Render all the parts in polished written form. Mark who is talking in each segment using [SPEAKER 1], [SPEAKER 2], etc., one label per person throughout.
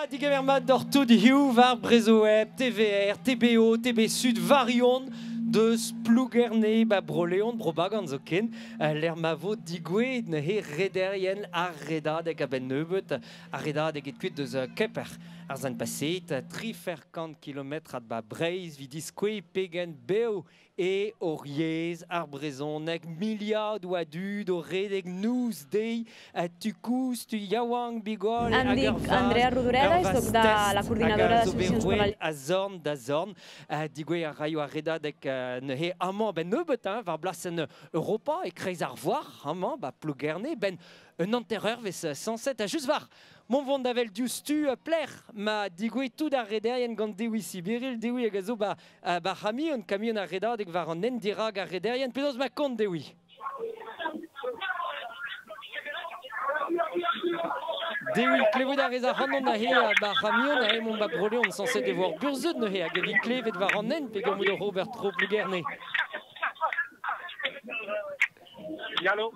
[SPEAKER 1] Digemer mat d'or tout hiu war Brezhoweb, TVR, TBO, TB Sud, Varion, deus Plougerne, ba Bro-Leon, Bro-Bagan zo ken, l'er ma vo digouet neuze rederien ar redadeg a-benn nebeut, ar redadeg et kuit deus Kemper. Ar zan paset, 350 km ad ba Breizh, vi diskoe pegen bev e hor yezh ar brezhoneg, miliadoù a dud o redeg noz deiz, tu kouz, tu yaouank bigol,
[SPEAKER 2] Em
[SPEAKER 1] hag
[SPEAKER 2] dic
[SPEAKER 1] ur vaz,
[SPEAKER 2] Andrea Rodoreda
[SPEAKER 1] ur
[SPEAKER 2] i soc de
[SPEAKER 1] vaz
[SPEAKER 2] la
[SPEAKER 1] test
[SPEAKER 2] coordinadora
[SPEAKER 1] hag a zo
[SPEAKER 2] d'associacions
[SPEAKER 1] bet
[SPEAKER 2] per la
[SPEAKER 1] roet a zorn da zorn, digouez ar raio ar redadeg neuze amañ ben nebeut, hein, war blasenn Europa e kreiz ar voar, amañ ba Plougerne, ben un hanter-eurvezh sañset ha just war mont vont da vel diouzhtu plec'h ma digouez tout ar rederien gant Dewi Sibiril, Dewi hag a zo ba, ba c'hamion, kamion ar redadeg war an hent dirak ar rederien, penaos ma kont Dewi? Dewi, klevout a rez ar c'hanon aze ba c'hamion, aze mont ba Bro-Leon sañset e vo ar burzhud neuze hag evit klevet war an hent pe gant ur Robert Tro Plougerne.
[SPEAKER 3] Yallo.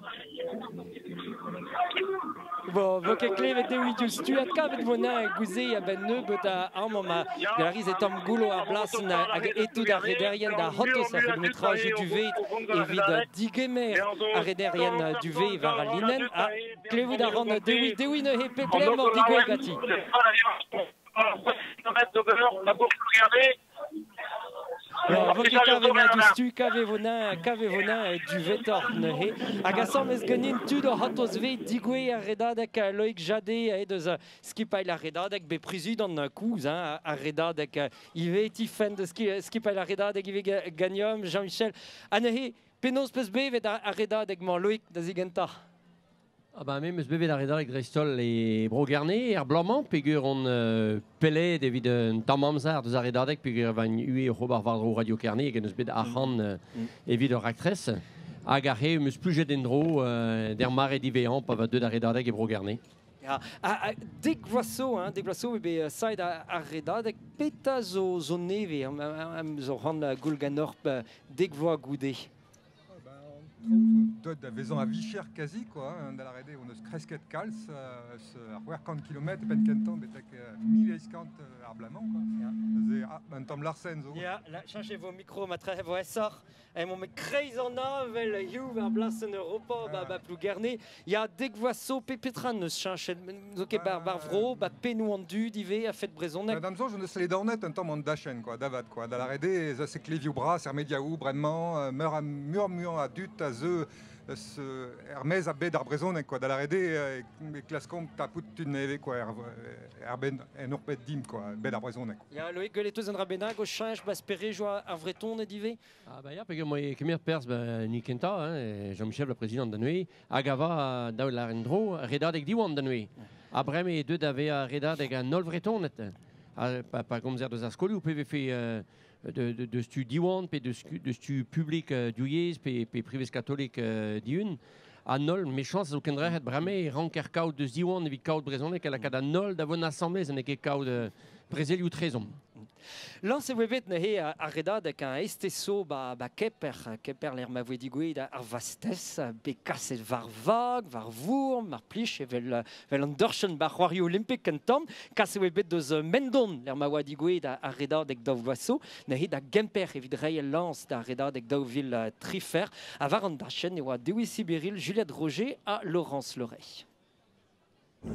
[SPEAKER 1] Bon, vo ket klevet Dewi diouzhtu ha kavet vo nañ gouze a-benn nebeut a amañ ma gariz e tamm goullo ar blasenn hag etout ar rederien da c'hortoz ar c'hilometrajoù duvet evit digemer ar rederien duvet war al linenn ha klevout a ran Dewi Dewi neuze pep lec'h emañ digouezh ganti. Vo ket kavet na diouzhtu, kavet vo nañ, kavet vo nañ duvetoc'h neuze. Hag asambles ganin tud oc'h c'hortoz 'vez digouezh ar redadeg Loïc Jadé aet eus skipailh ar redadeg, bet prezidant koulz hein, ar redadeg ivez, Tifenn deus skipailh ar redadeg ivez ganeomp, Jean-Michel. Ha neuze, penaos peus bevet ar redadeg-mañ, Loïc, da zigentañ?
[SPEAKER 4] Ah ba me 'meus bevet ar redadeg dreist-holl e Bro-Gerne er bloaz-mañ peogwir on pellet evit un tamm amzer deus ar redadeg peogwir vain ue oc'h ober war-dro Radio Kerne hag en eus bet arc'hant evit ur raktres. Hag ar re 'meus plujet en-dro d'er mare diwezhañ pa va deuet ar redadeg e Bro-Gerne.
[SPEAKER 1] Ya, ha dek vloaz zo, hein, dek vloaz zo eo bet saet ar redadeg. Petra zo, zo nevez am zo c'hoant goul ganeoc'h dek vloaz goude?
[SPEAKER 5] Deuet da vezañ a-vicher quasi quoi, hein, da lâret eo hon eus kresket kalz eus ar 600 kilometr e penn kentañ betek 1800 ar bloaz-mañ quoi. Neuze ah, un tamm larsen zo.
[SPEAKER 1] Ya, cheñchet vo mikro ma tre vo aesoc'h. Emaomp e-kreiz an avel hiziv war blasenn Europa ba, ba Plougerne. Ya, dek vloaz zo, pe petra n'eus cheñchet? N'zo ket bar, bar vro, ba pennoù an dud ivez a-fet brezhoneg?
[SPEAKER 5] Da'm soñj hon eus ledanet un tamm an dachenn quoi, da vat quoi. Da lâret eo ez eus klevioù bras er mediaoù bremañ, meur a mur-muiañ a dud a zeu eus er-maez a bed ar brezhoneg quoi. Da lâret eo e klaskomp tapout tud nevez quoi, er, er bed, en hor bed dimp quoi, bed ar brezhoneg.
[SPEAKER 1] Ya, Loïc, gwelet eus un dra bennak o cheñch ba sperejoù ar Vretoned ivez?
[SPEAKER 4] Ah bah ya, peogwir moa kemer perzh ba ni kentañ, hein, Jean-Michel, le prezidant da neuze, hag a va daou lâr en-dro, redadeg Diwan da neuze. Ha bremañ eo deuet da vezañ redadeg an holl Vretoned. Ha pa, pa gomzer deus ar skolioù, pe vefe deus tu Diwan, pe deus, deus tu publik Diouyezh, pe, pe privez katolik Dihun, an holl, mechañs a zo kendrec'het bremañ e ranker kaout deus Diwan evit kaout brezhoneg ha lakaat an holl da vont asambles, ha n'eo ket kaout brezelioù trezomp.
[SPEAKER 1] Lañs e voe bet neuze ar redadeg hein, esteso ba, ba Kemper, Kemper lec'h ma voe digouezhet ar vastez, bet kaset war vag, war vourr, mar plij, evel, evel an dorchenn ba c'hoarioù olimpek kentañ. Kas e voe bet deus Mendon, lec'h ma oa digouezhet ar redadeg daou vloaz zo, neuze da Gemper evit reiñ al lañs d'ar redadeg 2003. Ha war an dachenn e oa Dewi Sibiril, Juliette Roger ha Laurence Leray.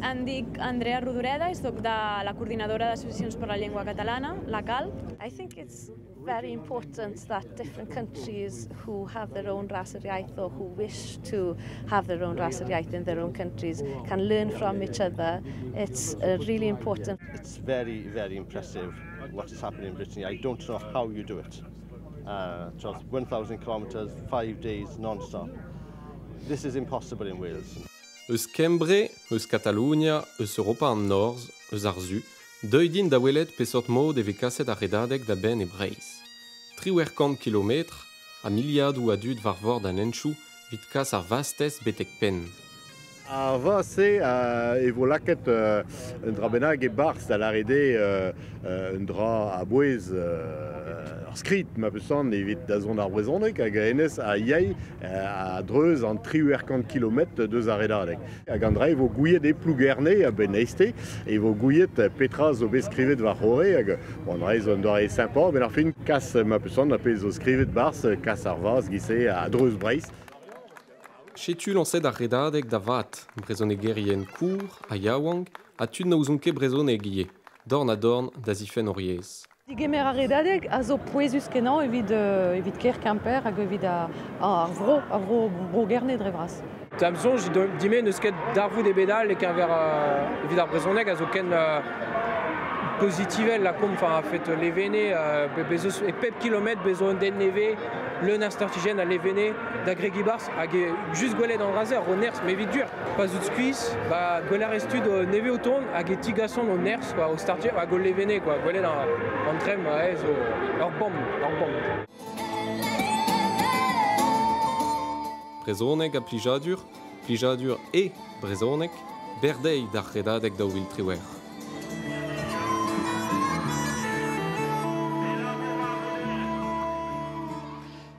[SPEAKER 2] Em dic Andrea Rodoreda i soc de la coordinadora d'associacions per la llengua catalana, la CAL.
[SPEAKER 6] I think it's very important that different countries who have their own Ras yr Iaith or who wish to have their own Ras yr Iaith in their own countries can learn from each other. It's really important.
[SPEAKER 7] It's very, very impressive what is happening in Brittany. I don't know how you do it. 1,000 kilometres, 5 days non-stop. This is impossible in Wales.
[SPEAKER 8] Eus Kembre, eus Katalonia, eus Europa an Norzh, eus ar Su, deuit din da welet peseurt mod e vez kaset ar redadeg da benn e Breizh. 1800 kilometr ha miliadoù a dud war vord an henchoù evit kas ar vastez betek penn.
[SPEAKER 9] Ar vaz-se e vo lakaet un dra bennak e-barzh da lâret eo un dra a-bouez ur skrid ma peus c'hoant evit dazont ar brezhoneg hag hennezh a yay a-dreuz an 60 kilometr deus ar redadeg. Hag an dra e vo gouiet e Plougerne a-benn eizhte e vo gouiet petra zo bet skrivet war-c'horre hag bon, an dra zo un doare sympa a-benn ar fin kas ma peus c'hoant ar pezh zo skrivet 'barzh kas ar vaz giz-se a-dreuz Breizh.
[SPEAKER 8] Setu lañset ar redadeg da vat, brezhonegerien kour ha yaouank ha tud na ouzont ket brezhoneg ivez, dorn-ha-dorn da zifenn hor yezh.
[SPEAKER 10] Digemer ar redadeg a zo pouezus-kenañ evit evit kêr Kemper hag evit ar vro, ar vro Bro-Gerne dre vras.
[SPEAKER 11] Da'm soñj din-me n'eus ket darvoud ebet all e-keñver evit ar brezhoneg a zo ken pozitivel lakaomp enfin a-fet levenez bez eus e pep kilometr bez zo un den nevez leun a startijenn a levenez da gregiñ 'barzh hag just gwelet an dra-se ro nerzh met evit gwir pa 'z out skuizh ba gwell a rez tud nevez o tont hag e tigasont o nerzh quoi o startijenn hag o levenez quoi gwelet an dremm zo ur bomm ur bomm.
[SPEAKER 8] Brezhoneg ha plijadur, plijadur e brezhoneg, berdeiz d'ar redadeg 2018.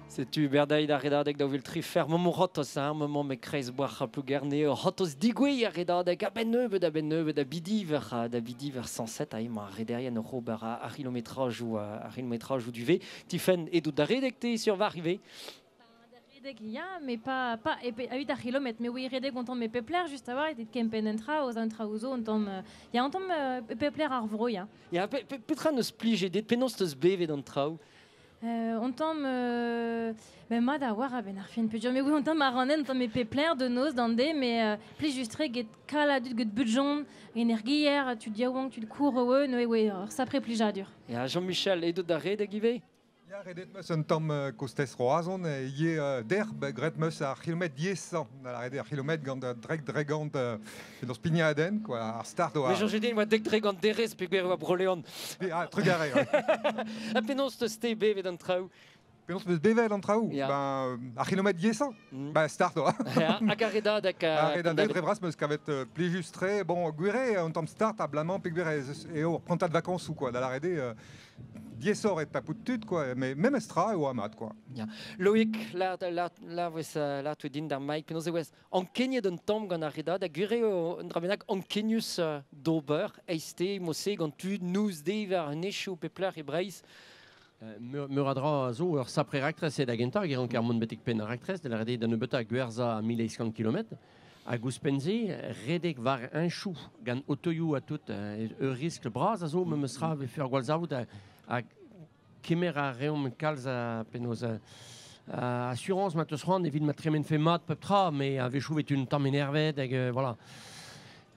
[SPEAKER 1] Setu berdeiz d'ar redadeg 2003 moment c'hortoz, hein, moment me kreiz boar Plougerne, c'hortoz digouezh ar redadeg a-benn nebeut, a-benn nebeut, da bidiver, da bidiver 107, ha emañ ar rederien oc'h ober ar c'hilometrajoù, ar c'hilometrajoù du V. Tifenn edout da redek te sur war ivez.
[SPEAKER 12] Redek, ya, mais pas, pas evit ar c'hilometr, mais oui, redek on tamm e pep lec'h, just a-walc'h, evit kempenn un tra, oz un traoù zo, on tamm, ya, on tamm e pep lec'h ar vro, ya.
[SPEAKER 1] Ya, petra n'eus plijet dit, penaos teus bevet an traoù?
[SPEAKER 12] On tamm ben mat a oar a-benn ar fin peogwir mais oui on tamm ar an hent tamm e pep lec'h de noz d'an deiz mais plijus-tre get kalz a dud get budjon energier tud yaouank tud kour oe neuze oe ur sapre plijadur.
[SPEAKER 1] Ya Jean-Michel edo da redek ivez?
[SPEAKER 5] Ya, redet 'meus un tamm kostez Roazhon ivez dec'h graet 'meus ar c'hilometr diaesañ da lâret ar c'hilometr gant drek dregont penaos pignadenn quoi ar start oa.
[SPEAKER 1] Me soñje din oa dek dregont derez peogwir e oa Bro-Leon.
[SPEAKER 5] Ah, trugarez. Ouais.
[SPEAKER 1] Ha penaos teus-te bevet an traoù?
[SPEAKER 5] Penaos 'meus bevet an traoù?
[SPEAKER 1] Ya.
[SPEAKER 5] Ben, ar c'hilometr diaesañ? Ben, start oa.
[SPEAKER 1] Ya, hag ar redadeg.
[SPEAKER 5] Ar redadeg dre vras 'meus kavet plijus-tre. Bon, gwir eo un tamm start abalamour peogwir eo ur prantad vakañsoù quoi, da lâret eo diaesoc'h eo tapout tud quoi, mais memestra eo amat quoi.
[SPEAKER 1] Ya. Loïc, la la la vez la tu din d'ar mic penaos e oas ankeniet un tamm gant ar redadeg gwir eo un dra bennak ankenius d'ober eizhte mod-se gant tud noz deiz war an echoù pep lec'h e Breizh.
[SPEAKER 4] Meur a dra a zo ur sapre raktres eo da gentañ hag e ranker mont betek penn ar raktres da lâret eo da nebeutañ gwerzhañ 1800 kilometr. Hag ouzhpenn-se, redek war heñchoù gant otoioù ha tout, ur riskl bras a zo memes tra vefe ur gwallzarvoud ha kemer a reomp kalz a penaos asurañs ma teus c'hoant evit ma tremenfe mat pep tra, mais a-wechoù 'vez un tamm enervet hag voilà.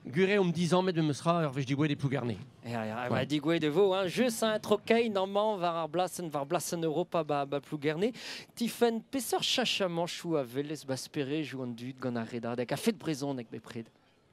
[SPEAKER 4] Gwir eo omp dizammet memes tra ur wech digouezhet e Plougerne.
[SPEAKER 1] Ya, ya, ba, digouezhet e vo, hein, just un trokein amañ war ar blasenn, war blasenn Europa ba, ba Plougerne. Tifenn, peseurt cheñchamanchoù a welez ba sperejoù an dud gant ar redadeg a-fet brezhoneg bepred?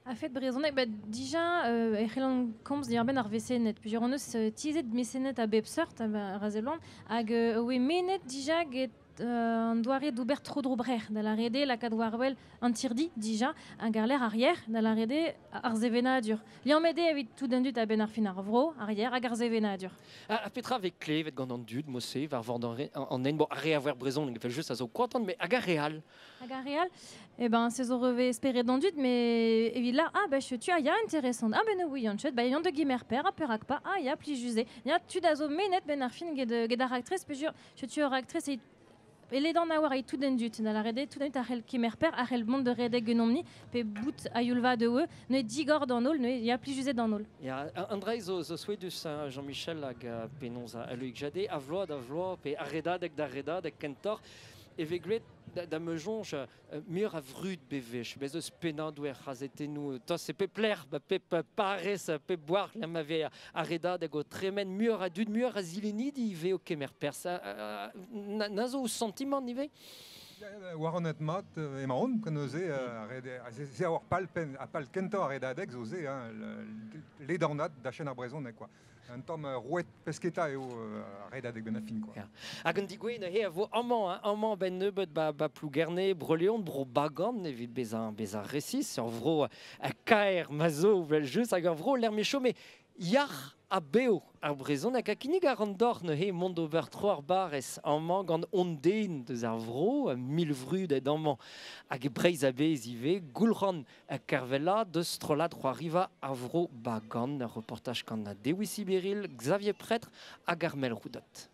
[SPEAKER 12] A-fet brezhoneg, ba, dija e c'hellan komz diwar-benn ar vesened. Peogwir hon eus tizhet mesened a bep seurt, a Razelan, hag oe mennet dija get an doare d'ober tro-dro brec'h, da lâret eo lakaat war-wel an tirdi dija, hag ar lec'h ar yer, da lâret eo ar sevenadur. Liammet eo evit tout an dud a-benn ar fin ar vro, ar yer hag ar sevenadur.
[SPEAKER 1] Ha petra vez klevet gant an dud, mod-se, war vord an hent, bon, ar re a voar brezhoneg, evel just a zo kontant, mais hag ar re all?
[SPEAKER 12] Hag ar re all, eh ben, se zo revez spered an dud, mais evit là, ah, ben, tu ah, ya, intéressant, ah, ben, oui, an chet, ben, yann de gimer per, ha perak pa, ah, ya, plijus eo. Ya, tud a zo mennet ben ar fin get, get ar raktres, peogwir, setu ur raktres e ledan a oar eo tout an dud, da lâret eo, tout an dud a c'hell kemer per, a c'hell mont da redek genomp-ni, pe bout a-youl-vat eo, neuze digor d'an holl, neuze ya plijus eo d'an holl.
[SPEAKER 1] Ya, an dra zo, zo souedus, hein, Jean-Michel hag penaos a Loïc Jadé, a vloaz da vloaz, pe ar redadeg d'ar redadeg kentoc'h, e vez graet da, da ma soñj muioc'h a vrud bewech. Bez eus pennadoù er c'hazetennoù, tost e pep lec'h, ba pep parrez, pep boar, ma vez ar redadeg o tremen, muioc'h a dud, muioc'h a zilennidi ivez o kemer perzh. Na, na zo santimant ivez?
[SPEAKER 5] War an et mat emaon, neuze se a war pal pen a pal kentañ ar redadeg zo se, hein, ledanat dachenn ar brezhoneg quoi. Un tamm rouet pesketa eo ar redadeg ben a fin quoi.
[SPEAKER 1] Hag an digouez neuze a vo amañ, hein, amañ ben nebeut ba Plougerne, Bro-Leon, Bro-Bagan, evit bezañ resis, ur vro kaer ma zo vel just hag ur vro lec'h me chome yac'h a beo ar brezhoneg hag kinnig ar an dorn neuze mont d'ober tro ar barrez amañ gant hon den deus ar vro, milvrudet amañ hag e Breizh a-bezh ivez, Goulc'han Kervella deus strollad c'hoariva ar vro Bagan, ur reportaj gant Dewi Sibiril, Xavier Prêtre hag Armel Roudot.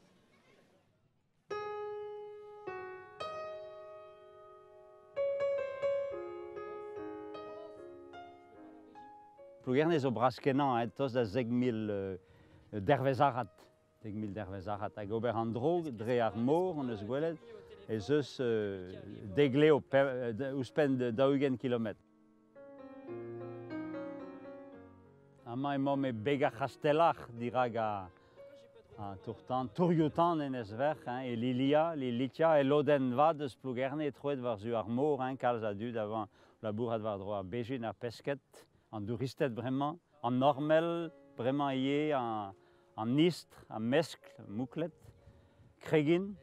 [SPEAKER 13] Plougerne zo bras kenañ, hein, tost da 10 000 dervez arat. 10 000 dervez arat. Hag ober an dro dre ar mor, on eus gwelet, ez eus degleo ouzhpenn 40 kilometr. Amañ emañ me beg ar c'hastellar dirak a tourtan, tourioù-tan en ez verc'h, hein, e Lilia, Lilitia, e lodenn vat eus Plougerne troet war-zu ar mor, hein, kalz a dud avant labourat war-dro ar bezhin ar pesked, an douristed bremañ, an normel bremañ ivez, an istr, an meskl, mouklet, kregin,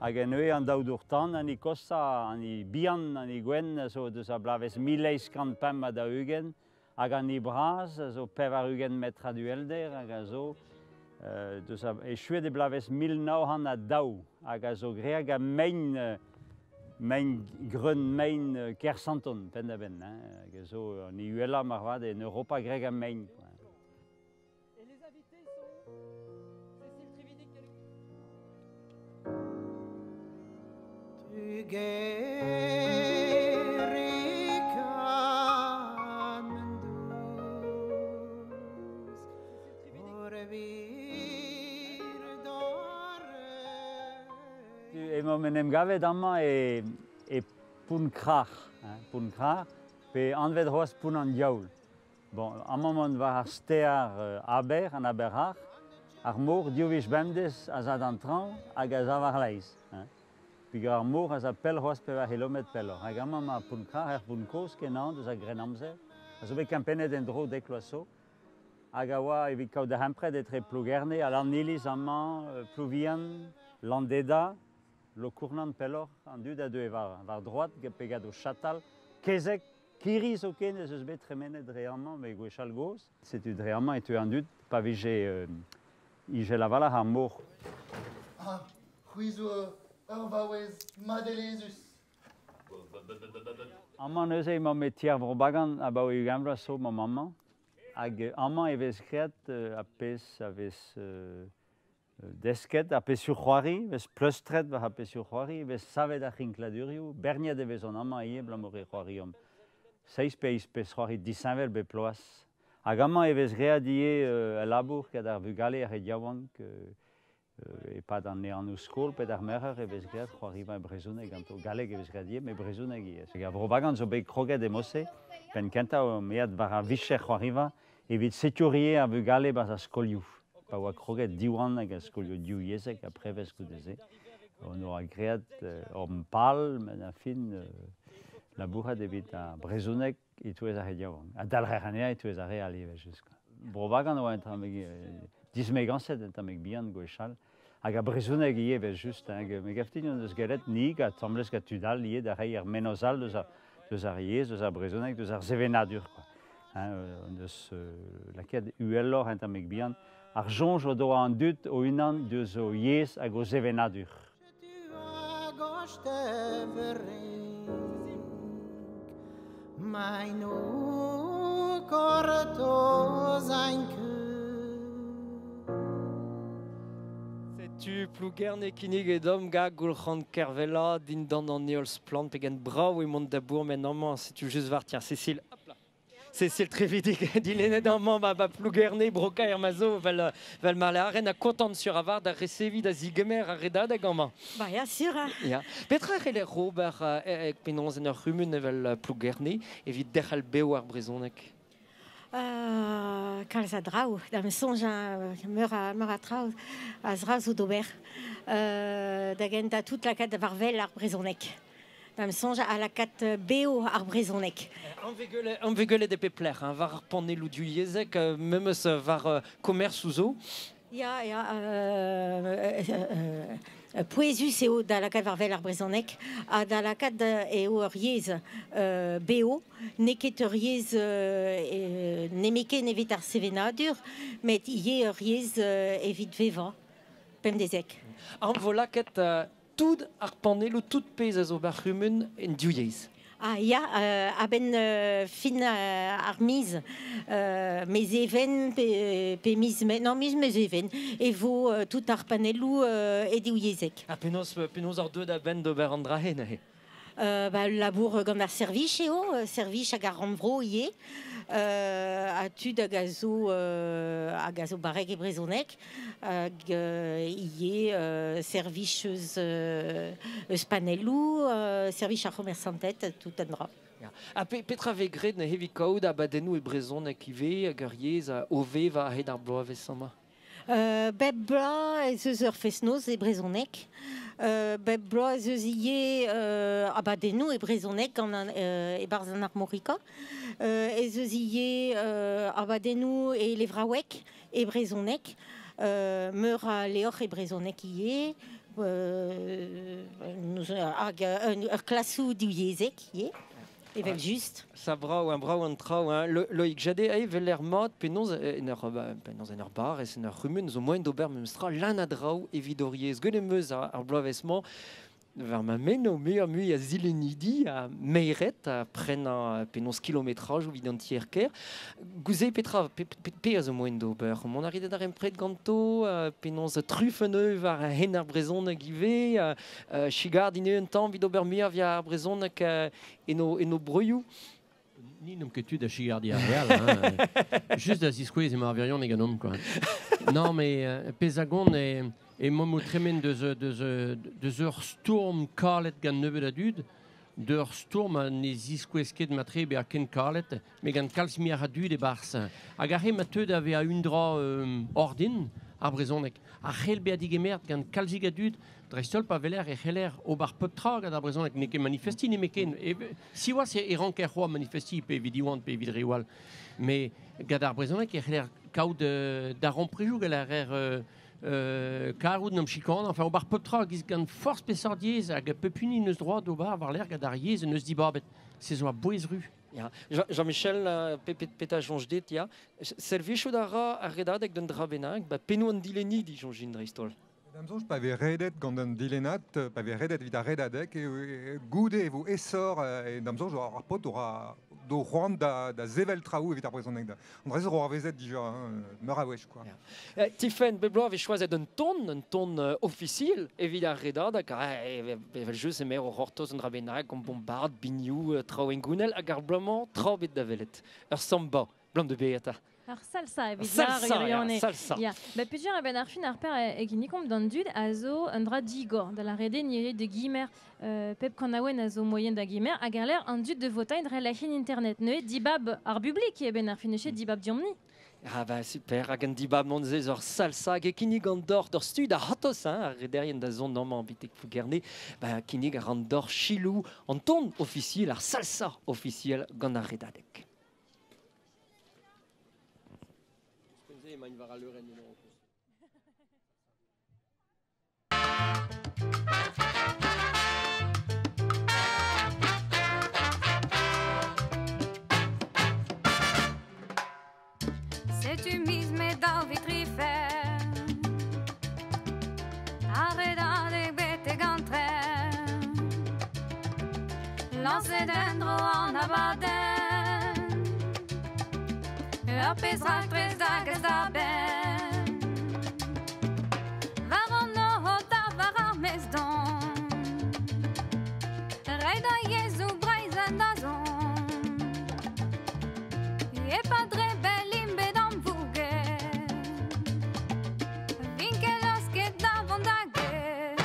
[SPEAKER 13] hag en eo an daou dour-tan, an i kosa, an i bihan, an i gwenn, zo deus a blavez 1845, hag an i braz, zo 80 metr a duelder, hag a zo deus a, echuet e blavez 1902, hag a zo greag a mein, mein greun mein Kersanton, penn-da-benn, hein, hag a zo an i uella marvat en Europa greg a mein. Quoi.
[SPEAKER 1] Et les invités sont Cécile Trividic.
[SPEAKER 14] Tugerikan menduz Orbir dore
[SPEAKER 13] Emañ en em gavet amañ e Pont-Krac'h, hein, Pont-Krac'h, pe anvet c'hoazh Pont an Diaoul. Bon, amañ emaon war ar stêr Aber, an Aber-Ac'h, ar mor div wech bemdez a za d'an traoñ hag a za war laez. Hein. Peogwir ar mor a za pell c'hoazh 4 kilometr pelloc'h. Hag amañ ma Pont-Krac'h, er pont kozh kenañ deus a Grennamzer, a zo bet kempennet en-dro dek vloaz zo, hag a oa evit kaout ar hempred etre Plougerne ha Lanniliz amañ, Plouvian, Landeda, Lokournan pelloc'h, an dud a deue war droad, pe gant o chatal, kezeg, kirri zoken ez eus bet tremenet dre amañ, met gwechall gozh. Setu dre amañ e teu an dud, pa vije ijel a-walc'h ar mor.
[SPEAKER 15] Ah, c'hwi zo ur vaouez madelezhus.
[SPEAKER 13] Amañ neuze emañ me ti ar Vro Bagan abaoe 20 vloaz zo ma maman. Hag amañ e vez graet ar pezh a vez desket, ar pezhioù c'hoari, vez pleustret war ar pezhioù c'hoari, vez savet ar c'hinkladurioù, berniet e vezont amañ ivez abalamour e c'hoariomp. Seizh pe eizh pezh c'hoari disheñvel bep bloaz. Hag amañ e vez graet ivez al labour gant ar vugale ar re yaouank e-pad an ehanoù skol pe d'ar merc'her e vez graet c'hoariva e brezhoneg ganto. Galleg e vez graet ivez, met brezhoneg ivez. Hag ar Vro Bagan zo bet kroget e Mose, penn kentañ o eat war ar vicher c'hoariva evit seturier ar vugale barzh ar skolioù. Pa oa kroget Diwan hag ar skolioù divyezhek ha prevez goude-se. On oa graet ur pal, met a fin labourat evit ar brezhoneg e-touez ar re yaouank. Ha dalc'her anezhañ e-touez ar re all ivez just. Quoi. Bro Bagan oa un tammig dismegañset un tammig bihan gwechall. Hag ar brezhoneg ivez evel just, hein, me gav din hon eus gellet ni gant asambles gant tud all ivez da reiñ ar mennozh all deus ar yezh, deus ar brezhoneg, deus ar sevenadur. Quoi. Hein, on eus lakaet uheloc'h un tammig bihan ar soñj o doa an dud o-unan deus o yezh hag o sevenadur.
[SPEAKER 14] Agostevering Mein o korto zain
[SPEAKER 1] Setu Plougerne kinnig e dom ga Goulc'han Kervella dindan an heol splann pegen brav eo mont da bourmen amañ, setu just war tiens Cécile. Hop là. Cécile Trévidic dilennet amañ ba Plougerne brokaer ma zo vel ma aren a kontant sur avar da resevi da zigemer ar redadeg amañ.
[SPEAKER 16] Ba ya, sur, hein.
[SPEAKER 1] Ya. Petra c'hell Robert penaos en ur c'humun evel Plougerne evit derc'hel bev ar brezhoneg?
[SPEAKER 16] Kalz a draoù, da me soñj meur a traoù a zra zo d'ober. Da gentañ tout lakaat war wel ar brezhoneg. Da'm soñj a lakaat bev ar brezhoneg.
[SPEAKER 1] An vez gwelet e pep lec'h, hein, war ar panelloù divyezhek, memes war komersoù zo.
[SPEAKER 16] Ya, ya, pouezus eo da lakaat war wel ar brezhoneg ha da lakaat eo ur yezh bev, n'eo ket ur yezh nemetken evit ar sevenadur, met ivez ur yezh evit vevañ pemdeziek.
[SPEAKER 1] An vo lakaet tout ar panelloù, tout pezh a zo bar c'humun en div yezh.
[SPEAKER 16] Ah ya, a-benn fin ar miz, Mezheven pe miz non, miz Mezheven, e vo tout ar panelloù e divyezhek.
[SPEAKER 1] Ha penaos ar deuet a-benn d'ober an dra-se neuze?
[SPEAKER 16] Ba, labour gant ar servij eo, servij hag ar rannvro ivez, ha tud hag a zo barrek e brezhoneg, hag ivez servij eus panelloù, servij ar c'homersanted, tout an dra.
[SPEAKER 1] Ya. Ha petra vez graet neuze evit kaout abadennoù e brezhoneg ivez hag ur yezh o vevañ a-hed ar bloavezh amañ?
[SPEAKER 16] Bep bloaz ez eus ur fest-noz e brezhoneg. Bep bloaz ez eus ivez abadennoù e brezhoneg gant an, e-barzh an Armorica. Ez eus ivez abadennoù e levraoueg e brezhoneg. Meur a levr e brezhoneg ivez. Hag ur klasoù divyezhek ivez. Evel just.
[SPEAKER 1] Sa brav, un brav an traoù, hein. Loïc Jadé, evel er mat, penaos en ur, ba, penaos en ur barrez, en ur c'humun, zo moaien d'ober memes tra lan a draoù evit hor yezh. Gwelet em eus ar bloavezh-mañ, war ma meno muioc'h mui a zilennidi, a meiret, a prenañ penaos kilometrajoù evit an tier-kêr. Gouze petra, pe a zo moaien d'ober? Mont a rit da darempred ganto, penaos trufen eu war hen ar brezhoneg ivez, chigard ine un tamm evit ober muioc'h via ar brezhoneg en o broioù.
[SPEAKER 4] Ni n'omp ket tud da chigardi ar real, hein. Just da ziskouez emañ ar wirionez ganeomp, quoi. Non, mais pezh a gont e momp o tremen deus ur stourm kalet gant nebeut a dud, d'ur stourm a ne ziskouez ket matre bezañ ken kalet, met gant kalz muioc'h a dud e-barzh. Hag ar re ma teu da vezañ un dra ordin, ar brezhoneg, ar c'hell bezañ digemeret gant kalzig a dud, dreist-holl pa weler e c'heller ober pep tra gant ar brezhoneg, n'eo ket manifestiñ nemetken. E, siwazh e ranker c'hoazh manifestiñ pe evit Diwan pe evit reoù all. Mais gant ar brezhoneg e c'heller kaout darempredoù gant ar karout n'am chikanañ, enfin ober pep tra giz gant forzh peseurt yezh hag pep hini n'eus droit d'ober war-lerc'h gant ar yezh n'eus dibabet. Se zo a-bouez-ru.
[SPEAKER 1] Ya. Jean-Michel, peta soñj dit, ya. Servijout a ra ar redadeg d'un dra bennak, ba pennoù an dilennidi soñj din dreist-holl.
[SPEAKER 5] Da'm soñj pa vez redet gant an dilennad, pa vez redet evit ar redadeg, e goude e vo aesoc'h, e da'm soñj ar paotr aura do c'hoant da sevel traoù evit ar brezhoneg. An dra-se zo c'hoarvezet dija, hein, meur a wech, quoi.
[SPEAKER 1] Ya. Tifenn, bep bloaz e vez choazet un ton ofisiel evit ar redadeg. Ah, evel just emaer o c'hortoz un dra bennak, gant bombard, binioù, traoù engounel, hag ar bloaz-mañ, tra bet da welet. Ur samba, blam de beata.
[SPEAKER 12] Ar salsa evit
[SPEAKER 1] Salsa,
[SPEAKER 12] lar
[SPEAKER 1] ya,
[SPEAKER 12] gwirionez.
[SPEAKER 1] Salsa.
[SPEAKER 12] Ya. Ba peogwir a-benn ar fin ar per e ginnikomp d'an dud a zo un dra digor, da la rede ni de gimer pep kanaouen a zo moyen da gimer, hag ar lec'h an dud de votain dre lec'hien internet. Neuze dibab ar publik e ben ar fin eche dibab diomp-ni.
[SPEAKER 1] Ah ba super, hag an dibab mont ze ur salsa hag e kinnig an dor d'ur stud a ratos, hein, ar rederien da zont amañ betek Plougerne, ba kinnig ar an dor chilou an ton ofisiel, ar salsa ofisiel gant ar redadeg.
[SPEAKER 4] Emaint war al leurenn eno.
[SPEAKER 17] Setu miz met daou vit trifer, ar redadeg betek an tren. Lañset en-dro an abadenn, ur pezh raktres da gas da benn. War an nor da war ar maez don, reiñ da yezhoù Breizh en dazont. E-pad re bell int bet amvouget, vin ket laosket da vont da get.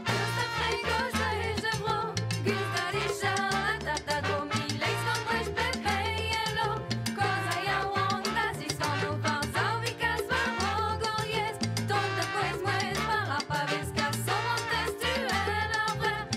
[SPEAKER 17] Deus da fregoz da hej da vro, guz da dichal ha da da dro, mil eizh kant gwech bep elo, koz a yaouank da ziskan o war zaou vikas war raok hor yezh, tont da gouez mouezh war ar pavez, kas soñj an testuel ar vrec'h,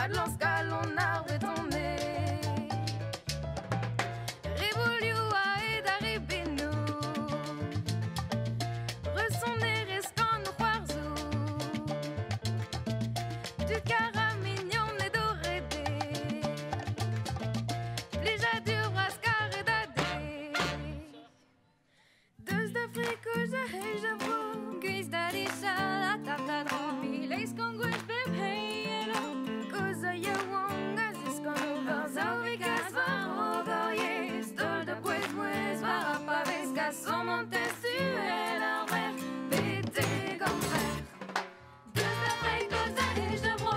[SPEAKER 17] Adlans galon ar bretoned. Revolioù a ed ar rebennoù, Resonerez gant o c'hoarzhoù. Tud kar ha mignoned o redek, Plijadur bras karet a dek. Deus da frikoz da hej da vro, Gwiz da dichal ha tap da dro, Mileiz gant gwech bep heielo, Koz a yaouank a ziskan o var zaou vikaz war o goriez, Dol da bouez mouez war ar pavez, Kasom an testuel ar vrec'h, betek an trec'h. Deus da frikoz da hej da vro,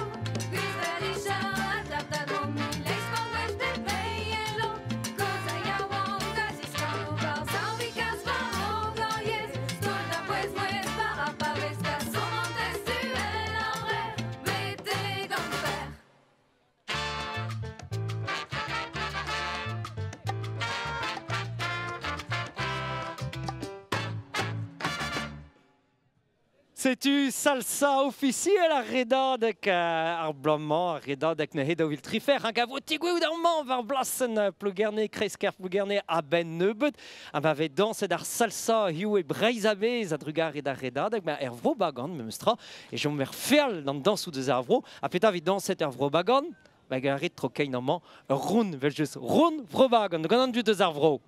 [SPEAKER 17] Gwiz da dichal ha tap da dro, Mileiz gant gwech bep heielo, Koz a yaouank a ziskan o var zaou vikaz war o goriez, Dol da bouez mouez war ar pavez, Kasom an testuel ar vrec'h, betek an trec'h.
[SPEAKER 1] Setu salsa officiel ar redadeg ar bloaz-mañ, ar redadeg neuze daou vil trifer, hag a vo tigoueout ar mañ war blasenn Plougerne, kreiz-kêr Plougerne a-benn nebeut, ha ma vez dañset ar salsa hiziv e Breizh a-bezh a-drugarez d'ar redadeg, ma er vro bagan memes tra, e chom er feal d'an dañsoù deus ar vro, ha petra vez dañset er vro bagan, ba garit tro kein amañ, ur round, vel just, round vro bagan, gant an dud deus ar vro.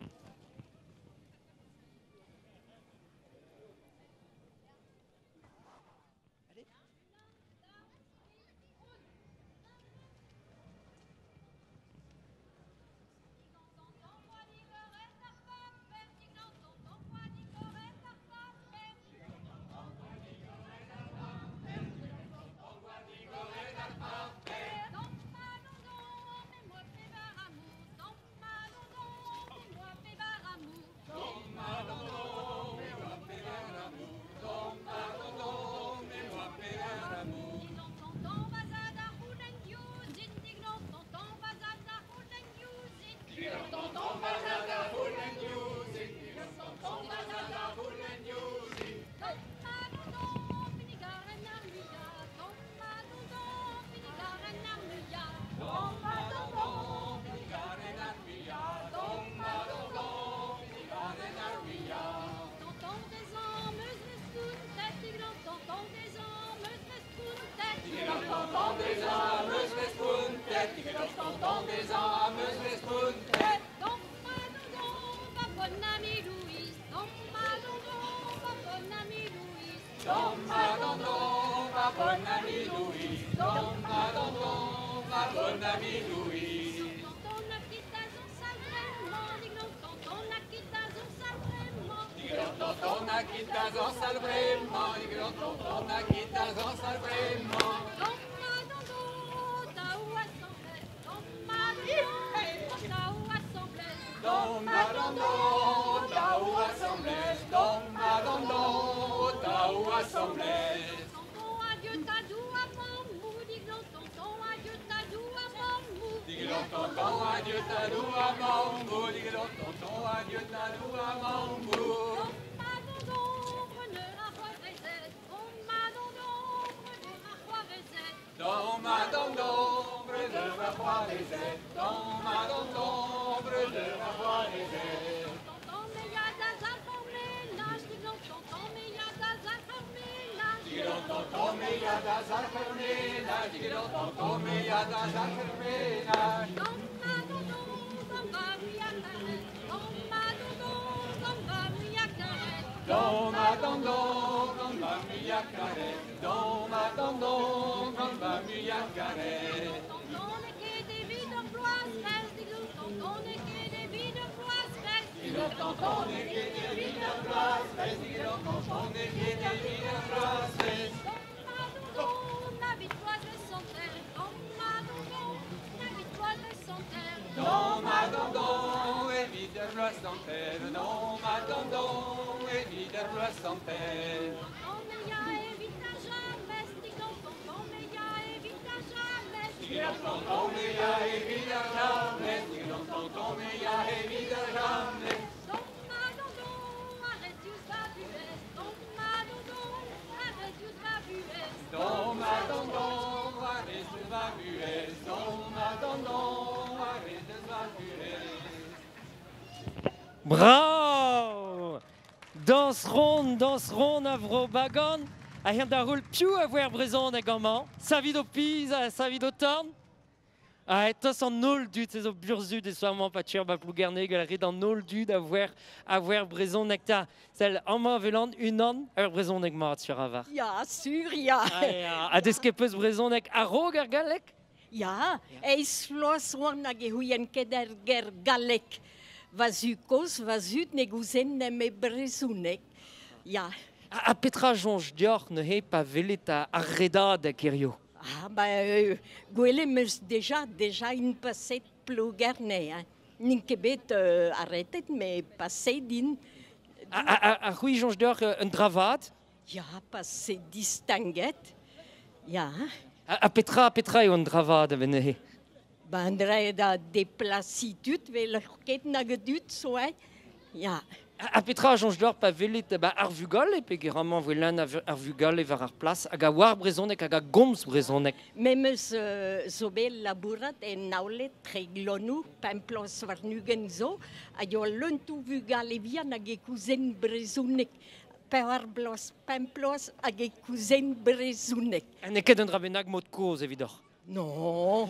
[SPEAKER 18] Dans ma dondon, arrête va buez.
[SPEAKER 1] Bravo! Dans ron, dans ron a vro bagan. A hir da roul piou a voer brezhoneg amañ. Savit o piz, ha savit o torn. A etos an holl dud, se zo burzhud e soir-mañ pa tcher ba Plougerne gant ret an holl dud a voer brezhoneg ta. Sell amañ velan unan ur brezhoneg mat sur avar.
[SPEAKER 18] Ya, sur, ya.
[SPEAKER 1] Ah, ya. Ha desket peus brezhoneg a-raok ar galleg?
[SPEAKER 18] Ya, eizh vloaz oan hag e c'houien ket ar ger galleg. Va zu kozh, va zud ne gouzen nemet brezhoneg. Ya.
[SPEAKER 1] Ha petra soñj deoc'h neuze pa welit ar redadeg hirio?
[SPEAKER 18] Ah, ba, gwelet 'm eus deja, deja int paset Plougerne, hein. N'int ket bet arretet, met paset int.
[SPEAKER 1] Ha c'hwi soñj deoc'h un dra vat?
[SPEAKER 18] Ya, paset distinguet, ya.
[SPEAKER 1] Ha petra eo an dra vat a-benn neuze?
[SPEAKER 18] Ba, an dra eo da deplasiñ tud, 'vel ket nag a dud zo, hein. Ya.
[SPEAKER 1] Ha petra a soñj deoc'h pa welit ba, ar vugale, peogwir amañ 'voe leun ar vugale war ar plas hag a oar brezhoneg hag a gomz brezhoneg?
[SPEAKER 18] Me 'm eus zo bet labourat en Naoned Treglonoù, pemp bloaz warn-ugent zo, ha yoa leun-tout vugale vihan hag e kouzen brezhoneg. Pevar bloaz, pemp bloaz hag e kouzen brezhoneg.
[SPEAKER 1] Ha n'eo ket un dra bennak mod kozh evidoc'h?
[SPEAKER 18] Non,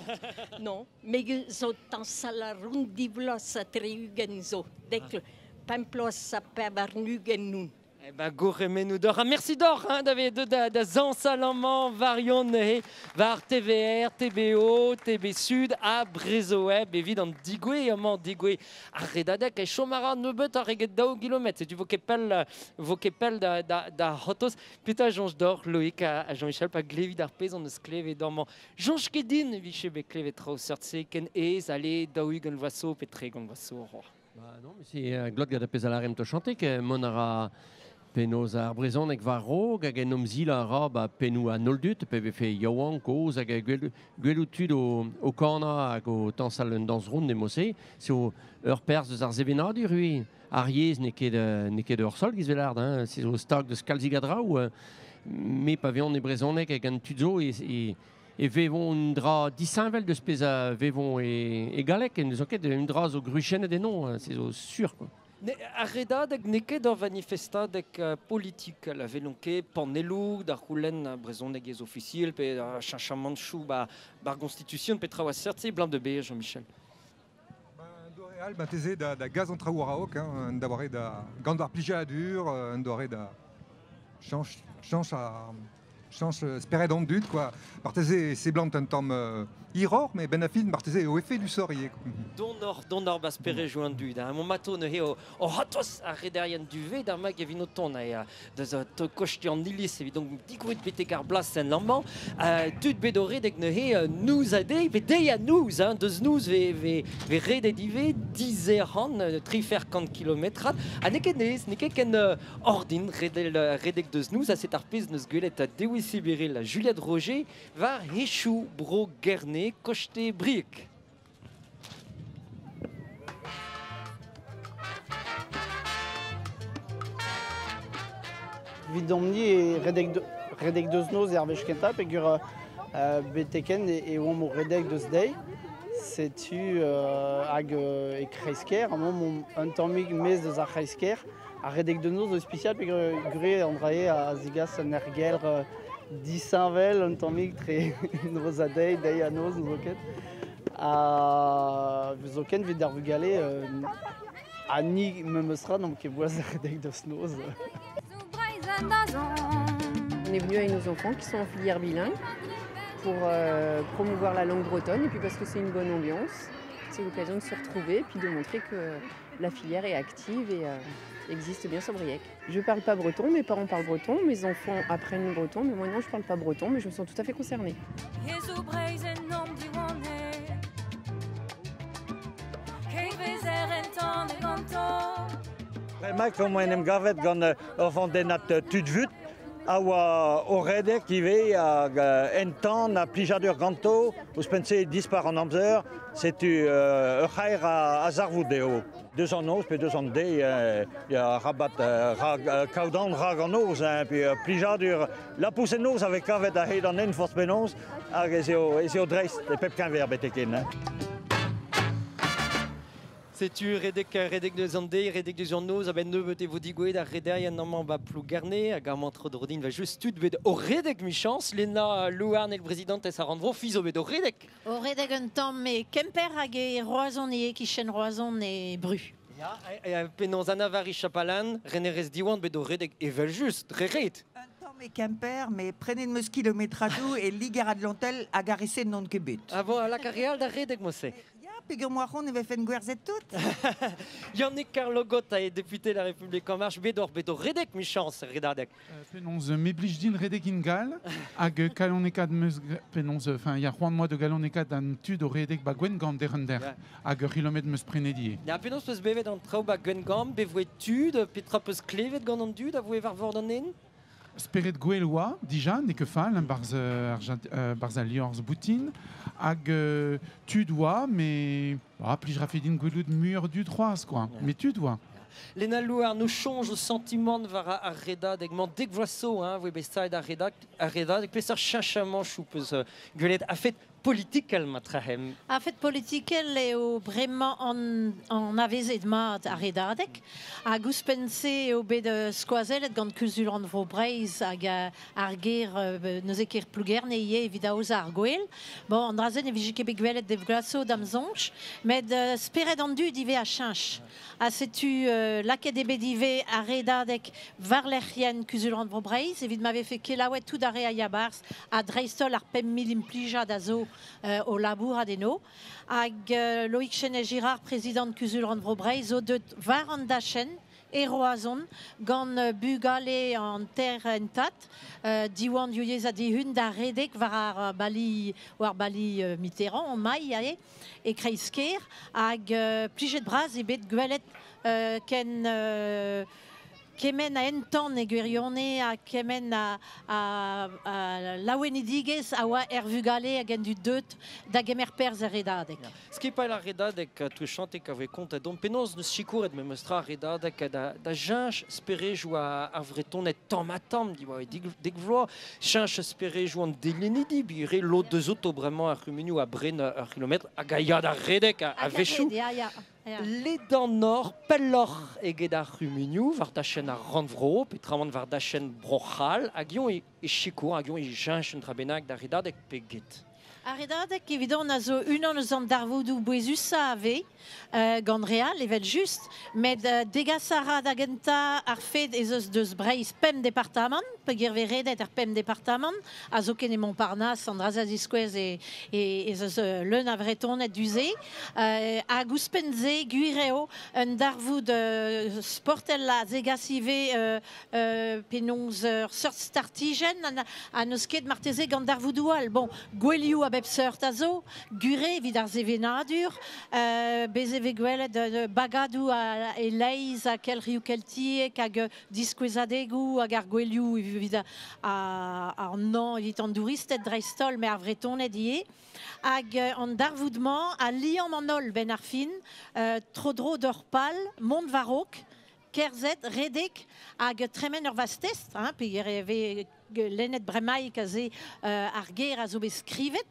[SPEAKER 18] non, me zo tañsal a ran div vloaz ha tri-ugent zo, dek, pemp bloaz ha pevar-ugent on.
[SPEAKER 1] Eh ben, gourc'hemennoù deoc'h ha mersi deoc'h hein, da vezañ deuet da zañsal amañ war neuze war TVR, TBO, TB Sud ha Brezhoweb evit an digouez amañ digouez ar redadeg e chom a ra nebeutoc'h eget daou gilometr. Setu vo ket pell, vo ket pell da c'hortoz. Petra soñj deoc'h Loïc ha Jean-Michel pa glevit ar pezh hon eus klevet amañ? Soñj ket din e vije bet klevet traoù seurt-se ken aes ale 40 vloaz zo pe 30 vloaz zo c'hoazh.
[SPEAKER 4] Ba non, mais c'est glot gant ar pezh a lâremp o chantek, mont a ra penaos ar brezhoneg war-raok hag en omzil a ra ba pennoù an holl dud, pe vefe yaouank, kozh hag gwelout tud o kanañ hag o tañsal un dañs ront emo-se, zo ur perzh eus ar sevenadur ivez. Ar yezh n'eo ket ur sol giz lâret, hein, se zo stag deus kalzik a draoù. Me pa vezont e brezhoneg hag an tud zo e vevont un dra disheñvel deus pezh a vevont e galleg, ne zo ket un dra zo gwriziennet eno, se zo sur, quoi.
[SPEAKER 1] Ar redadeg n'eo ket ur vanifestadeg politikel, a welont ket panelloù da c'houlenn brezhoneg ez ofisiel pe cheñchamantoù bar Gonstitution pe traoù a seurt-se, blam de be, Jean-Michel.
[SPEAKER 5] Doare all marteze da gas an traoù a-raok, hein, un doare da gant ar plijadur, un doare da chañch ar chañch spered an dud, quoi. Marteze seblant un tamm hiroc'h, met benn ar fin, marteze eo efedusoc'h ivez.
[SPEAKER 1] Donoc'h ba sperejoù an dud. Hein. Mon mato neuze o c'hortoz ar rederien duvet ar mag evit o tont deus kosti an iliz evit donc digouet betek ar blasenn amañ. Tud bet o redek neuze noz ha deiz, pe deiz ha noz, hein, deus noz ve redet ivez dizerc'hant, trifer kant kilometrad. Ha n'eo ket nez, n'eo ket ken ordin redek deus noz, ha set ar pezh neus gwelet Dewi Sibiril ha Juliette Roger war hechoù bro Gerne koste Brieg.
[SPEAKER 19] Evidomp-ni e redek deus noz er wech kentañ peogwir beteken e oamp o redek deus deiz. Setu hag e kreiz-kêr, amañ omp un tammig maez deus ar c'hreiz-kêr. Ar redek deus noz zo spesial peogwir an dra-se a zigas un aergelc'h disheñvel un tammig tre noz ha deiz, deiz ha noz n'zo ket. Ha zoken evit ar vugale ha ni memes tra n'omp ket boas da redek deus noz.
[SPEAKER 20] On est venu avec nos enfants qui sont en filière bilingue pour promouvoir la langue bretonne et puis parce que c'est une bonne ambiance. C'est l'occasion de se retrouver et puis de montrer que la filière est active et existe bien sur Briec. Je ne parle pas breton, mes parents parlent breton, mes enfants apprennent le breton, mais moi non, je ne parle pas breton, mais je me sens tout à fait concernée.
[SPEAKER 21] Bremañ omp en em gavet gant ur vandennad tud vut a oa o redek ivez hag entan ha plijadur ganto, ouzhpenn-se dispar an amzer, setu ur c'haer a zarvoud eo. Deus an noz pe deus an deiz, ya rabat kaout an rak an noz, hein, puis plijadur. Lapous en noz a vez kavet a-hed an hent forzh penaos, hag ez eo dreist e pep keñver betek-hen. Hein.
[SPEAKER 1] Setu redek deus an deiz, redek deus an noz, a-benn nebeut e vo digouezhet ar rederien amañ ba Plougerne, hag amañ tro dro din va just tud bet o redek michañs, Lena Louarn el prezidantez ar rannvro, fi zo bet o redek.
[SPEAKER 16] O redek un tamm e Kemper hag e Roazhon e kichen Roazhon e Bru.
[SPEAKER 1] Ya, e penaos Anna-Vari Chapalan, renerez Diwan bet o redek evel just, dre ret.
[SPEAKER 3] Tamm e Kemper, met prenet 'm eus kilometradoù e Liger-Atlantel hag ar re-se n'on ket bet.
[SPEAKER 1] Ah bon, a lak ar re all da redek mod-se.
[SPEAKER 3] Ya, peogwir 'moa c'hoant e vefen gwerzhet tout.
[SPEAKER 1] Yannick Kerlogot a eo député La République En Marche, bet oc'h bet o redek michañs redadeg.
[SPEAKER 22] Penaos me blij din redek ingal hag kalonekat 'm eus penaos enfin ya c'hoant 'moa da galonekat an tud o redek ba Gwengamp derc'hent hag ur c'hilometr 'm eus prenet ivez.
[SPEAKER 1] Ya, penaos peus bevet an traoù ba Gwengamp, bet voe tud, petra peus klevet gant an dud a voe war vord an hent?
[SPEAKER 22] Spered gwell oa, dija, n'eo ket fall, hein, barzh ar barzh al liorzh boutin, hag tud oa, met ah, plij rafe din gwelout muioc'h dud c'hoazh, quoi. Met tud oa.
[SPEAKER 1] Lena Louarn, o soñj o santimant war ar redadeg-mañ dek vloaz zo, hein, voe bet savet ar redadeg, peseurt cheñchamanchoù peus gwelet a-fet politikel matrahem?
[SPEAKER 16] A-fet politikel eo bremañ anavezet mat ar redadeg, hag ouzhpenn-se eo bet skoazellet gant Kuzul Rannvro Breizh hag ar gêr neuze kêr Plougerne ivez evit aozañ ar gwel. Bon, an dra-se ne vije ket bet gwelet dev glaso da'm soñj, met spered an dud ivez a cheñch. Ha setu lakaet eo bet ivez ar redadeg war lec'hienn Kuzul Rannvro Breizh evit ma vefe kelaouet tout ar re a ya 'barzh ha dreist-holl ar 5000 implijad a zo o labourat eno. Hag Loïc Chesnais-Girard, prezidant Kuzul Rannvro Breizh, zo deuet war an dachenn e Roazhon gant bugale an ter hentad, Diwan Divyezh ha Dihun da redek war ar bali, war bali Mitterrand, mailh aze, e kreiz-kêr, hag plijet bras eo bet gwelet ken kement a entan e gwirionez ha kement a laouenidigezh a oa er vugale hag en dud deut da gemer perzh er redadeg.
[SPEAKER 1] Skipailh ar redadeg touchantek a voe kontet domp penaos n'eus sikouret memes tra ar redadeg da cheñch sperejoù ar Vretoned tamm-ha-tamm diwar dek vloaz, cheñch sperejoù an dilennidi, re lod deus outo bremañ ar c'humunioù a bren ur c'hilometr hag a ya da redek a-wechoù. Ledanoc'h, pelloc'h eget ar c'humunioù war dachenn ar rannvro, peotramant war dachenn Bro-C'hall, hag eñ e sikour, hag eñ e cheñch un dra bennak d'ar redadeg pe get.
[SPEAKER 16] Ar redadeg evidon a zo unan eus an darvoudoù bouezusañ a vez gant re all evel-just, met degas a ra da gentañ ar fed ez eus deus Breizh pemp departamant, peogwir vez redet ar pemp departamant, ha zoken e Montparnasse, an dra-se a ziskouez ez eus leun a Vretoned du-se. Hag ouzhpenn-se, gwir eo, un darvoud sportel a zegas ivez penaos ur seurt startijenn ha n'eus ket marteze gant darvoudoù all. Bon, gouelioù a bep seurt a zo, gwir eo evit ar sevenadur, bez' e vez gwelet bagadoù e-leizh ha kelc'hioù keltiek hag diskouezadegoù hag ar gouelioù evit an hañv, evit an douristed dreist-holl, met ar Vretoned ivez. Hag an darvoud-mañ a liamm an holl benn ar fin, tro-dro d'ur pal, mont war-raok, kerzhet, redek hag tremen ur vazh-test, hein, peogwir e vez lennet bremaik aze ar ger a zo bet skrivet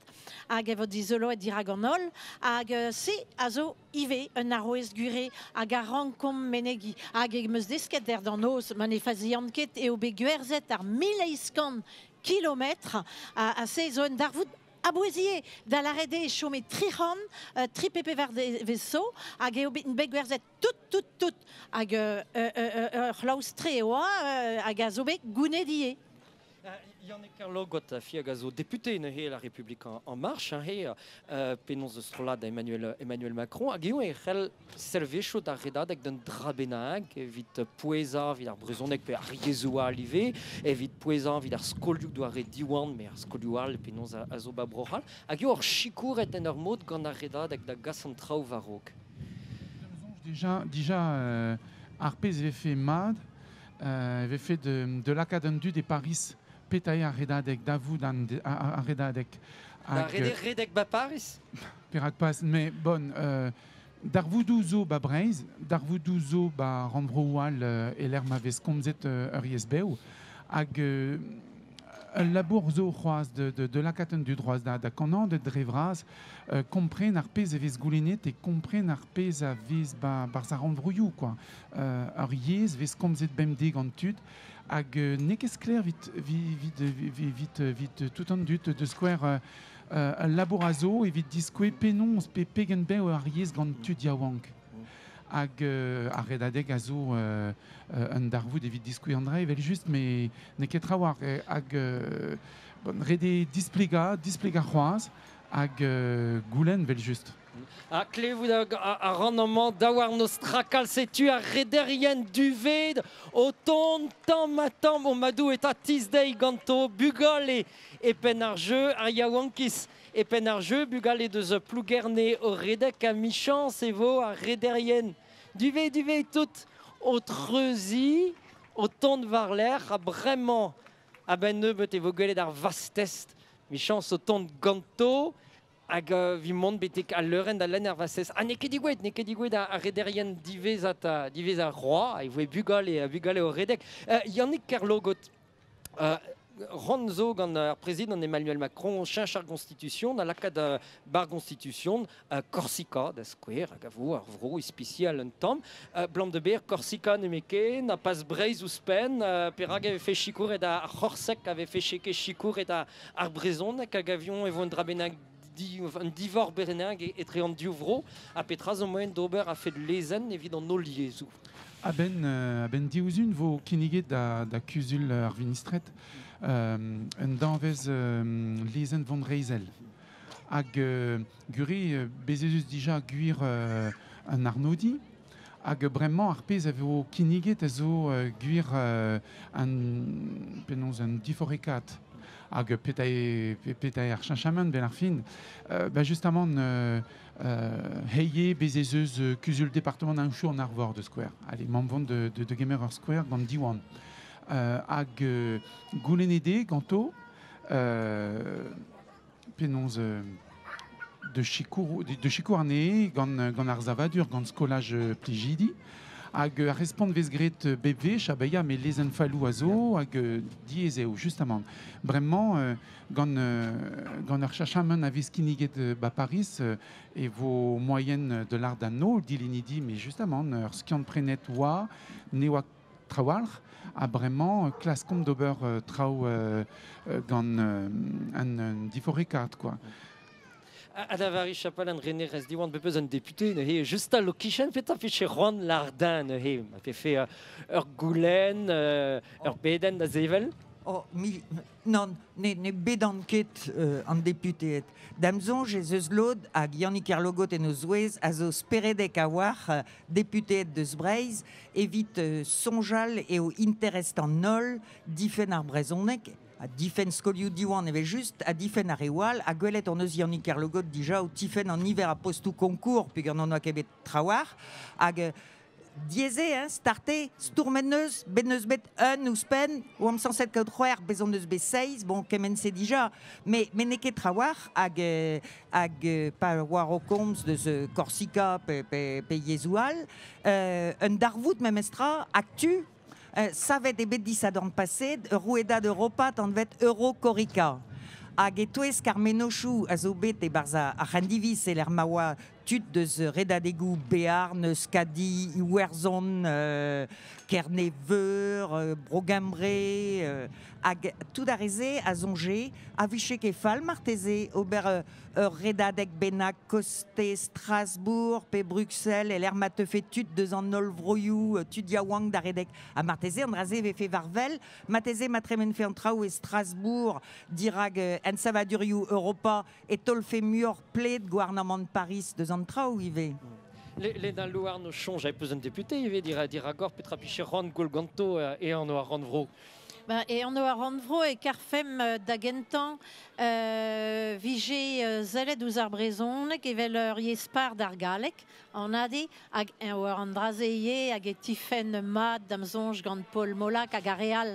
[SPEAKER 16] hag e vo dizoloet dirak an holl hag se a zo ivez un arouez gwir hag a rankomp menegiñ. Hag em eus desket dec'h d'an noz, ma ne fazian ket, eo bet gwerzhet ar 1800 kilometr ha se zo un darvoud a-bouez ivez. Da lâret eo e chome 300, tri pe pevar devezh zo hag eo bet gwerzhet tout, tout, tout. Hag ur c'hlaoustre e oa hag a zo bet gounezet ivez.
[SPEAKER 1] Yannick Kerlogot, fi hag a zo député neuze La République en Marche, hein, he penaos eus strollad Emmanuel Macron, hag eo e c'hell servijout ar redadeg d'un dra bennak evit pouezañ evit ar brezhoneg pe ar yezhoù all ivez, evit pouezañ evit ar skolioù doare Diwan, met ar skolioù all penaos a zo ba Bro-C'hall, hag eo hor sikouret en ur mod gant ar redadeg da gas an traoù war-raok.
[SPEAKER 22] Dija ar pezh e vefe mat, e vefe de lakaat an dud e Pariz petra eo ar redadeg, da vout ar redadeg.
[SPEAKER 1] Da redek ba Pariz?
[SPEAKER 22] Perak pas, mais bon, darvoudoù zo ba Breizh, darvoudoù zo ba rannvroioù all e-lec'h ma vez komzet ur yezh bev, hag ul labour zo c'hoazh de lakaat an dud c'hoazh da kannañ de dre vras kompren ar pezh e vez goulennet e kompren ar pezh a vez barzh ar rannvroioù quoi. Ar yezh vez komzet bemdez gant tud hag n'eo ket sklaer vit tout an dud de skouer ul labour a zo evit diskouez penaos pe pegen bev ar yezh gant tud yaouank. Hag ar redadeg a zo un darvoud evit diskouez an dra evel just, met n'eo ket trawalc'h. Hag bon, ret eo displegañ c'hoazh hag goulenn evel just.
[SPEAKER 1] Ha klevout a ran amañ daouarn o strakal setu ar rederien duved o tont tamm ha tamm o madoù eta tizh dezhi ganto bugale e penn ar jeu ar yaouankiz e penn ar jeu bugale deus Plougerne o redek ha michañs e vo ar rederien duvet tout o treuziñ o tont war-lerc'h ha bremañ a-benn nebeut e vo gwelet ar vastest michañs o tont ganto hag vi mont betek al leurenn da lenn ar vastest. Ha n'eo ket digouet ar rederien diwezhat roi, e voe bugale o redek. Yannick Kerlogot, Ran zo gant ar prezident Emmanuel Macron cheñch ar Constitution, da lakaat bar Constitution Korsika da skouer hag a vo ar vro ispisial un tamm. Blam de ber Korsika nemeken, a pas Breizh ouzhpenn, perak e vefe sikouret ar C'horseg a vefe cheke sikouret ar brezhoneg hag avion e vo un dra bennak un divor bennak etre an div vro ha petra zo moaien d'ober a fed lezenn evit an holl yezhoù.
[SPEAKER 22] A-benn diouzhun vo kinniget da kuzul ar vinistred un danvez lezenn von Reisel. Hag gure bez ez eus dija gwir an arnodiñ hag bremañ ar pezh a vo kinniget a zo gwir an penaos un diforekaat. Hag peta eo ar cheñchamant benn ar fin. Ba justamant heie bez ez eus kuzul departement an an Arvor de skouer. Allez, mamm vont de gemer ur skouer gant Diwan. Hag goulennet ganto penaos de sikour anezhe gant ar savadur gant skolaj Plijidi hag ar respont vez graet bep wech ha ba ya met lezenn falloù a zo hag diaes eo justamant. Bremañ gant ur cheñchamant a vez kinniget ba Paris e vo moaien de l'art d'an holl dilennidi met justamant ur skiant-prenet oa ne oa trawalc'h ha bremañ klaskomp d'ober traoù gant an diforekaat quoi.
[SPEAKER 1] Adavari Chapal an René Rez Diwan bep eus an député neuze just al lokichen petra fiche Juan Lardin neuze ma fe ur goulenn ur bedenn da sevel.
[SPEAKER 3] Oh, non, ne bedan ket an deputeed. Da'm soñj ez eus lod hag Yannick Kerlogot en o zouez a zo speredek a-walc'h deputeed deus Breizh evit soñjal eo interest an holl difenn ar brezhoneg a difenn skolioù Diwan evel just, a difenn ar reoù all, ha gwelet hon eus Yannick Kerlogot dija o tifenn an niver a postoù konkour peogwir n'on oa ket bet trawalc'h hag diaes eo, hein, starte, stourmet neus, bet neus bet un ouzhpenn, oamp sañset kaout c'hwec'h, bez hon eus bet seizh, bon, kement-se dija, met n'eo ket trawalc'h hag pa war o komz deus Korsika pe yezhoù all, un darvoud memestra, aktu, savet eo bet disadorn paset, rouedad Europat anvet Eurokorica. Hag e-touesk ar mennozhioù a zo bet e-barzh ar c'hendiviz e lec'h ma oa tud deus redadegoù Bearn, Euskadi, Iwerzhon, Kerne-Veur, Bro-Gembre, hag tout ar re-se a soñje a vije ket fall marteze ober ur redadeg bennak koste Strasbourg pe Bruxelles e lec'h ma teufe tud deus an holl vroioù, tud yaouank da redek. Ha marteze an dra-se vefe war-wel, marteze ma tremenfe an traoù e Strasbourg dirak ensavadurioù Europa e tolfe muioc'h pled gouarnamant Paris deus an traoù ivez.
[SPEAKER 1] Lena Louarn o soñj a peus un député ivez diragor petra piche ran gwell ganto e anv ar rannvro.
[SPEAKER 2] Ben, e anv ar rannvro e karfem da gentañ vije sellet ouzh ar brezhoneg evel ur yezh par d'ar galleg an ade hag eñ war an dra-se ivez hag e tifenn mat da'm soñj gant Paul Molac hag ar re all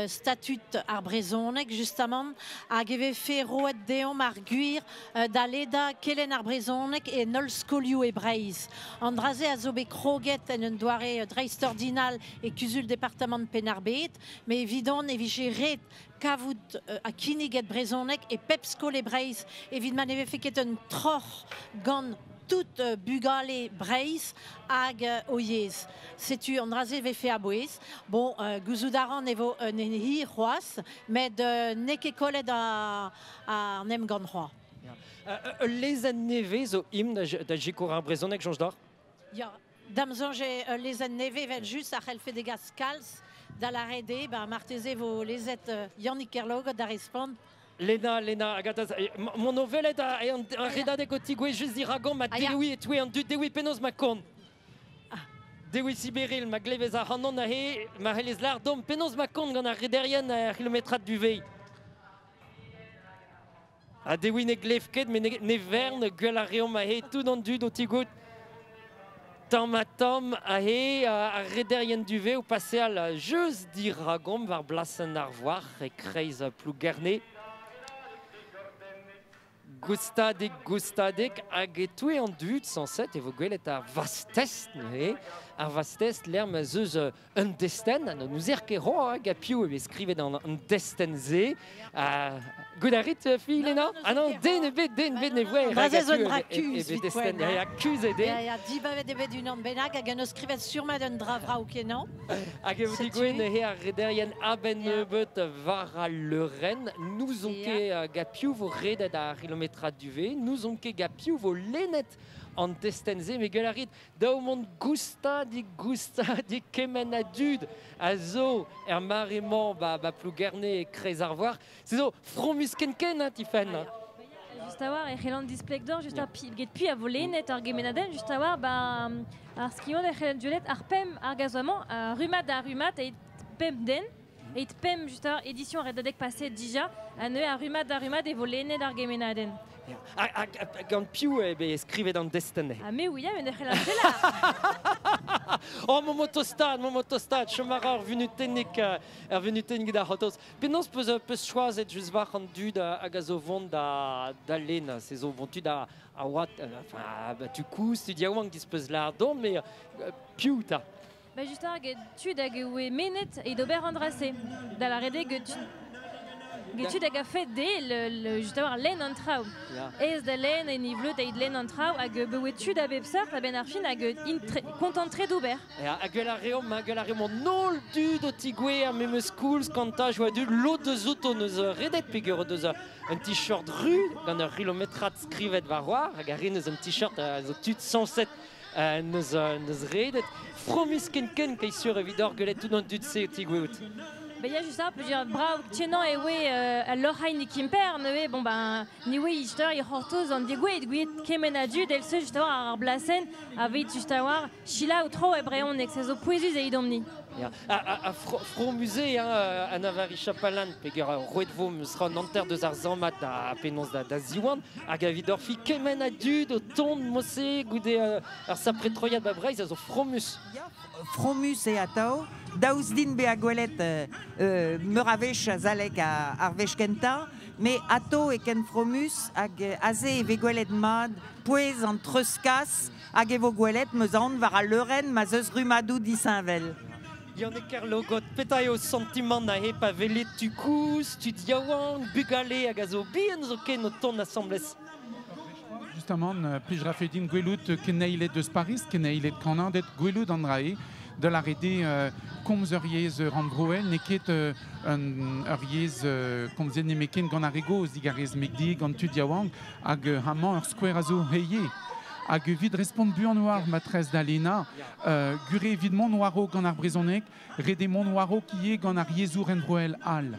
[SPEAKER 2] statut ar brezhoneg justamant hag e vefe roet deomp ar gwir da ledañ kelenn ar brezhoneg e holl skolioù e Breizh. An dra-se a zo bet kroget en un doare dreistordinal e kuzul departamant Penn-ar-Bed, met evidon Evidon e vije ret kavout a kinniget brezhoneg e pep skol e Breizh evit ma ne vefe ket un troc'h gant tout bugale Breizh hag o yezh. Setu an dra-se vefe a-bouez. Bon, gouzout a ran e vo un hir c'hoazh, met n'eo ket kollet an emgann c'hoazh.
[SPEAKER 1] Ul lezenn nevez zo im da sikour ar brezhoneg, soñj deoc'h?
[SPEAKER 2] Ya, da'm soñj eo ul lezenn nevez evel just a c'hellfe degas kalz da lâret eo, ba marteze vo lezet Yannick Kerlogot da respont.
[SPEAKER 1] Lena, Agatha, mon ovelet a an redadeg o tigouez just diragon ma dewi e toue an dud dewi penaos ma kont. Dewi Siberil, ma glevez ar c'hanon a he, ma c'hellez lar dom penaos ma kont gant ar rederien ar kilometrad du vei. Ha dewi ne glev ket, met ne vern gwell ar reomp a he tout an dud o tigout. Tamm ha tamm a he ar rederien du vei o paseal just diragon war blasenn ar voar e kreiz Plougerne. Goustadek, goustadek, hag e toue an dud, sañset, e vo gwelet ar vastest, neuze. Ar vastest, lec'h ma 'z eus un destenn, ha n'ouzer ket ro, hag a piv e vez skrivet an destenn-se. Goût a rit, fi, Lena? Ah non, den ebet, den ebet ne voe.
[SPEAKER 2] An dra-se zo un dra
[SPEAKER 1] E
[SPEAKER 2] kuzh
[SPEAKER 1] vez
[SPEAKER 2] evit
[SPEAKER 1] destenn,
[SPEAKER 2] poent,
[SPEAKER 1] ya, kuzh eo
[SPEAKER 2] Ya, ya, dibavet eo bet unan bennak hag en eus skrivet surmat un dra vrav kenañ.
[SPEAKER 1] Hag e vo
[SPEAKER 2] Setu.
[SPEAKER 1] digouezet neuze ar rederien a-benn nebeut war al leurenn. N'ouzon ket gant piv vo redet ar kilometrad du V, n'ouzon ket gant piv vo lennet an destenn-se, met gwell a rit daou mont goustadik, goustadik kement a dud a zo er mare-mañ ba Plougerne e kreiz ar voar. Se zo fromus ken-ken, hein, Tifenn.
[SPEAKER 12] Ah, ya. Just a war, e c'hellan displeg d'or, just ar pi, get pi a vo lennet ar gemenadenn, just a war, ba, ar skion e c'hellan duelet ar pemp ar gazoamañ, ar rummad ar rummad, eit pemp den, eit pemp, just a war, édition redadeg passé dija, ha neuze ar rummad ar rummad e vo lennet ar gemenadenn.
[SPEAKER 1] Ya. Ha gant piv eo bet skrivet an destenn?
[SPEAKER 12] Ah, me oui, mais ne c'hellan ket lar.
[SPEAKER 1] Oh, mon motostad, mon motostad, chom a ra ur vunutennig, ur vunutennig da c'hortoz. Penaos peus choazet just war an dud hag a zo vont da lenn, se zo vont tud a oad, enfin, ba, tu kouz, tu diaouank dis peus lar don, mais piv ta?
[SPEAKER 12] Ba, just ar get tud hag e oe menet e d'ober an dra-se. Da la redeg tu Get tud hag a fet de, le, just a war lenn an traoù. Ez da lenn en ivleut eid lenn an traoù hag bewe tud a bep seurt a-benn ar fin hag int kontant tre d'ober.
[SPEAKER 1] Ya, hag gwell ar reomp, ha gwell ar reomp an holl dud o tigouez ar memes koulz kanta joa dud lod deus outo neus redet peogwir o deus un t-shirt ru gant ur kilometrad skrivet war war hag ar re neus un t-shirt a zo tud sañset neus redet. Fromus ken-ken kei sur evit hor gwelet tout an dud-se o tigoueout.
[SPEAKER 12] Ba ya just ar, peogwir brav tienañ e oe al loc'hain e Kemper, neuze, bon ben, ni oe just ar, e c'hortoz an degouezh, gouiet kement a dud, el se just a war ar blasenn, a veit just a war selaou tro e brezhoneg, se zo pouezus evidomp-ni.
[SPEAKER 1] Ya. A fro musée, hein, Anna-Vari Chapalan, peogwir roet vo meus ran hanter deus ar zammat da penaos da ziwan, hag a vid orfi kement a dud o tont mose goude ar sapre troiad ba Breizh a zo fromus.
[SPEAKER 3] Ya, fromus e atao, daoust din bezañ gwelet meur a wech a zalek ar wech kentañ, met atao e ken fromus hag aze e vez gwelet mat pouez an treuzkas hag e vo gwelet meus aon war al leurenn ma 'z eus rummadoù disheñvel.
[SPEAKER 1] Yannick Kerlogot, petra eo santimant a he pa welet tu kouz, tu diaouank, bugale hag a zo bihan zo ken o tont asambles.
[SPEAKER 22] Justement, plij rafe din gwelout keneilet deus Paris, keneilet kannaded gwelout an drae, de la rede komz ur yezh rannvroel, n'eo ket un ur yezh komzet nemeken gant ar re gozh, digarez megdi, gant tud yaouank, hag hamañ ur skouer a zo heie. Hag evit respont buan war matrez da Lena, gure evit mont war-raok gant ar brezhoneg, rede mont war-raok ivez gant ar yezhoù rannvroel all.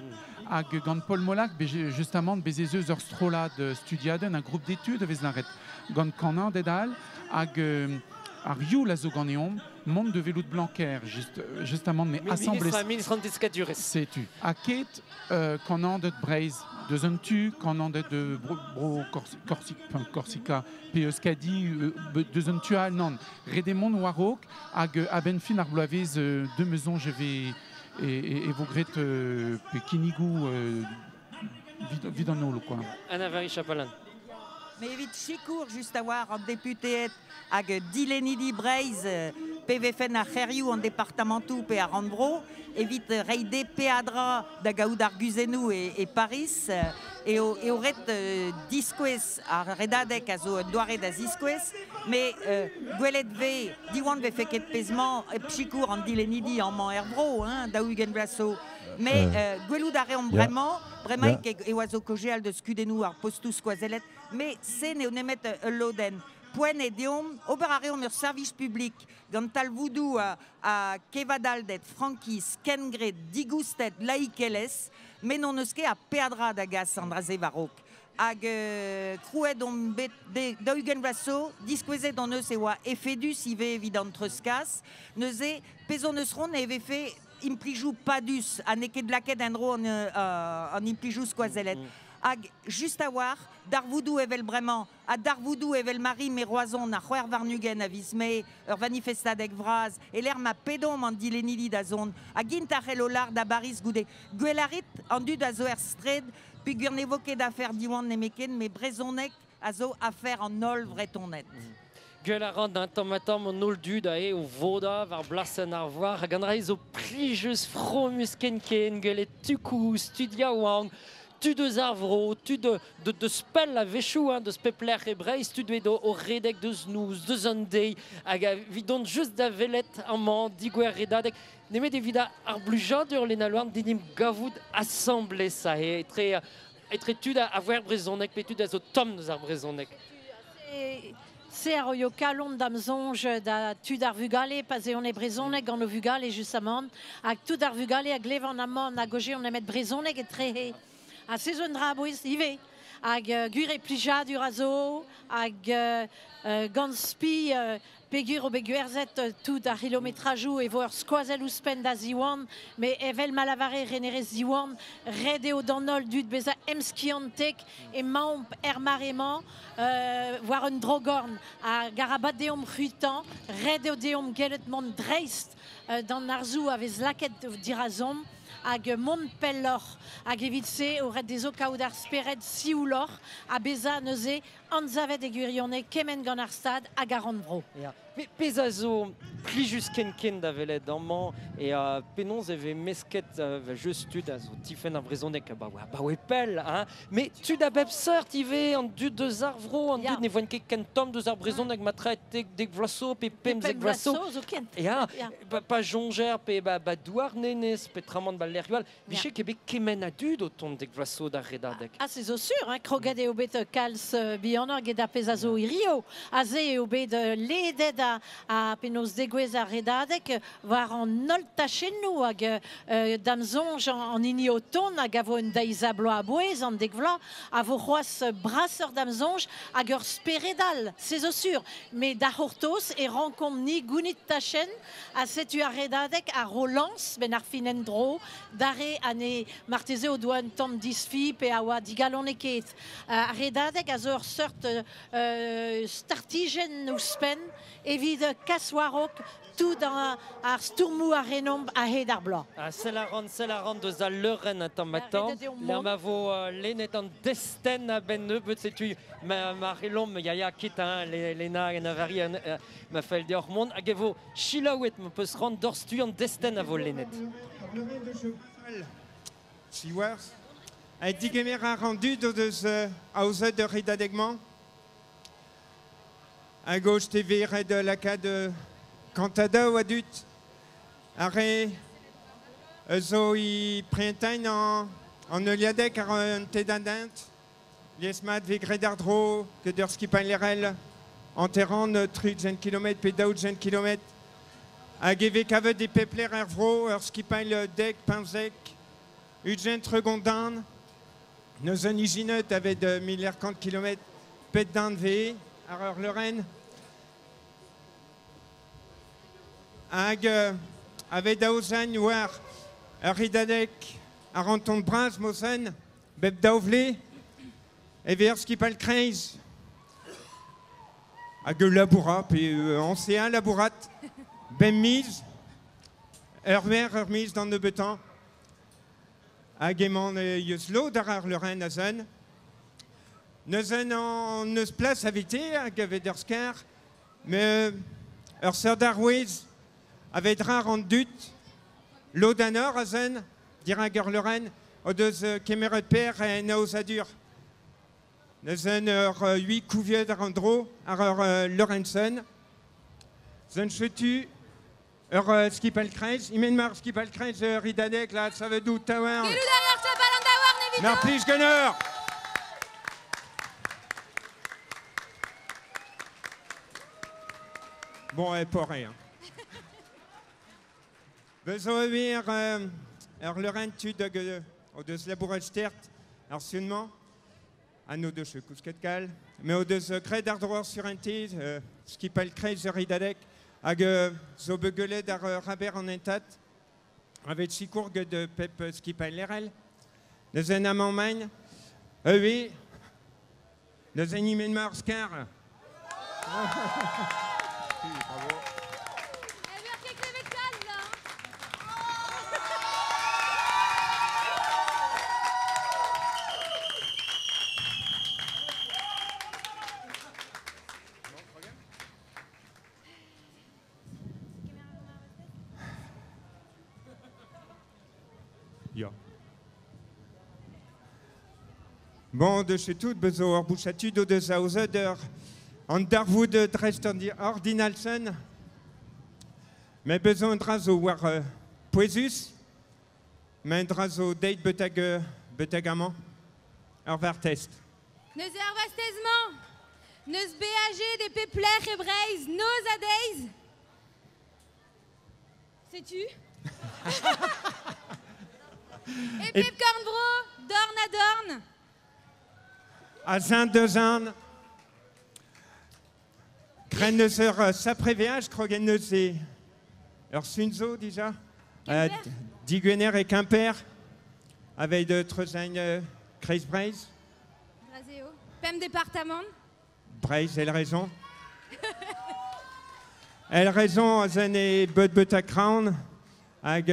[SPEAKER 22] Hag gant Paul Molac, justement, bez ez eus ur strollad studiadenn, un groupe d'études vez lâret gant kannaded all, hag ar youl a zo ganeomp, mont de velout Blanquer, justement, mais assemblée.
[SPEAKER 1] Ministre an deskadurezh.
[SPEAKER 22] Setu. Ha ket kannaded Breizh, deus un tu, kannaded de bro enfin, Korsika, pe Euskadi, deus un tu all, nann. Rede mont war-raok, hag a-benn fin ar bloavezh deux maisons, je vais e vo gret pe kinnigoù vid an holl, quoi.
[SPEAKER 1] Anna-Vari Chapalan.
[SPEAKER 3] Mais evit sikour just a war an deputeed hag dilennidi Breizh pe vefen ar c'hêrioù an departamentoù pe ar rannvro, evit reiñ dezhe peadra da gaout ar guzennoù e Paris, eo ret diskouez ar redadeg a zo un doare da ziskouez, met gwelet 'vez Diwan 'vefe ket pezh-mañ hep sikour an dilennidi amañ er vro, hein, 40 vloaz zo. Met gwelout a reomp bremañ, bremaik e oa zo kaozeal deus kudennoù ar postoù skoazellet, met se n'eo nemet ul lodenn. Poent eo deomp ober a reomp ur servij publik gant talvoudoù ha kevadalded, frankiz, kengred, digousted, laikelezh, met n'hon eus ket a peadra da gas an dra-se war-raok. Hag krouet omp bet 40 vloaz zo, diskouezet hon eus e oa efedus ivez evit an treuzkas. Neuze, pezh hon eus c'hoant e vefe implijoù padus ha n'eo ket lakaet en-dro an implijoù skoazellet. Hag just a-walc'h, darvoudoù evel bremañ, ha darvoudoù evel Marie me Roazhon ar 26 a viz Mae, ur vanifestadeg vras, e-lec'h ma pedomp an dilennidi da zont, hag int a c'hello lâr da Bariz goude. Gwell a rit, an dud a zo er straed, peogwir ne vo ket afer Diwan nemetken, met brezhoneg a zo afer an holl Vretoned.
[SPEAKER 1] Gwell a ran un tamm-ha-tamm an holl dud aze o vodañ war blasenn ar Voar hag an dra-se zo plijus, fromus ken-ken, gwelet tu kozh, tud yaouank, tud eus ar vro, tud deus pell a-wechoù, hein, deus pep lec'h e Breizh, tud bet o redek deus noz, deus an deiz, hag evit dont just da welet amañ digouer redadeg, nemet evit ar blijadur Lena Louarn d'en em gavout asambles aze, etre tud a voar brezhoneg pe tud a zo tomm deus ar brezhoneg.
[SPEAKER 2] Se a roio kalon da'm soñj da tud ar vugale, pa 'z eont e brezhoneg gant o vugale justamant, hag tud ar vugale a glevan amañ na gaozeont nemet brezhoneg etrehe. Ha se zo un dra a-bouez ivez. Hag gwir eo plijadur a zo, hag gant spi peogwir eo bet gwerzhet tout ar c'hilometrajoù e vo ur skoazell ouzhpenn da Ziwan, met evel ma lavare renerez Diwan, ret eo d'an holl dud bezañ emskiantek emaomp er mare-mañ war un dro-gorn hag arabat deomp c'hwitañ, ret eo deomp gellet mont dreist d'an harzoù a vez lakaet dirazomp hag mont pelloc'h. Hag evit se eo ret dezho kaout ar spered siouloc'h ha bezañ neuze anzavet e gwirionez kement gant ar Stad hag ar rannvro.
[SPEAKER 1] Ya. Met pezh a zo plijus ken-ken da welet amañ e penaos e vez mesket just tud a zo tifenn ar brezhoneg abaoe pell, hein. Met tud a bep seurt ivez, an dud deus ar vro, an dud ne voent ket ken tomm deus ar brezhoneg ma traet 10 vloaz zo pe 15 vloaz zo. Ya, pa soñjer pe ba Douarnenez petramant ba lec'hioù all, vije ket bet kement a dud o tont 10 vloaz zo d'ar redadeg.
[SPEAKER 2] Ah, se zo sur, hein, kroget eo bet kalz bihanoc'h get ar pezh a zo hirio. Aze eo bet ledet ha penaos degouezh ar redadeg war an holl tachennoù hag da'm soñj an hini o tont hag a vo un deiz-ha-bloaz a-bouez, an 10 vloaz, a vo c'hoazh brasoc'h da'm soñj hag ur spered all, se zo sur. Met da c'hortoz e rankomp-ni gounit tachenn ha setu ar redadeg a ro lañs 'benn ar fin en-dro d'ar re ha ne marteze o doa un tamm disfi pe a oa digalonekaet. Ar redadeg a zo ur seurt startijenn ouzhpenn evit kas war-raok tout ar stourmoù a renomp a-hed ar bloaz.
[SPEAKER 1] Ha sell a ran deus al leurenn un tamm ha-tamm. Lec'h ma vo lennet an destenn a-benn nebeut, setu ma c'hellomp, ya ya, ket, hein, Lena hag Anna-Vari, ma fell deoc'h mont, hag e vo selaouet ma peus c'hoant doc'htu an destenn a vo lennet.
[SPEAKER 6] Siwazh, ha digemer a ran dud o deus aozet ur redadeg-mañ. A-gauche TV ret lakaat kantadoù a dud. Ar re zo i prientain an heuliadeg ar un tedadent. Lies-mat 'vez graet àr-dro get ur skipailh lec'hel hanteran 30 kilometr pe 40 kilometr. Hag e vez kavet e pep lec'h er vro ur skipailh 10, 15, 20 tregondan. Neuze un ijinet avet 1100 kilometr pet dan 'vez ar ur leurenn. Hag avet aozañ war ur redadeg ar Anton Bras Mosen, bep daou vlez, e vez ur skipailh kreiz. Hag ul labourat, pe añseañ labourat, bemp miz, ur verr ur miz d'an nebeutañ. Hag emañ eus lod ar ar leurenn a-zen. Neuze n'eus plas evite hag evet ur skar, met ur seurt arouez. Avet rar an dut, lodanor a zen, dirag ur Lorraine, o deus kemeret per en aozadur. Neuzen ur hui kouviet ar an dro, ar ur Lorenzen. Zen chetu, ur skipal kreiz, imen mar skipal kreiz ridadek, la savedou taouarn.
[SPEAKER 17] Gelou derrière chapal an daouarn evito.
[SPEAKER 6] Mar plij geneur! Bon, e porre, hein. Bezo evir ur Lorraine tud hag o deus labouret stert ar sunmañ, an o deus kousket kal, me o deus kred ar droar sur un tez, skipal kreiz ur ridadek, hag zo begelet ar raber an entat, avet sikour ged pep skipal lerel. Neuzen en amañ main, oui, neuzen imen mar skar.
[SPEAKER 5] Bravo.
[SPEAKER 6] Ya. Bon, de chez tout, bezo ur bouchatud o deus aozet ur an darvoud dreist an ordinalsen. Mais bezo un dra zo war pouezus, mais un dra zo deit betag amañ, ur var test.
[SPEAKER 17] Neus ar vastezmañ, neus BAG de pepler e Breizh, noz a deiz. Sais-tu? E pep korn bro, dorn a dorn.
[SPEAKER 6] A zin deus an. Kren neus ur sapreveaj, krogen neus e ur sunzo, dija.
[SPEAKER 17] Quimper.
[SPEAKER 6] Digwener e Quimper, aveit de treuzain Kreiz Breizh.
[SPEAKER 17] Braseo. Pemp département.
[SPEAKER 6] Breizh, el raison. El raison a zen e beut beut a kraon, hag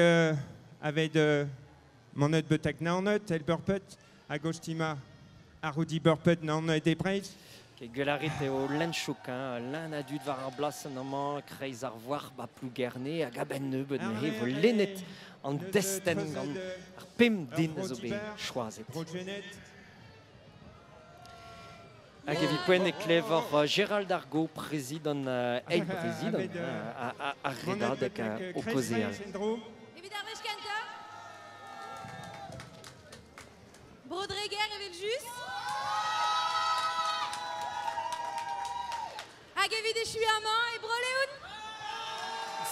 [SPEAKER 6] aveit monet beut a naonet, el beurpet, hag ostima arroudi beurpet naonet e Breizh.
[SPEAKER 1] Ke gwelarit eo lenchouk, hein, len a dud war ar blas an amañ, kreiz ar voar ba Plougerne hag a-benn nebeut neuze vo lennet an destenn gant ar pemp den a zo bet choazet. Hag evit poent e klevor Gérald Argo, prezident, eil prezident, ar redadeg o kaozeal.
[SPEAKER 17] Evit ar wech kentañ, Brodreger evel just. Hag evit echu amañ e Bro-Leon.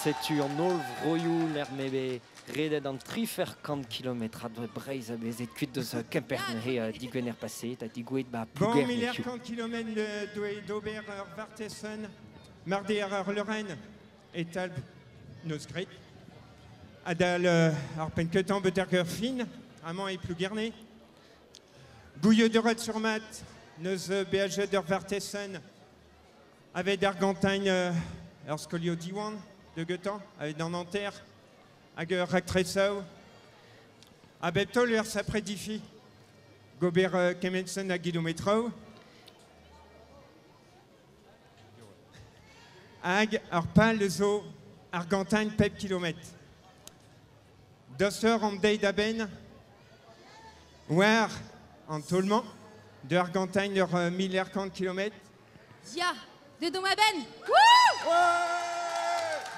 [SPEAKER 1] Setu an holl vroioù l'er mebe redet an trifer kant kilometrad dre Breizh a bezet kuit deus Kemper neuze digwener paseet ha digouet ba
[SPEAKER 6] Bon,
[SPEAKER 1] Plougerne
[SPEAKER 6] miller
[SPEAKER 1] hiziv.
[SPEAKER 6] kant kilometr doe d'ober ur vartesen, marde ar ur Lorraine, etal noz gret. Adal ar penketan beter ur fin, amañ e Plougerne. Gouilleux de red sur mat, neus BHG d'ur vartesen, avec d'Argentine ur skolio Diwan de Goethe, avec d'an Nanterre, hag ur raktresaou. A bep taol ur sapredifi, gober Kemensen hag kilometrou. Hag ur pal zo Argentine pep kilometr. Dosteur an deiz da benn, war an tolmañ, de Argentine ur miller kant kilometr.
[SPEAKER 17] Ya, de dom a benn. Wouh!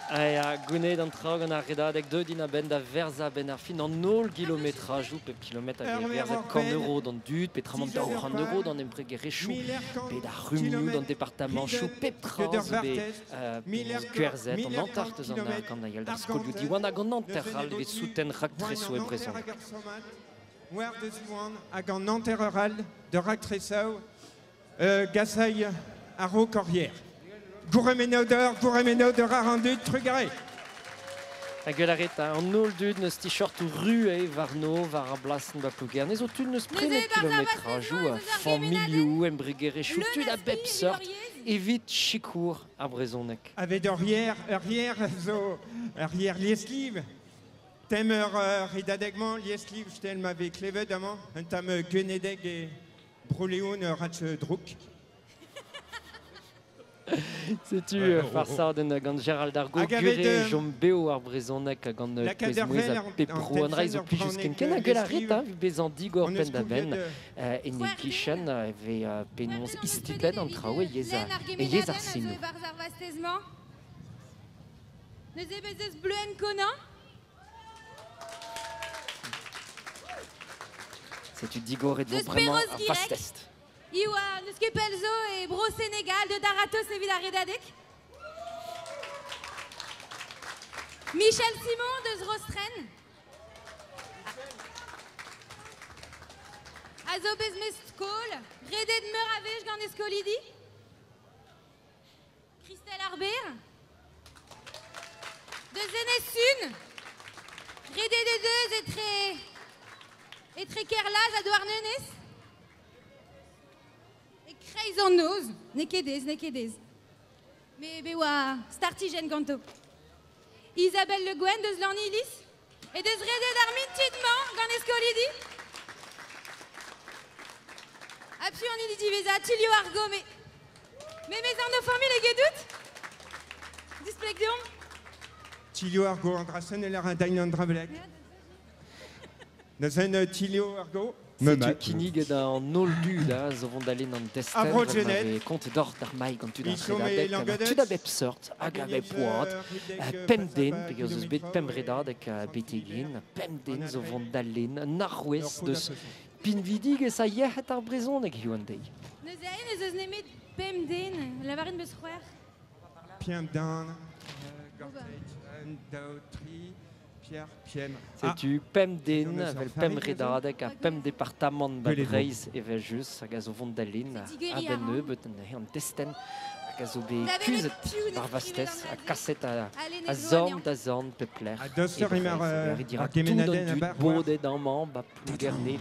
[SPEAKER 1] Ai, a gounet an traoù gant ar redadeg deut din a-benn da verza benn ar fin an holl kilometrajoù pep kilometr hag e verzet kant euro d'an dud, pe tramant daou c'hant euro d'an embregerezhioù, pe d'ar rumioù, d'an departamanchoù, pep tra zo bet gwerzhet an hanter eus an argant a yell d'ar skolioù Diwan hag an hanter all evit souten raktresoù e brezhoneg.
[SPEAKER 6] War deus Diwan hag an hanter ur all de raktresoù gasai ar Corrière. Gouremeno d'or, gouremeno d'or ar an dud, trugare.
[SPEAKER 1] Hag gwelaret, hein, an holl dud neus t-shirt ru e warno, war ar blasenn ba Plougerne. Zo tud neus prenet kilometrajoù, familhoù, embregerezhioù, tud a bep seurt, evit sikour ar brezhoneg.
[SPEAKER 6] Avec ur hier, ur hier zo, ur hier liesliv. Tem ur ridadegmañ, liesliv, stel ma vez klevet amañ, un tam gwenedeg e Bro-Leon ur ratch drouk.
[SPEAKER 1] Setu farsadenn gant Gérald Argo,
[SPEAKER 6] Hag evet,
[SPEAKER 1] gure jom beo ar brezhoneg gant
[SPEAKER 6] Lakaat
[SPEAKER 1] pezh
[SPEAKER 6] ar
[SPEAKER 1] mouez
[SPEAKER 6] vel
[SPEAKER 1] a
[SPEAKER 6] en-
[SPEAKER 1] pep
[SPEAKER 6] en
[SPEAKER 1] ro an
[SPEAKER 6] telefon
[SPEAKER 1] reiz o
[SPEAKER 6] ur
[SPEAKER 1] plijus
[SPEAKER 6] bronneg,
[SPEAKER 1] ken ken hag el a
[SPEAKER 6] lestriv.
[SPEAKER 1] ret, hein, bezañ digor
[SPEAKER 6] On eus
[SPEAKER 1] penn da benn
[SPEAKER 6] kouviet,
[SPEAKER 1] en e kichen ve penaos istitlet an traoù e yezh
[SPEAKER 17] Lenn ar
[SPEAKER 1] e yezh ar
[SPEAKER 17] gemennadenn a zo
[SPEAKER 1] sinoù.
[SPEAKER 17] e-barzh ar vastez-mañ. Neuze bez eus Bleuenn Konan.
[SPEAKER 1] Setu digoret vo
[SPEAKER 17] Deus
[SPEAKER 1] bremañ
[SPEAKER 17] Perroz
[SPEAKER 1] ar
[SPEAKER 17] Gireg.
[SPEAKER 1] vastest.
[SPEAKER 17] Iwa, neus ket pell zo e Bro Senegal de Daratos evit ar redadeg. Michel Simon deus Rostren. A zo bez mez skol, redet meur a vej gant eskolidi. Christelle Arber. Deus Enesun. Redet e deus etre Kerlaz ha Douarnenez. E kreiz an noz, n'eo ket ez, n'eo ket ez. Me be oa startijenn ganto. Isabelle Le Guen deus Lannilis e deus redet ar mintin-mañ gant eskolidi. Ha piv an hini diwezhañ, Tilio Argo, me mez an o familh e gedout? Displeg deomp.
[SPEAKER 6] Tilio Argo, Andrasen e lar dain an dravelek. Neuzen Tilio Argo.
[SPEAKER 1] Setu kinnig an holl dud a zo vont d'alen an desten
[SPEAKER 6] A bro
[SPEAKER 1] gant ma
[SPEAKER 6] Jeanette.
[SPEAKER 1] vez kont d'or d'ar mailh gant tud ar
[SPEAKER 6] Iso me
[SPEAKER 1] redadeg, gant
[SPEAKER 6] Languedoc.
[SPEAKER 1] tud a bep seurt hag a bep oad.
[SPEAKER 6] Ridek,
[SPEAKER 1] Pemp den,
[SPEAKER 6] Pasaba,
[SPEAKER 1] peogwir eus bet pemp redadeg betegin, pemp den zo vont d'alen an arouez
[SPEAKER 6] Ur
[SPEAKER 1] deus
[SPEAKER 6] faot a
[SPEAKER 1] pinvidigez a yec'hed ar brezhoneg hiziv an deiz.
[SPEAKER 17] Neuze aen ez eus nemet pemp den, lavarin beus c'hwec'h.
[SPEAKER 6] Pemp den, Gorteit, un, daou, tri, Pierre, Piem.
[SPEAKER 1] Setu pemp den,
[SPEAKER 6] Jonas
[SPEAKER 1] vel
[SPEAKER 6] Ar
[SPEAKER 1] pemp
[SPEAKER 6] Farid,
[SPEAKER 1] redadeg ha pemp departamant ba
[SPEAKER 6] Gwell e vo.
[SPEAKER 1] Breizh evel just hag a zo vont da lin
[SPEAKER 17] Setu
[SPEAKER 1] a
[SPEAKER 17] gwir
[SPEAKER 1] ben
[SPEAKER 17] a ran.
[SPEAKER 1] nebeut an an desten hag a zo bet
[SPEAKER 17] Da welet
[SPEAKER 1] kuzhet
[SPEAKER 17] piv neus
[SPEAKER 1] war
[SPEAKER 17] skrivet
[SPEAKER 1] vastez
[SPEAKER 17] an
[SPEAKER 1] ha
[SPEAKER 17] dra-se.
[SPEAKER 1] kaset
[SPEAKER 17] Allez,
[SPEAKER 1] a
[SPEAKER 17] Negro,
[SPEAKER 1] zorn
[SPEAKER 17] Anian.
[SPEAKER 1] da zorn pep lec'h.
[SPEAKER 6] A deus
[SPEAKER 1] e
[SPEAKER 6] ur imar,
[SPEAKER 1] Breizh. Hag a
[SPEAKER 6] ar
[SPEAKER 1] dirak tout an
[SPEAKER 6] gemennadenn
[SPEAKER 1] dud
[SPEAKER 6] a bar war.
[SPEAKER 1] bodet amañ ba Plougerne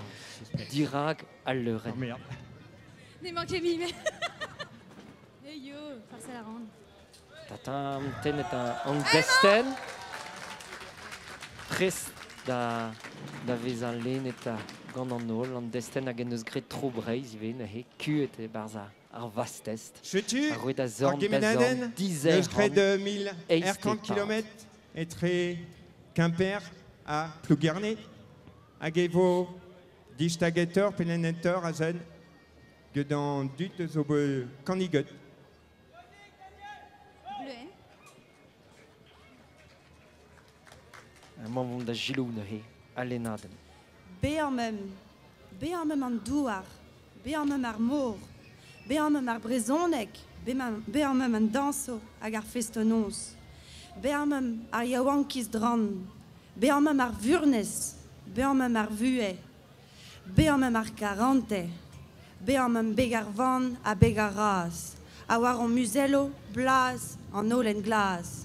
[SPEAKER 1] dirak al leurenn.
[SPEAKER 6] Oh, merde.
[SPEAKER 17] Ne manket mi, mais... Hey yo, farce à la ronde.
[SPEAKER 1] Tatam, tennet an desten. Prest da vezañ lennet a gant an holl, an desten hag en deus graet tro Breizh ivez, neuze kuet e barzh ar vastest.
[SPEAKER 6] Setu
[SPEAKER 1] Ar roet da
[SPEAKER 6] ar
[SPEAKER 1] zorn, da zorn,
[SPEAKER 6] gemennadenn
[SPEAKER 1] dizer
[SPEAKER 6] deus graet
[SPEAKER 1] an
[SPEAKER 6] mil
[SPEAKER 1] eizh
[SPEAKER 6] er kant
[SPEAKER 1] depart.
[SPEAKER 6] kilometr etre Quimper ha Plougerne hag e vo distagetor pelennetor a zen get an dud eus o be kanniget.
[SPEAKER 17] Bleuenn.
[SPEAKER 1] Mañ vont da gilou neuze, a lennadenn.
[SPEAKER 7] Bezañ mem, bezañ mem an douar, bezañ mem ar mor, bezañ mem ar brezhoneg, bezañ mem an dañso hag ar festonoz, bezañ mem ar yaouankiz dran, bezañ mem ar vurnez, bezañ mem ar vuhez, bezañ mem ar karante, bezañ mem beg ar van ha beg ar raz, ha war an muzello, blaz, an holen glas.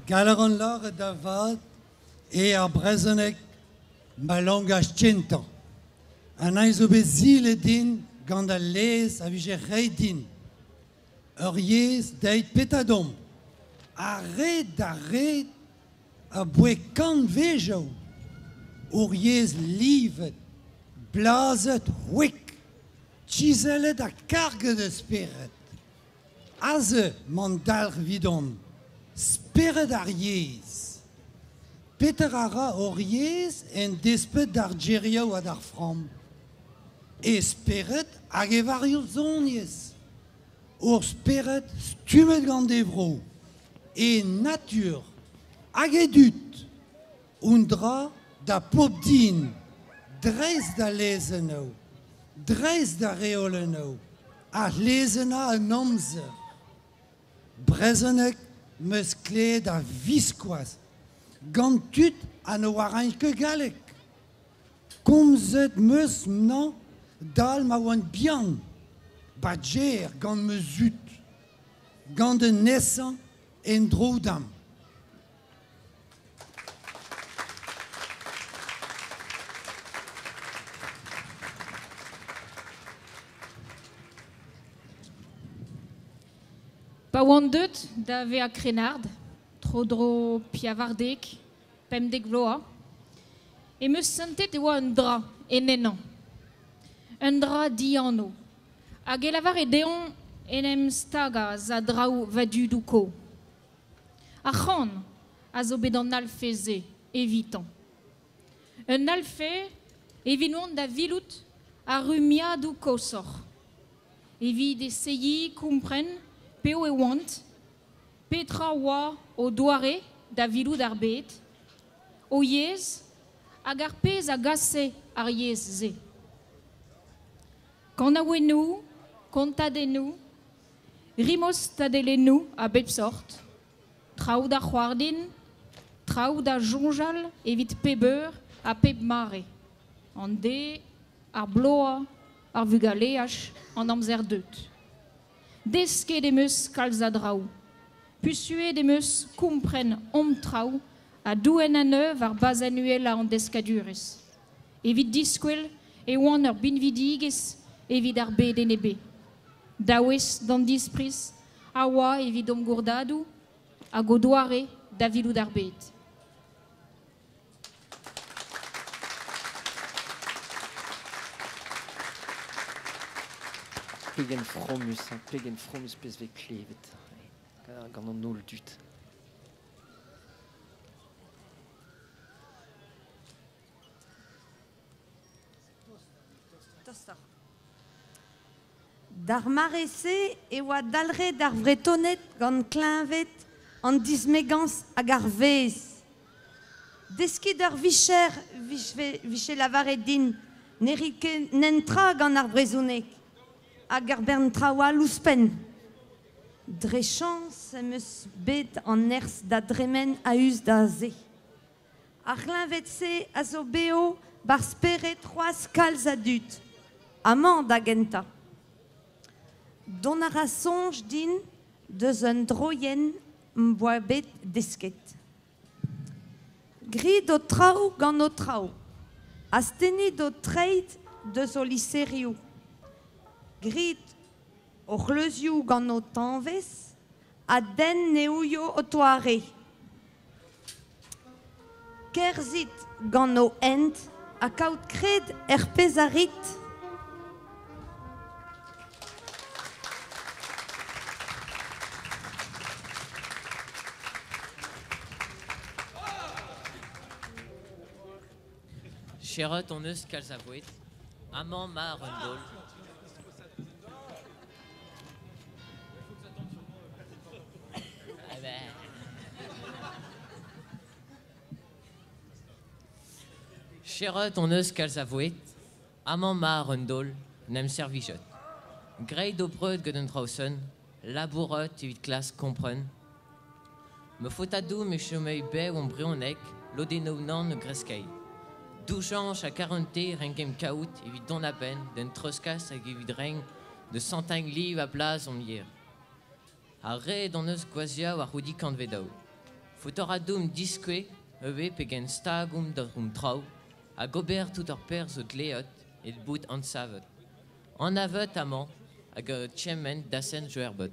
[SPEAKER 9] Galler an lâret da vat e ar brezhoneg ma langaj kentañ. An ein zo bet zilet din gant al lez a vije reit din. Ur yezh deit petadom. A red da red a boe kant vejoù. Ur yezh livet, blazet c'hwek, chizellet ha karget eus spered. Aze man dalc'h vidon, spered ar yezh. Peter a ra ur yezh en despet d'ar gerioù ha d'ar framm. E spered hag e vario zoniez. Ur spered stummet gant e vro. E natur hag e dud. Un dra da pop din, dreist da lezennoù, dreist da reolennoù, ar lezenna an amzer. Brezhoneg meus klevet a viskoazh, gant tud ha ne oar ket galleg. Komzet meus mnañ dal ma oan bihan, ba djer gant ma zud, gant un nesañ en dro dam.
[SPEAKER 23] Pa oan deut da vezañ krennard, tro-dro piavardek, pemdek vloaz. Em eus sentet e oa un dra en ennañ. Un dra dianv. Hag e lavare dezhañ en em stagañ a draoù va dudoù kozh. Ar c'han a zo bet an alfez-se evitañ. Un alfez evit mont da vilout ar rummiadoù koshoc'h. Evit eseyiñ kompren piv e oant, petra oa o doare da vilout ar bed, o yezh hag ar pezh a gase ar yezh-se. Kanaouennoù, kontadennoù, rimostadelennoù a bep sort, traoù da c'hoarzhin, traoù da soñjal evit pep eur ha pep mare. An deiz, ar bloaz, ar vugaleaj, an amzer deuet. Desket em eus kalz a draoù. Pusuet em eus kompren hom traoù ha douen anezho war bazenn uhelañ an deskadurezh. Evit diskwel e oan ur binvidigezh evit ar bed en e bezh. Daouest d'an dispriz a oa evit hom gourdadoù hag o doare da vilout ar bed.
[SPEAKER 1] Pegen fromus, hein, pegen fromus pezh vez klevet gant an holl dud.
[SPEAKER 7] D'ar mare-se e oa dalc'het ar Vretoned gant kleñved an dismegañs hag ar vezh. Deskit ur vicher vije lavaret din ne rit ket netra gant ar brezhoneg hag ar bern traoù all ouzhpenn. Dre chañs em eus bet an nerzh da dremen a-us da se. Ar c'hleñved-se a zo bev 'barzh spered c'hoazh kalz a dud. Amañ da gentañ. Dont a ra soñj din deus un droienn 'm boa bet desket. Grit ho traoù gant ho traoù. Astennit ho treid deus ho liserioù. Grit ho c'hleuzioù gant ho tañvez ha den ne ouio ho toare. Kerzhit gant ho hent ha kaout kred er pezh a rit.
[SPEAKER 8] Cherot hon eus kalz a voued. Amañ 'ma ar un daol. Eh ben. Cherot hon eus kalz a voued. Amañ 'ma ar un daol, 'n em servijot. Graet ho breud gant an traoù-sen, labourat evit klask kompren. Ma faotadoù me chomey bev an brezhoneg, lodennoù nann a greskey. Doujañs ha karantez 'renkemp kaout evit dont a-benn d'en treuzkas hag evit reiñ da santañ liv ha blaz hon yer. Ar ret hon eus gwazhiañ war c'houde kantvedoù. Faot a ra deomp diskouez ivez pegen stag omp da hon traoù hag ober tout ar perzh zo dleet evit bout anzavet. Anavet amañ hag kement dasenn zo er bed.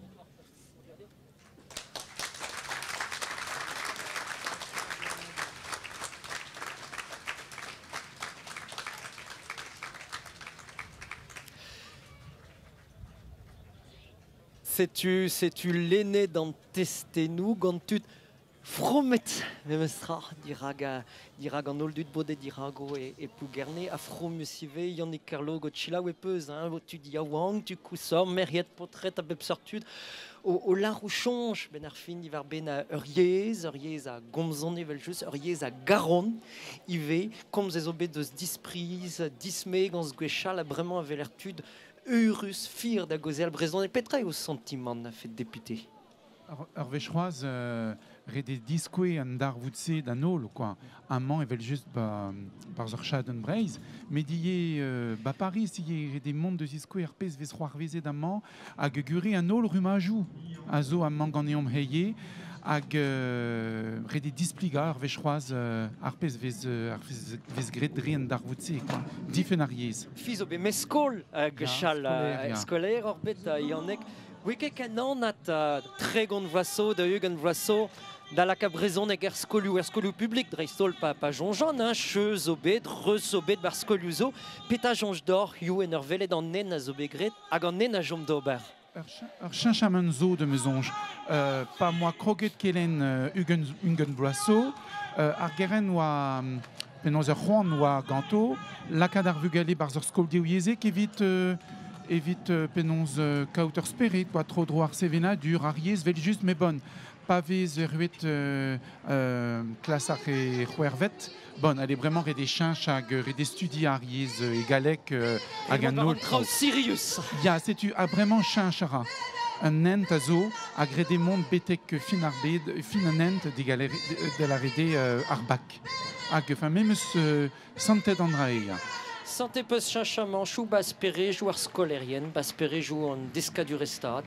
[SPEAKER 1] Setu, setu lennet an testennoù gant tud fromet memestra dirak, dirak an holl dud bodet dirago e, e Plougerne ha fromus ivez Yannick Kerlogot selaou e peus hein, tud yaouank, tud kousor, merc'hed, paotred a bep seurt tud o, o lâr o soñj benn ar fin diwar-benn ur yezh, ur yezh a gomzont evel-just, ur yezh a garont ivez, komz ez zo bet deus dispriz, dismegañs gwechall ha bremañ a weler tud eurus, fier da gaozeal brezhoneg. Petra eo santimant a fet député?
[SPEAKER 22] Ur wech c'hoazh ret eo diskouez an darvoud-se d'an holl, quoi. Amañ evel-just ba barzh ur chadenn Breizh, met ivez ba Pariz ivez ret eo mont da ziskouez ar pezh 'vez c'hoarvezet amañ hag gure an holl rummajoù a zo amañ ganeomp hiziv hag ret eo displigañ ur wech c'hoazh ar pezh 'vez ar pezh 'vez graet dre an darvoud-se, quoi. Difenn ar yezh.
[SPEAKER 1] Fi zo bet meskol gwechall skolaer oc'h bet Yannick. Oe ket ken anat 30 vloaz zo da 20 vloaz zo Da laka brezhoneg er skolioù publik dreist-holl pa soñjan, hein, cheu zo bet, reuz zo bet bar skolioù zo, peta soñj d'oc'h hiziv en ur welet an nen a zo bet graet hag an nen a chom d'ober.
[SPEAKER 22] Ur cheñchamant zo de me soñj. Pa moa kroget kelenn ugent bloaz zo, ar gerent oa penaos ur c'hoant oa ganto, lakaat ar vugale barzh ur skol divyezhek evit penaos kaout ur spered, quoi, tro-dro ar sevenadur, ar yezh, vel just, met bon, pa vez erruet klas ar re c'hwec'hvet, bon, ale bremañ ret eo cheñch hag ret eo studi ar yezh e galleg hag an holl
[SPEAKER 1] traoù sirius.
[SPEAKER 22] Ya, setu, ha bremañ cheñch a ra. Un hent a zo hag ret eo mont betek fin ar bed, fin an hent de la rede ar bak. Hag, enfin, memes santet an dra eo, ya.
[SPEAKER 1] Santet peus cheñchamantoù ba sperejoù ar skolaerien, ba sperejoù an deskadurezh stad.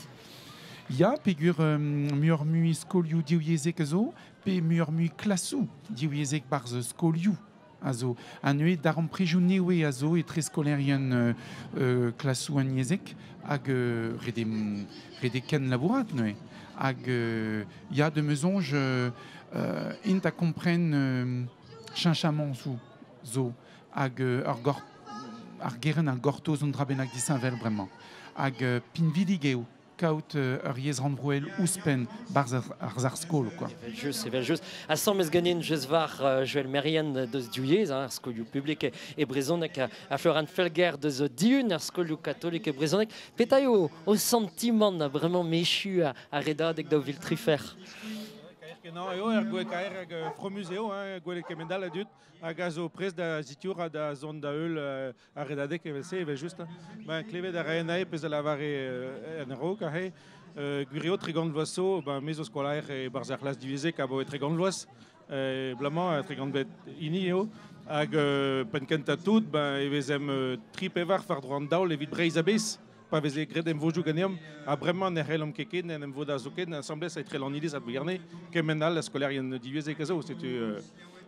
[SPEAKER 22] Ya, peogwir muioc'h-mui skolioù divyezhek a zo, pe muioc'h-mui klasoù divyezhek barzh skolioù a zo. Ha neuze darempredoù nevez a zo etre skolaerien klasoù unyezhek hag ret eo kenlabourat neuze. Hag ya, de me soñj int a kompren cheñchamantoù zo hag ur gor ar gerent ar gortoz an dra bennak disheñvel bremañ. Hag pinvidik eo kaout ur yezh rannvroel ouzhpenn barzh ar skol, quoi.
[SPEAKER 1] Evel just. Asambles ganin just war Joël Merien deus Divyezh, hein, ar skolioù publik e brezhoneg, ha Florent Felger deus Dihun, ar skolioù katolik e brezhoneg. Petra eo o santimant a bremañ mechu a redadeg 2023?
[SPEAKER 10] Kenañ eo, er gwell kaer hag fromus eo, hein, gwelet kement all a dud hag a zo prest da zitour ha da zont da heul ar redadeg evel-se, evel just. Hein. Ben, klevet a raen ae pezh a lavare en a-raok aze. Gwir eo 30 vloaz zo, ben, me zo skolaer e barzh ar c'hlas divyezhek abaoe 30 vloaz. Blamañ, 30 bet hini eo. Hag penn kentañ tout, ben, e vezemp tri pevar war-dro an daol evit Breizh a-bezh. Pa veze graet emvodoù ganeomp, ha bremañ ne c'hellomp ket ken en em vodañ zoken asambles etre Lanniliz ha Plougerne, kement all a skolaerien divyezhek a zo, setu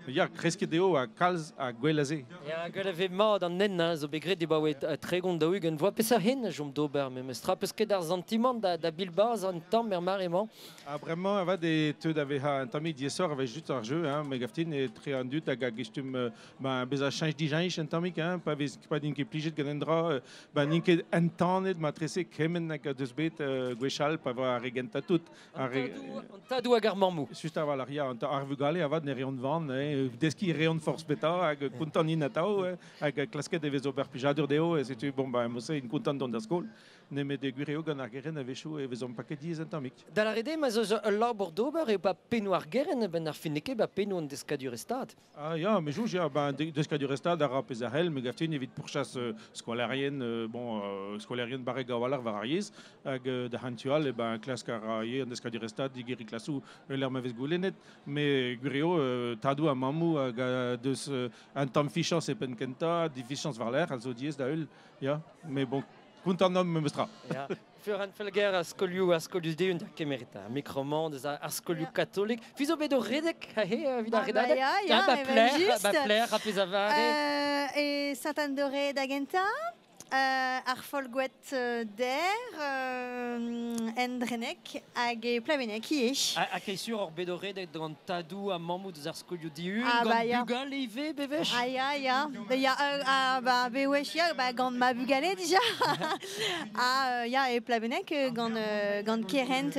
[SPEAKER 10] ya, kresket eo ha kalz ha gwell a se.
[SPEAKER 1] Ya, gwell a vez mat an nen, hein, zo bet graet dibaoe 30-40 vloaz. Peseurt hen a chom d'ober memes tra, peus ket ar santimant da bilbaz an tamm er mare-mañ?
[SPEAKER 10] Ha bremañ avat e teu da vezañ un tammig diaesoc'h evel just ar jeu, hein, me gav din etre an dud hag a gustum ben, bezañ cheñch dicheñch un tammig, hein, pa vez pa n'int ket plijet gant un dra, ben, n'int ket entanet matrese kement hag a deus bet gwechall pa voa ar re gentañ tout. Ar re
[SPEAKER 1] An tadoù hag ar mammoù.
[SPEAKER 10] Just a-walc'h, ya, an ar vugale avat ne reont van, hein, deskiñ reont forzh petra hag kontant int atav, hein, hag klasket e vez ober plijadur dezho, e setu, bon, ben, mod-se int kontant dont d'ar skol. Nemet e gwir eo gant ar gerent a-wechoù e vezomp paket diaes un tammig.
[SPEAKER 1] Da lâret eo, ma 'z eus ul labour d'ober eo ba pennoù ar gerent a-benn ar fin n'eo ket ba pennoù an deskadurezh stad.
[SPEAKER 10] Ah ya, me soñj ya, ben, deskadurezh stad a ra pezh a c'hell, me gav din evit pourchas skolaerien, bon, skolaerien barrek a-walc'h war ar yezh, hag da c'han tu all, e ben, klask a ra ivez an deskadurezh stad digeriñ klasoù lec'h ma vez goulennet, met gwir eo tadoù ha mammoù hag a deus un tamm fichañs e penn kentañ, difichañs war-lerc'h, a zo diaes da heul, ya, met bon, kontant omp memes tra.
[SPEAKER 1] Ya. Florent Felger a skolioù Dihun da kemeret ar mikro-mañ deus ar skolioù katolik. C'hwi zo bet o redek aze evit ar
[SPEAKER 7] Ah, bah,
[SPEAKER 1] redadeg?
[SPEAKER 7] ya,
[SPEAKER 1] ba
[SPEAKER 7] evel
[SPEAKER 1] plec'h,
[SPEAKER 7] just.
[SPEAKER 1] ba plec'h a pezh a vare.
[SPEAKER 7] E Saint-Andoré da gentañ, ar Folgoët der, en Drenek hag e Plavenek ivez.
[SPEAKER 1] Ha ket sur ur bet o redek gant tadoù ha mammoù deus ar skolioù Dihun,
[SPEAKER 7] Ah,
[SPEAKER 1] gant
[SPEAKER 7] bah, ya.
[SPEAKER 1] bugale ivez bewech?
[SPEAKER 7] Ah ya, ya. Ba, ya, ah, ba, bewech ya, ba, gant ma bugale dija. Ah, ya, e Plavenek gant kerent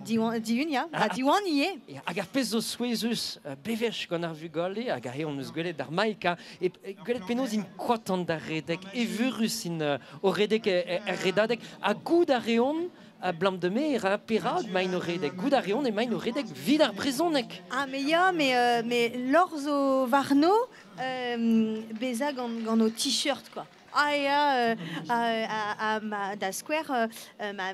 [SPEAKER 7] Diwan, Dihun, ya. Ha Diwan ivez.
[SPEAKER 1] Ya, hag ar pezh zo souezhus bewech gant ar vugale hag aze hon eus gwelet ar maik, hein, e gwelet penaos int kontant da redek, evurus int o redek er redadeg, ha goût a reont a blam de mer, hein, perak maint o redek, goût a reont emaint o redek 'vit ar brezhoneg.
[SPEAKER 7] Ah, mais ya, mais lorc'h zo warno, bezañ gant o t-shirt, quoi. Ah ya, ma, da skouer,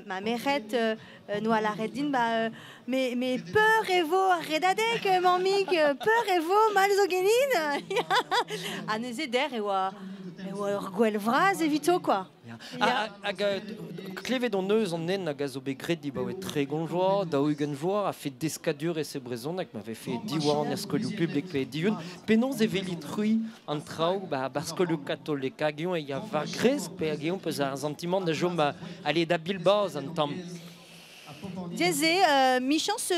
[SPEAKER 7] ma merc'hed noa lâret din, ba, mais peur e vo ar redadeg, mammig, peur e vo mall zo ganin. Ha neuze der e oa ur gwell vras evito, quoi.
[SPEAKER 1] Ya. Hag klevet hon eus an nen hag a zo bet graet dibaoe 30 vloaz, 40 vloaz, a fet deskadurezh e brezhoneg, ma vefe Diwan er skolioù publik pe Dihun. Penaos e velit c'hwi an traoù ba bar skolioù katolik hag eñ e ya war gresk pe hag eñ peus ar santimant da chom ale da bilbaz an tamm.
[SPEAKER 7] Dieze, michans,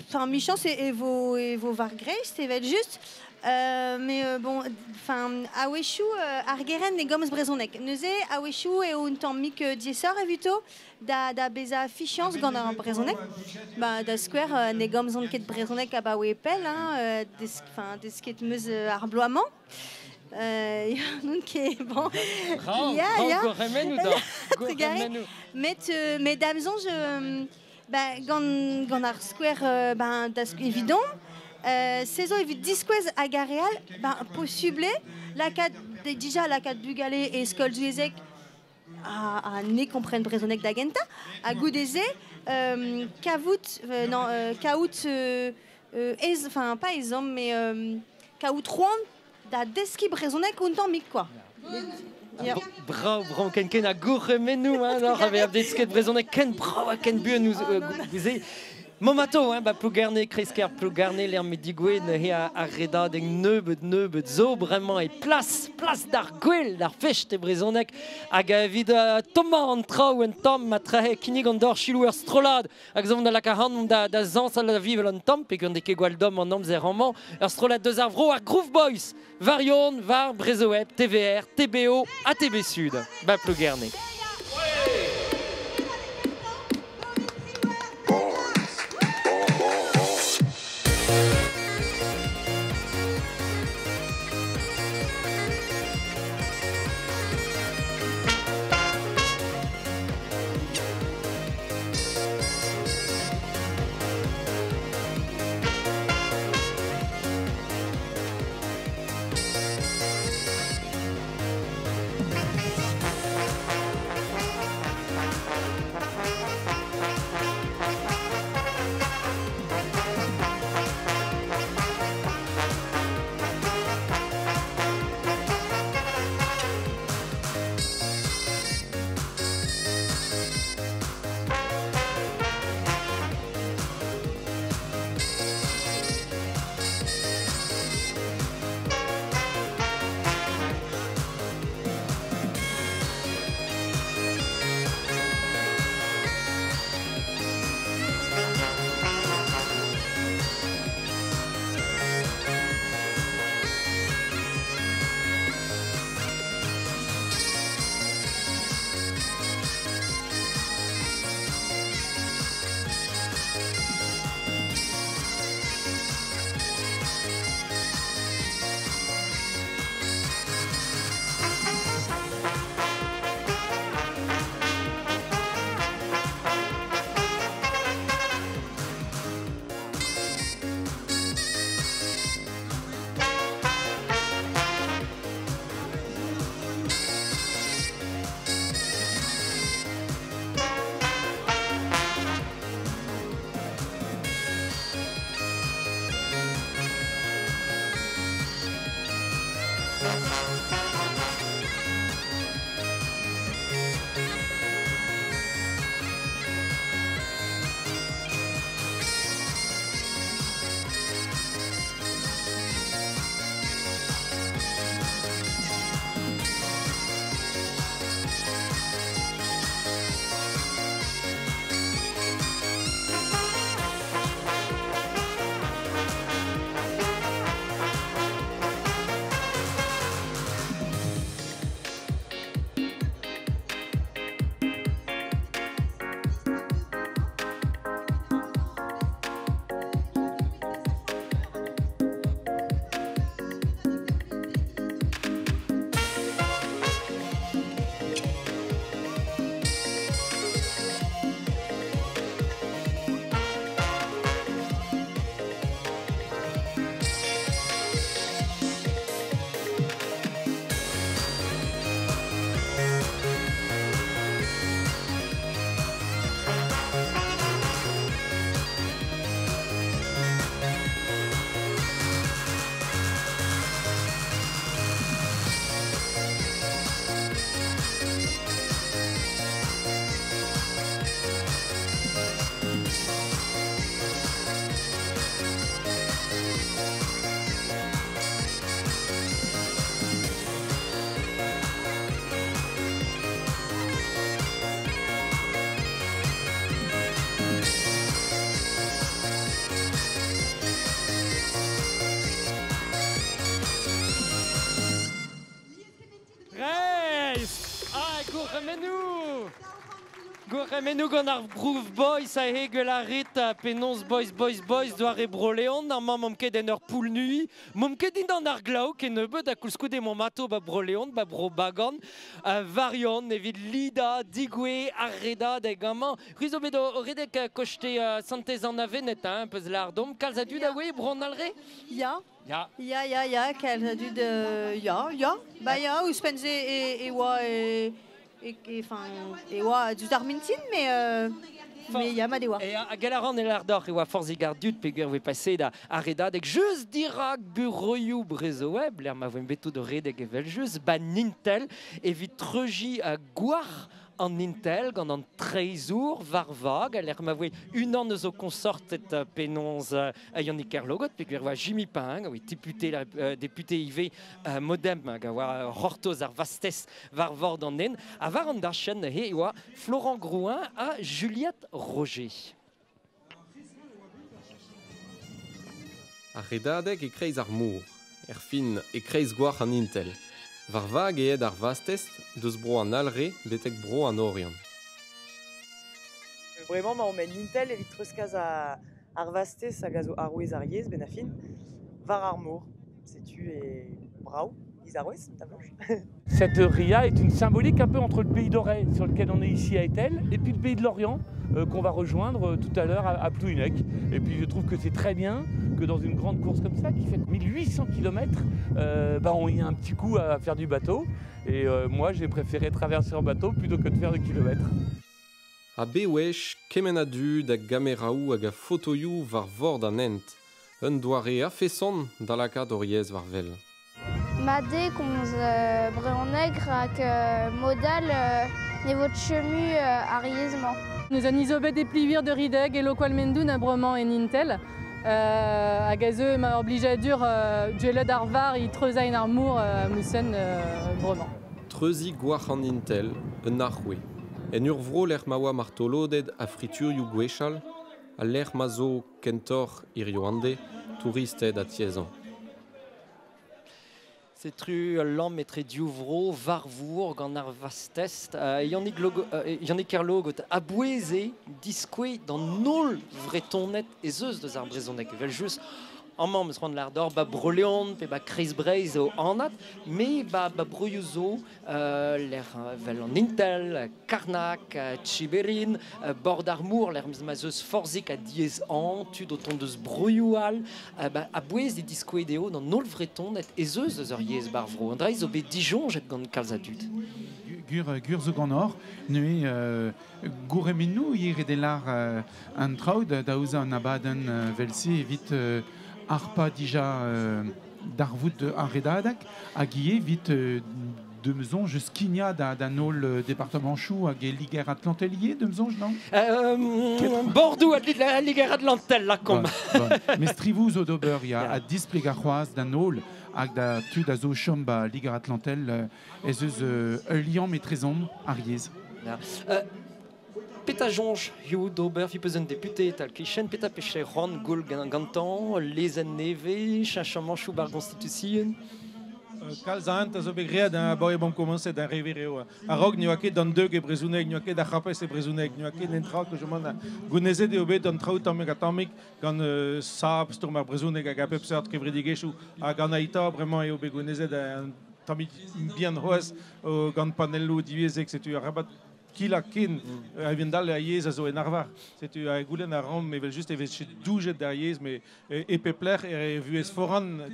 [SPEAKER 7] enfin, michans e vo var greiz, evel just. Mais bon, enfin, a-wechou ar geren ne gomz brezhoneg. Neuze, a-wechou eo un tamm mik diesor evito da beza fichiañs gant ar brezhoneg. Ba, da skouer ne gomzont ket brezhoneg abaoe pell, hein, desket meus ar bloaz-mañ. Non ket, bon. Ya, ya. Trugarez. Met, met da'm soñj, ba, gant ar skouer, ben, da evidon, se zo evit diskouez hag ar real, ben, possible, lakaat, dija lakaat bugale e skol divyezhek a ne kompren brezhoneg da gentañ, ha goude-se, kavout, non, kaout, ez, enfin, pas ezhomm, mais kaout c'hoant da deskiñ brezhoneg un tammig, quoi. Ya.
[SPEAKER 1] Brav, brav, ken ken a gourc'hemennoù, hein, noc'h a vez desket brezhoneg ken brav ha ken buan ouzh gouze. Momato, hein, ba Plougerne, kresker Plougerne, l'er medigouet, neuze ar redadeg nebeut zo, bremañ e plas d'ar gwell, d'ar fest e brezhoneg, hag evit tommañ an traoù un tamm, ma trahe kinnig an dor chilou ur strollad, hag zo da laka han da zañsal da vivel an tamm, pe gant ket gwall domm an amzer amañ, ur strollad deus ar vro, ar Groove Boys, Varion, var Brezhoweb, TVR, TBO, ATB Sud, ba Plougerne. Breizh! Ah, gourc'hemennoù! Gourc'hemennoù gant ar Groove Boys a he gwell a rit penaos Boys Boys Boys doare Bro-Leon amañ m'omp ket en ur poull-nui m'omp ket dindan ar glav kennebeut ha koulskoude m'omp ato ba Bro-Leon ba Bro-Bagan varion evit lidañ digouez ar redadeg amañ C'hwi zo bet o redek koste Santez-Anna-Vened hein peus lâr domp kalz a dud a oe Bro an Alre?
[SPEAKER 11] Ya.
[SPEAKER 1] Ya.
[SPEAKER 11] Ya, ya, ya, kalz a dud, ya, ya. Ba ya, ouzhpenn-se e, e oa, e, e, enfin, e oa diouzh ar mintin, mais, mais ya, mat e oa.
[SPEAKER 1] E hag a ran e lâr deoc'h e oa forzhig ar dud peogwir e voe paseet ar redadeg just dirak buroioù Brezhoweb, lec'h ma voemp bet tout o redek evel-just, ba Nintel, evit treujiñ gwar an Intel gant an treizhour war vag, lec'h ma voe unan eus o konsorted penaos Yannick Kerlogot, peogwir oa Jimmy Ping, a oa député, député ivez Modem, hag a oa c'hortoz ar vastez war vord an hent. Ha war an dachenn neuze e oa Florent Grouin ha Juliette Roger.
[SPEAKER 13] Ar redadeg e-kreiz ar mor, erfin e-kreiz gwalc'h an Intel. War vag eo aet ar vastez deus bro an Alre betek bro an Oriant.
[SPEAKER 15] Bremañ emaomp en Intel evit treuzkas ar vastez hag a zo arouez ar yezh benn ar fin war ar mor. Setu e brav giz arouez, ta blanche.
[SPEAKER 24] Cette ria est une symbolique un peu entre le pays d'Auray, sur lequel on est ici à Etel, et puis le pays de Lorient, qu'on va rejoindre tout à l'heure à Plouhinec. Et puis je trouve que c'est très bien que dans une grande course comme ça, qui fait 1800 km, on y a un petit coup à faire du bateau. Et moi, j'ai préféré traverser en bateau plutôt que de faire des kilomètres.
[SPEAKER 13] Ha bewech, kement a dud a gameraoù hag a fotoioù war vord an hent. Un doare a-feson da lakaat hor yezh war wel.
[SPEAKER 25] Mat eo komz brezhoneg rak mod-all ne vo chemu ar yezh-mañ.
[SPEAKER 26] Nous an izobet e plivir de Rideg e lokwal mendoun a bremañ en Intel. Hag a zeu ma oblijadur duellet ar var i treuzain ar mour mousen bremañ.
[SPEAKER 13] Treuzi gwalc'h an Intel, un arc'hwe. En ur vro lec'h ma oa martoloded ha friturioù gwechall, ha lec'h ma zo kentoc'h hiziv an deiz touristed ha tiezañ.
[SPEAKER 1] Setu ul lamm etre div vro war-vor gant ar vastest. Yannick, Logo, Yannick Kerlogot a-bouez eo diskouez d'an holl Vretoned ez eus deus ar brezhoneg. Evel-just, amañ 'm eus c'hoant lâr deoc'h ba Bro-Leon pe ba Kreiz-Breizh eo anat, met ba, ba broioù zo, lec'h vel an Intel, Karnak, Tchiberin, bord ar mor, lec'h ma 'z eus forzhik a diaes-hañv, tud o tont deus broioù all, ba, a-bouez e diskouez eo d'an holl Vretoned ez eus deus ur yezh bar vro. An dra zo bet disoñjet gant kalz a dud.
[SPEAKER 22] Gur, gur zo ganeoc'h, neuze gourc'hemennoù ivez de lar an traoù da aozañ an abadenn vel-se evit harpañ dija darvoud ar redadeg hag ivez evit de me soñj skignañ da holl departamanchoù hag e Liger-Atlantel ivez, de me soñj, non?
[SPEAKER 1] Bordoù a Liger-Atlantel, lakaomp.
[SPEAKER 22] Bon, bon. Met strivoù zo d'ober, ya, ha displegañ c'hoazh d'an holl hag da tud a zo chom ba Liger-Atlantel ez eus ul liamm etrezomp ar yezh.
[SPEAKER 1] Ya. Petra soñj hiziv d'ober vi peus un député tal kichen petra peche c'hoant goul gantañ lezenn nevez cheñchamanchoù bar Gonstitution?
[SPEAKER 10] Kalz a hent a zo bet graet abaoe bomp komañset d'ar rever eo. A-raok ne oa ket an deug e brezhoneg, ne oa ket ar c'hapes e brezhoneg, ne oa ket an tra que je m'en gounezet eo bet an traoù tammig ha tammig gant SAB, stourm ar brezhoneg hag a bep seurt kevredigezhioù hag an Ai'ta bremañ eo bet gounezet un tammig bihan c'hoazh gant panelloù divyezhek, setu arabat kilañ ken a-hend-all ar yezh a zo en arvar. Setu a goulenn a ran evel-just e vez doujet d'ar yezh, met e pep lec'h e vuhez foran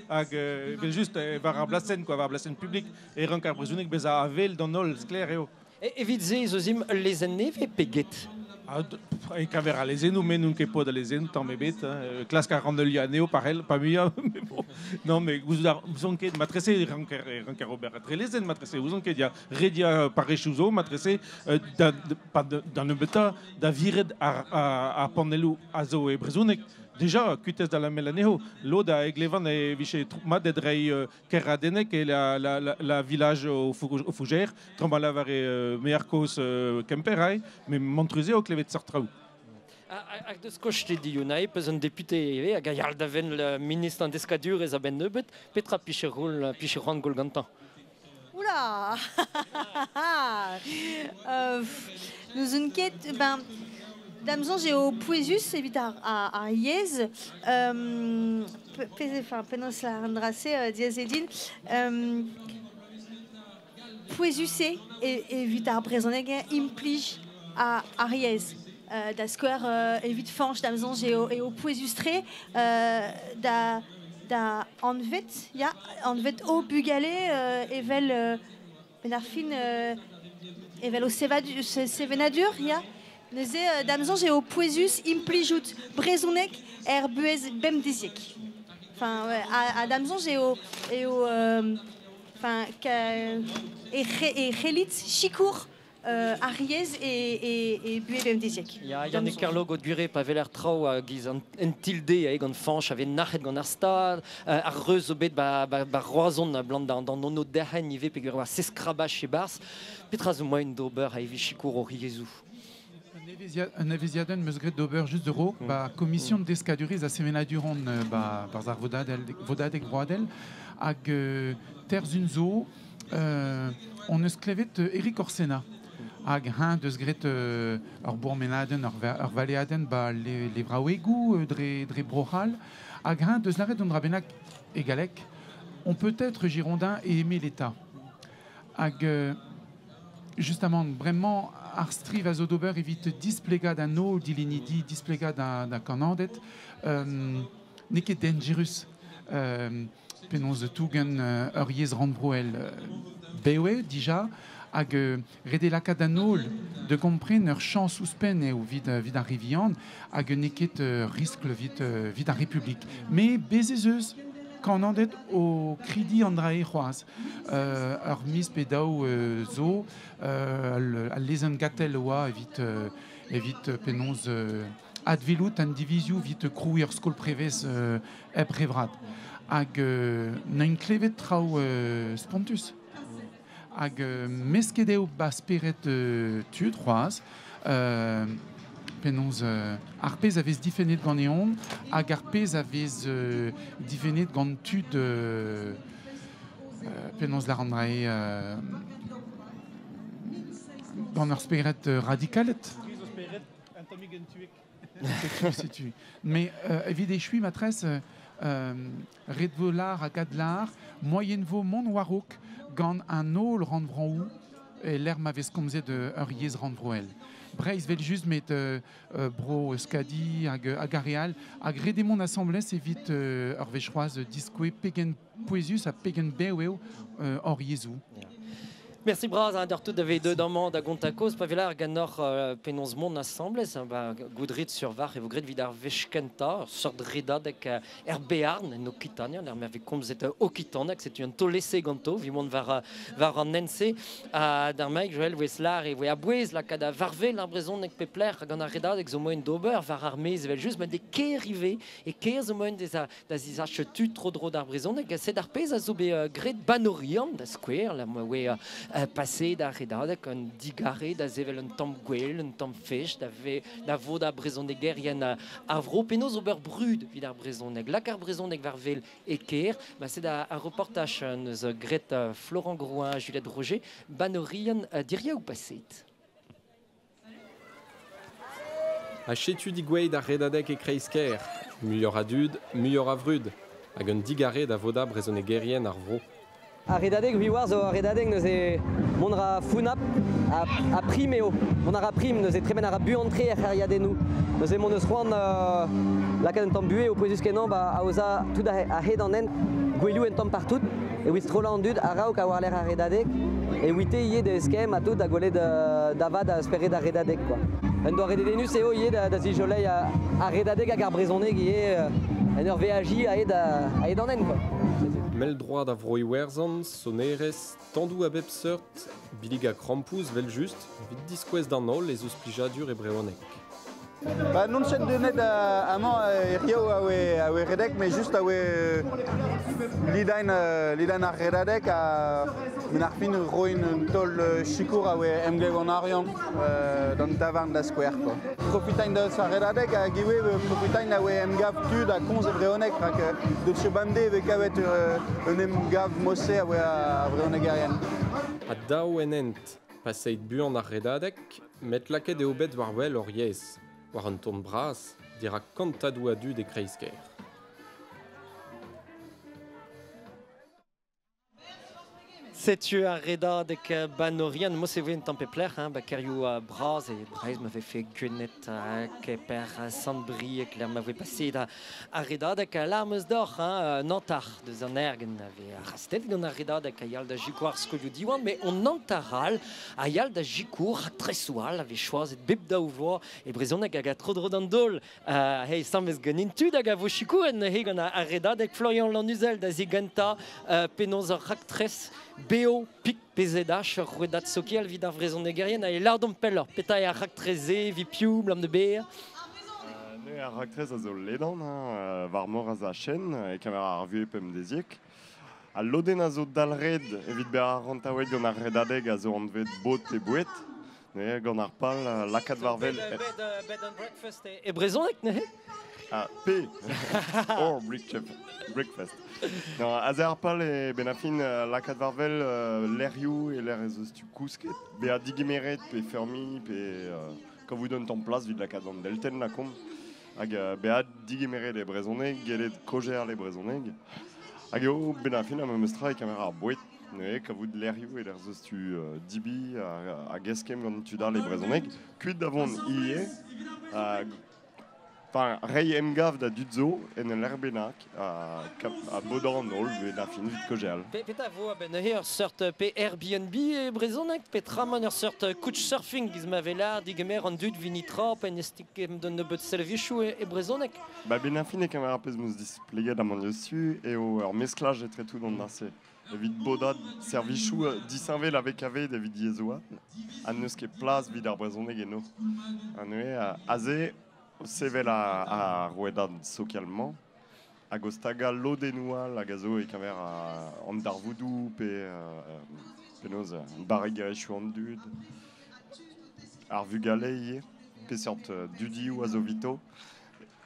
[SPEAKER 10] hag evel-just war ar blasenn, quoi, war ar blasenn publik e rank ar brezhoneg bezañ a-wel d'an holl, sklaer eo.
[SPEAKER 1] Evit se ez eus ul lezenn nevez pe get?
[SPEAKER 10] E keñver al lezennoù, me n'on ket paotr al lezennoù tamm ebet. Hein. Klask a ran heuliañ anezho par pa muiañ. Mais bon. Non, mais gouzout ar ouzon ket, matrese e ranker ober dre lezenn, matrese ouzon ket, ya rediañ parrezioù zo, matrese da, pa da nebeutañ da viret ar panelloù a zo e brezhoneg. Déjà, kuitez da lamel anezho, lod a eglevan e vije mat da dreiñ Kerradennek e la village au Fougères, tremba lavar e mear kozh Kemper, hai, met mantrus eo klevet seurt traoù.
[SPEAKER 1] Hag deus koste dioù peus un député ivez hag a yal da venn ministr an deskadurezh a-benn nebeut, petra piche roul, piche c'hoant goul gantañ?
[SPEAKER 11] Oula, Oula. Nous ket, ben, damzon eo pouezus evit ar yezh, enfin, penaos la andrase diazedin, pouezus eo evit ar brezhoneg implij ar yezh. Da skouer evit Fañch damzon eo pouezus tre da anvet, ya, anvet o bugale evel ben ar fin evel o sevenadur, ya. Neuze damzon eo pouezus implijout brezhoneg er buhez bemdeziek. Enfin, ouais, a damzon eo enfin, e c'hellit sikour ar yezh e buhez bemdeziek.
[SPEAKER 1] Ya, Yannick Kerlogot gwire pa veler traoù a giz an tilde a gant Fañch a vez nac'het gant ar stad, ar reuz zo bet ba Roazhon a blant d'an ono derc'hen ivez peogwir war seskrabach e barzh. Petra zo moaien d'ober a evit sikour o yezhoù?
[SPEAKER 22] Un eveziadenn meus graet d'ober just de raok ba komision deskadurez a sevenaduron ba barz ar vodadeg broadel hag terzun zo on eus klevet Eric Orsena hag hein deus graet ur bourmenadenn, ur valeadenn ba le vraouegoù dre Bro-C'hall hag hein deus lâret an dra bennak e galleg on peut être girondin et aimer l'État. Hag justement, bremañ ar striv a zo d'ober evit displegañ d'an holl dilenidi, displegañ da kannaded, n'eo ket dangerus penaos tougen ur yezh rannvroel bev eo dija hag ret eo lakaat d'an holl de kompren ur chañs ouzhpenn eo evit ar re vihan hag n'eo ket riskl evit ar Republik. Mais bez ez eus kannaded o kridi an drae c'hoazh. Ur miz pe daou zo al lezenn gatel oa evit penaos advelout an divizioù evit krouiñ ur skol prevez hep revrad. Hag n'eint klevet traoù spontus. Hag mesket eo ba spered tud c'hoazh, penaos ar pezh a vez difennet ganeomp hag ar pezh a vez difennet gant tud penaos lâr an drae gant ur spered radikalet. Setu. Mais evit echuiñ matresse ret vo lâr hag adlâr, moaien vo mont war-raok gant an holl rannvroioù e lec'h ma vez komzet ur yezh rannvroel. Breizh vel just met bro Euskadi hag ar re all hag ret eo mont asambles evit ur wech c'hoazh diskoue pegen pouezus ha pegen bev eo hor yezhoù.
[SPEAKER 1] Merci bras hein, d'ar tout da vez deut amañ da gontañ kaoz pa veler ganeoc'h penaos mont asambles hein, ba goudrit sur var e vo graet evit ar wech kentañ ur seurt redadeg er Bearn en Okitania lec'h ma vez komzet okitaneg setu un taol-ese ganto evit mont war an hent-se d'ar maeg Joël Weslar e voe a-bouez lakaat a varvel ar brezhoneg pep lec'h gant ar redadeg zo moaien d'ober war ar maez evel just met e kêr ivez e kêr zo moaien da zisach tud tro-dro d'ar brezhoneg sed ar pezh a zo bet graet Banorian da skouer la ma oe passé da redadeg un digare da sevel un tamm gwell, un tamm fech, da vo da brezhonegerien ar vro penaos ober brud evit ar brezhoneg. Lak ar brezhoneg war wel e kêr, ma sed ar reportaj neus graet Florent Grouin, Juliette Roger, Banorian diriaou paset.
[SPEAKER 13] A setu digouezhet ar redadeg e kreiz-kêr, muioc'h a dud, muioc'h a vrud, hag un digare da vodañ brezhonegerien ar vro.
[SPEAKER 4] Ar redadeg wiwar zo ar redadeg neuze mont ra founap a prim eo. Mont a ra prim neuze tremen a ra buan-tre er c'hêriadennoù. Neuze mont eus c'hoant lakaat un tamm buhez o pouezus kenañ ba aozañ tout a-hed an hent gwelioù un tamm partout evit strollañ an dud a-raok a war-lerc'h ar redadeg e ouite ivez da eskemm ha tout da gwelet da vat a spered ar redadeg quoi. Un doare dedennus eo ivez da zijoleiñ ar redadeg hag ar brezhoneg ivez en ur veajiñ a-hed an hent quoi.
[SPEAKER 13] Mell-droad a vro Iwerzhon, sonerezh, tandoù a bep seurt, billig ha krampouz vel just, evit diskouez d'an holl ez eus plijadur e brezhoneg.
[SPEAKER 14] Ba non set denet amañ hiziv a oe redek, met just a oe lidain ar redadeg ha men ar fin roin un taol sikour a oe emglev an Arian d'an tavarn da skouer. Quoi. Profitain deus ar redadeg hag ivez profitain a oe emgav tud ha komz e brezhoneg rak deus bemdez e vez kavet un emgav mose a oe ar brezhonegerien.
[SPEAKER 13] Ha dao en hent, paseit buan ar redadeg, met laket eo bet war wel ur yezh, war an ton bras, dirak kantadoù a dud e kreiz-kêr.
[SPEAKER 1] Setu ar redadeg banorian, mo se voe un tamm peplec'h, hein, ba kerioù bras e Breizh ma vefe Gwened, Keper, Sant-Brieg, lec'h ma voe paseet ar redadeg larmeus doc'h, hein, Nantar deus an ergen a vez rastet gant ar redadeg a yal da sikour ar skolioù Diwan, met on Nantar all a yal da sikour raktresoù all a vez choazet bep daou vloaz e brezhoneg hag a tro-dro d'an daol. Hey, samez ganin tud hag a vo sikouret neuze gant ar redadeg Florian Lannuzel da zigentañ penaos ur raktres BO pik PZH ur rouedad sokial evit ar vrezhonegerien a e lardon pelloc'h. Petra eo ar raktres-se, evit piv, blam de ber?
[SPEAKER 12] Ne ar raktres a zo ledan, hein, war mor a zachenn, e keñver ar vuhez pemdeziek. Al lodenn a zo dalred evit bezañ rantaouet gant ar redadeg a zo anvet bot e boued, ne, gant ar pal lakaat war wel...
[SPEAKER 1] Bed and breakfast e brezhoneg neuze?
[SPEAKER 12] Ah, P Or breakfast. Non, aze ar pal e ben a fin lakaat war wel lec'hioù e lec'h ez eus tu kousket, bezañ digemeret pe fermi pe kavout un tamm plas evit lakaat an deltenn lakaomp. Hag bezañ digemeret e brezhoneg, gellet kaozeal e brezhoneg. Hag eo ben a fin ar memes tra e keñver ar boued, neuze kavout lec'hioù e lec'h ez eus tu dibi hag eskemm gant tud all e brezhoneg. Kuit da vont ivez, enfin, reiñ emgav da dud zo en ul lec'h bennak a bodañ an holl ben a fin evit kaozeal.
[SPEAKER 1] Petra vo a-benn neuze ur seurt pe Airbnb e brezhoneg, petra man ur seurt couchsurfing giz ma vez lâr digemer an dud vinitra pe en estik d'un nebeud servijoù e brezhoneg?
[SPEAKER 12] Ba ben a fin e keñver ar pezh 'm eus displeget amañ diouzhtu eo ur mesklaj etre tout an dra-se. Evit bodañ servijoù disheñvel a vez kavet evit yezhoù all, ha n'eus ket plas evit ar brezhoneg eno. Ha neuze, aze, o sevel ar rouedad sokial-mañ hag o stagañ lodennoù all hag a zo e-keñver an darvoudoù pe penaos barregerezhioù an dud, ar vugale ivez, peseurt dudioù a zo 'vito.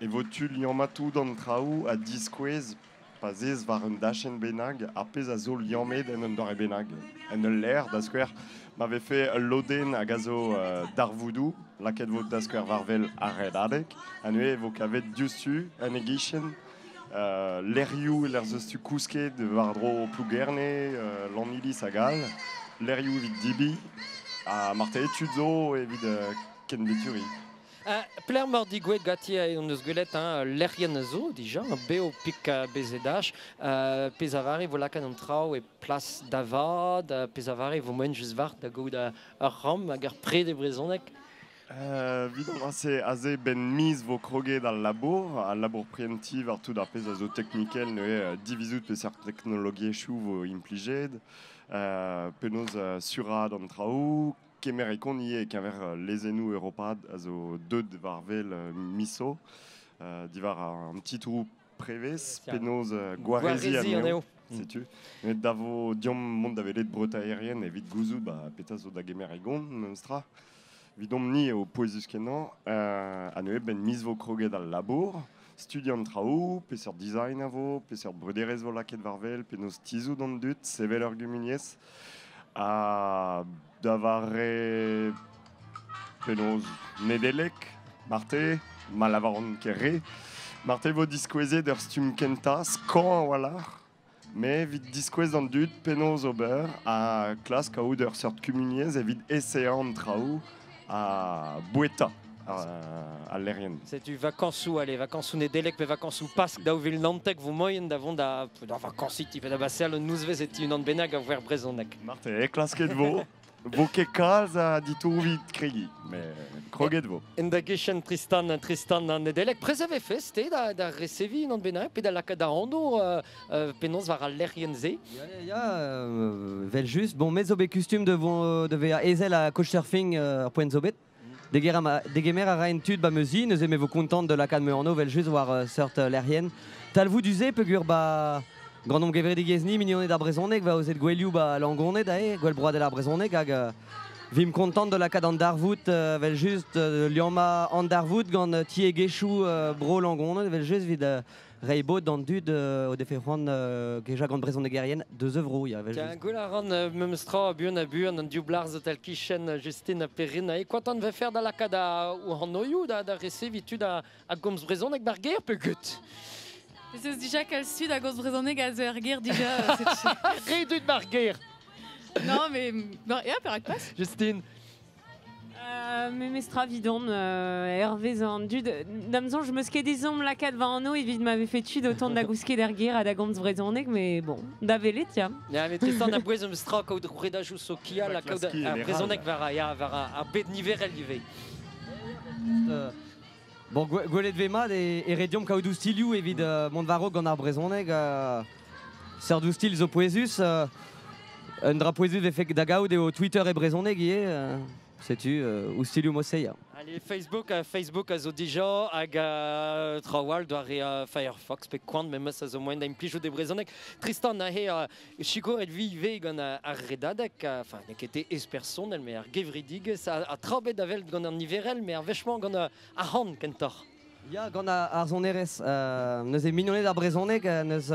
[SPEAKER 12] E vo tu liammañ tout an traoù ha diskouez pa 'z ez war un dachenn bennak ar pezh a zo liammet en un doare bennak. En ul lec'h, da skouer, ma vefe ul lodenn hag a zo darvoudoù, lakaet vo da skouer war wel ar redadeg, ha neuze e vo kavet diouzhtu en e gichen lec'hioù lec'h eus tu kousket war-dro Plougerne, Lanniliz hag all, lec'hioù evit dibi, ha marteze tud zo evit kenveturiñ.
[SPEAKER 1] Pelec'h emaoc'h digouezhet ganti hon eus gwelet hein, lec'hienn a zo dija, beo pik BZH, pezh a vare vo lakaat an traoù e plas da vat, pezh a vare vo moaien just war da gaout ur c'hamp hag ur pred e brezhoneg.
[SPEAKER 12] Evit an dra-se, aze ben miz vo kroget al labour prientiv war tout ar pezh a zo teknikel, neuze divizout peseurt teknologiezhioù vo implijet, penaos suraat an traoù, kemer e kont ivez e-keñver lezennoù europat a zo deuet war wel miso, diwar an titouroù prevez, penaos gwareziñ
[SPEAKER 1] Gwareziñ
[SPEAKER 12] anezho.
[SPEAKER 1] anezho.
[SPEAKER 12] Setu. Met da vo deomp mont da welet breutaerien evit gouzout ba, petra zo da gemer e gont, memes tra. Evidomp-ni eo pouezus-kenañ, ha neuze ben miz vo kroget al labour, studi an traoù, peseurt design a vo, peseurt bruderezh vo lakaet war wel, penaos tizhout an dud, sevel ur gumuniezh, ha da vare penaos Nedeleg, marte, ma lavaran ket re, marte vo diskouezet ur stumm kentañ, skañv a-walc'h, met evit diskouez an dud penaos ober ha klask kaout ur seurt kumuniezh evit eseañ an traoù ha boueta al lec'hienn.
[SPEAKER 1] Setu vakañsoù, allez, vakañsoù Nedeleg pe vakañsoù Pask 2019 vo moaien da vont da vakañsiñ pe da baseal un nozvezh e ti unan bennak a voer brezhoneg.
[SPEAKER 12] Marte, klasket vo. Vo ket kalz a ditouroù evit kregiñ, met kroget vo.
[SPEAKER 1] En da gichen Tristan an Nedeleg, prez a vefe te da reseviñ unan bennak pe da lakaat da anv penaos war al lec'hienn-se?
[SPEAKER 4] Ya, ya, ya, vel just. Bon, me zo bet kustum de vezañ ezel a couchsurfing ar poent zo bet. Degemer a raen tud ba meuzi, neuze me vo kontant de lakaat me anv vel just war seurt lec'hienn. Talvoudus eo peogwir ba gant omp gevredigezh-ni, mignoned ar brezhoneg, va ozet gwelioù ba Langoned ae, gwell broadel ar brezhoneg, hag vim kontant de lakaat an darvoud, vel just, liammañ an darvoud gant tiegezhioù bro Langoned, vel just evit Rei bod d'an dud o defe c'hoant geja gant brezhonegerien deus evro, ya, evel
[SPEAKER 1] Tiens,
[SPEAKER 4] just.
[SPEAKER 1] gwell a ran memes tra buan a buan an div blarz tal kichen Justine ha Perrine e koatan vefer da lakaat a o hanoioù da resevi tud a gomz brezhoneg bar ger pe gut.
[SPEAKER 3] Ez eus dija kalz tud a gomz brezhoneg a zo er ger dija.
[SPEAKER 1] Re dud bar ger.
[SPEAKER 3] Non, mais bon, ya, perak pas.
[SPEAKER 1] Justine.
[SPEAKER 16] Me mestra vidon Hervé zo an dud damzon je meus ket ezhomm lakaat war anv evit ma vefe tud o tont da gousket er ger ha da gomz brezhoneg, mais bon, da velet, ya.
[SPEAKER 1] Ya, met Tristan a bouez meus tra kaout rouedajoù sokial ha kaout
[SPEAKER 12] klaski
[SPEAKER 1] ar
[SPEAKER 12] e
[SPEAKER 1] brezhoneg war a, ya, war ar bed niverel ivez.
[SPEAKER 4] Bon, gwelet vez mat e rediomp kaout oustilioù evit mont war-raok gant ar brezhoneg. Seurt oustil zo pouezus. Un dra pouezus vefe da gaout eo Twitter e brezhoneg ivez. Setu oustilioù Moseia.
[SPEAKER 1] Allez, Facebook a zo dija hag trawal doare Firefox pe koant memes a zo moaien da implijout e brezhoneg. Tristan a he sikoret vi ivez gant ar redadeg, enfin, n'eo ket ez personel, mais ar gevredigezh a trabet avel gant an niverel, mais ar wechmañ gant ar c'hant kentoc'h.
[SPEAKER 4] Ya, gant ar sonerezh, neuze mignoned ar brezhoneg, neus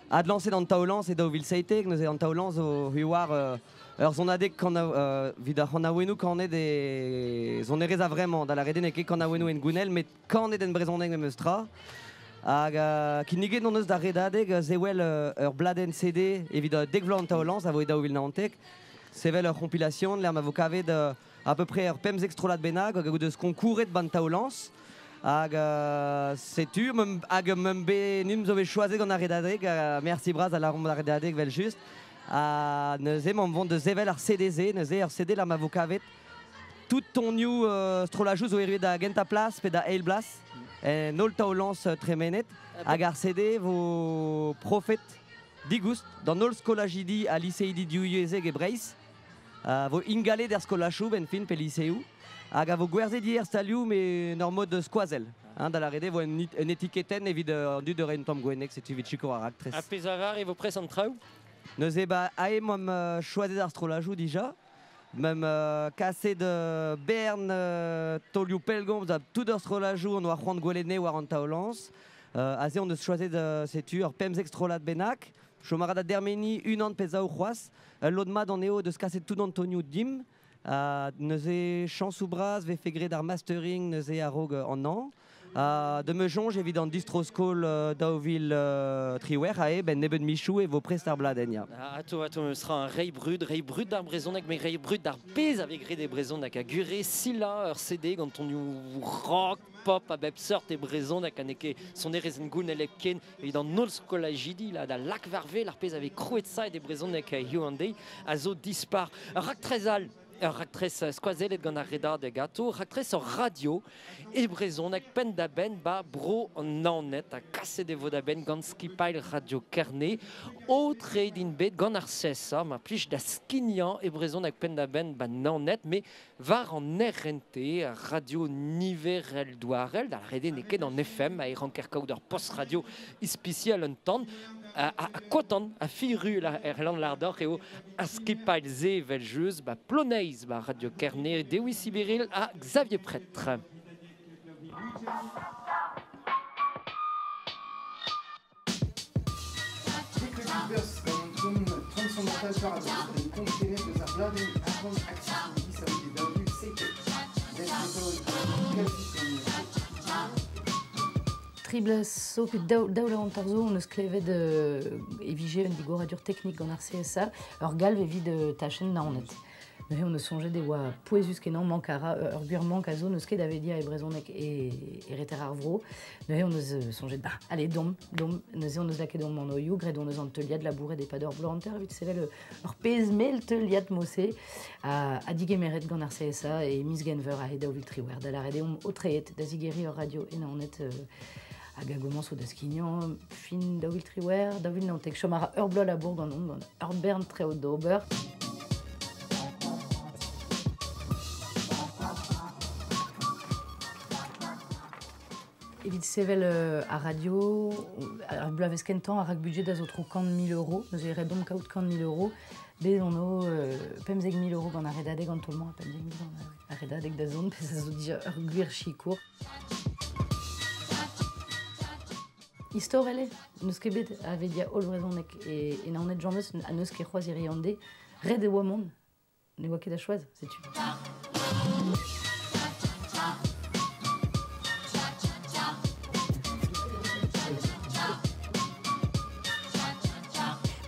[SPEAKER 4] adlañset an taolañs e daou vil seitek, neuze an taolañs o huar ur sonadeg evit ar c'hanaouennoù kanet e sonerezh a vremañ, da lâret eo n'eo ket kanaouennoù en gounel, met kanet en brezhoneg memes tra. Hag kinniget hon eus da redadeg sewel ur bladenn CD evit dek vloaz an taolañs a vo e daou vil naontek. Sevel ur compilation, lec'h ma vo kavet à peu près ur pemzek strollad bennak hag eus konkouret ban taolañs. Hag setu, hag mem be nim zo bet choazet gant ar redadeg, merci bras a laromp ar redadeg vel just. Ha neuze m'en vont de sevel ar CDZ, neuze ar CD la ma vo kavet tout ton new strollajoù zo erruet da genta plas pe da eil blas, en holl taolañs tremenet, hag ar CD vo profet digoust d'an holl skolajidi ha liseidi divyezhek e Breizh, vo ingalet er skolajoù ben fin pe liseoù, hag a vo gwerzhet hier stalioù me en ur mod skoazell. Hein, da lâret eo vo un etiketenn evit an dud ur tamm gwennek, setu evit sikour ar raktres.
[SPEAKER 1] Ha pezh a var e vo pres an traoù?
[SPEAKER 4] Neuze ba ae m'am choazet ar strollajoù dija, mem kaset bern taolioù pellgomz ha tout ar strollajoù on oa c'hoant gwelet ne war an taolañs. Aze on eus choazet setu ur pemzek strollad bennak, chom a ra da dermeni unan pezh a c'hoazh, ul lod mat an eo deus kaset tout an tonioù dim, neuze chañsoù bras vefe graet ar mastering neuze a-raok an an. De me soñj evit an distro-skol daou vil triwec'h ae, ben nebeut michoù e vo prest ar bladenn, ya.
[SPEAKER 1] Ah, ato, ato, me sera un rei brud, rei brud d'ar brezhoneg, mais rei brud d'ar pezh a vez graet e brezhoneg a gure sila ur CD gant tonioù rock, pop a bep seurt e brezhoneg ha n'eo ket sonerezh en goun elep ken evit an holl skolajidi la da lak war wel ar pezh a vez krouet sa e brezhoneg hiziv an deiz a zo dispar. Ur raktres all, ur raktres skoazellet gant ar redadeg ato, raktres ur radio e brezhoneg penn da benn ba bro an Naoned ha kaset e vo da benn gant skipailh Radio Kerne, o tredin bet gant ar CSA, ma plij da skignañ e brezhoneg penn da benn ba Naoned, mais war an RNT, radio niverel douarel, da rede n'eo ket an FM, a e ranker kaout ur post radio ispisial un tan, a kotan, a firu la Erland Lardor eo a skipailh ze vel jeuz, ba Ploneiz, ba Radio Kerne, Dewi Sibiril ha Xavier Prêtre.
[SPEAKER 18] Triblas so pe daou la an zo, on eus klevet evije un digoradur teknik gant ar CSA, ur galv evit tachenn Naoned. Neuze on eus soñjet e oa pouezus kenañ mank a ra, ur gwir mank a zo n'eus ket avedia e brezhoneg e reter ar vro. Neuze on eus soñjet, bah, allez, dom, dom. Neuze on eus lakaet omp an oioù, graet on eus an teuliad labouret e pad ur bloaz hanter evit sevel ur pezh mell teuliad mose a digemeret gant ar CSA e miz Genver a he daou vil triwec'h. Da lâret eo omp aotreet da zigeriñ ur radio e Naoned, hag a gomañs o da skignañ fin daou vil triwec'h, daou vil naontek. Chom a ra ur bloaz labour gant omp, gant ur bern treo d'ober. Evit sevel ar radio, ar bloavezh kentañ ar rak budget a zo tro kant mil euro, neuze ret domp kaout kant mil euro, bez on o pemzek mil euro gant ar redadeg an taol-mañ, ha pemzek mil gant ar redadeg da zont, pezh a zo dija ur gwir sikour. Istorel eo, n'eus ket bet a vedia holl brezhoneg e Naoned jameus ha n'eus ket c'hoazh hiziv an deiz. Ret e oa mont, ne oa ket da choaz, setu.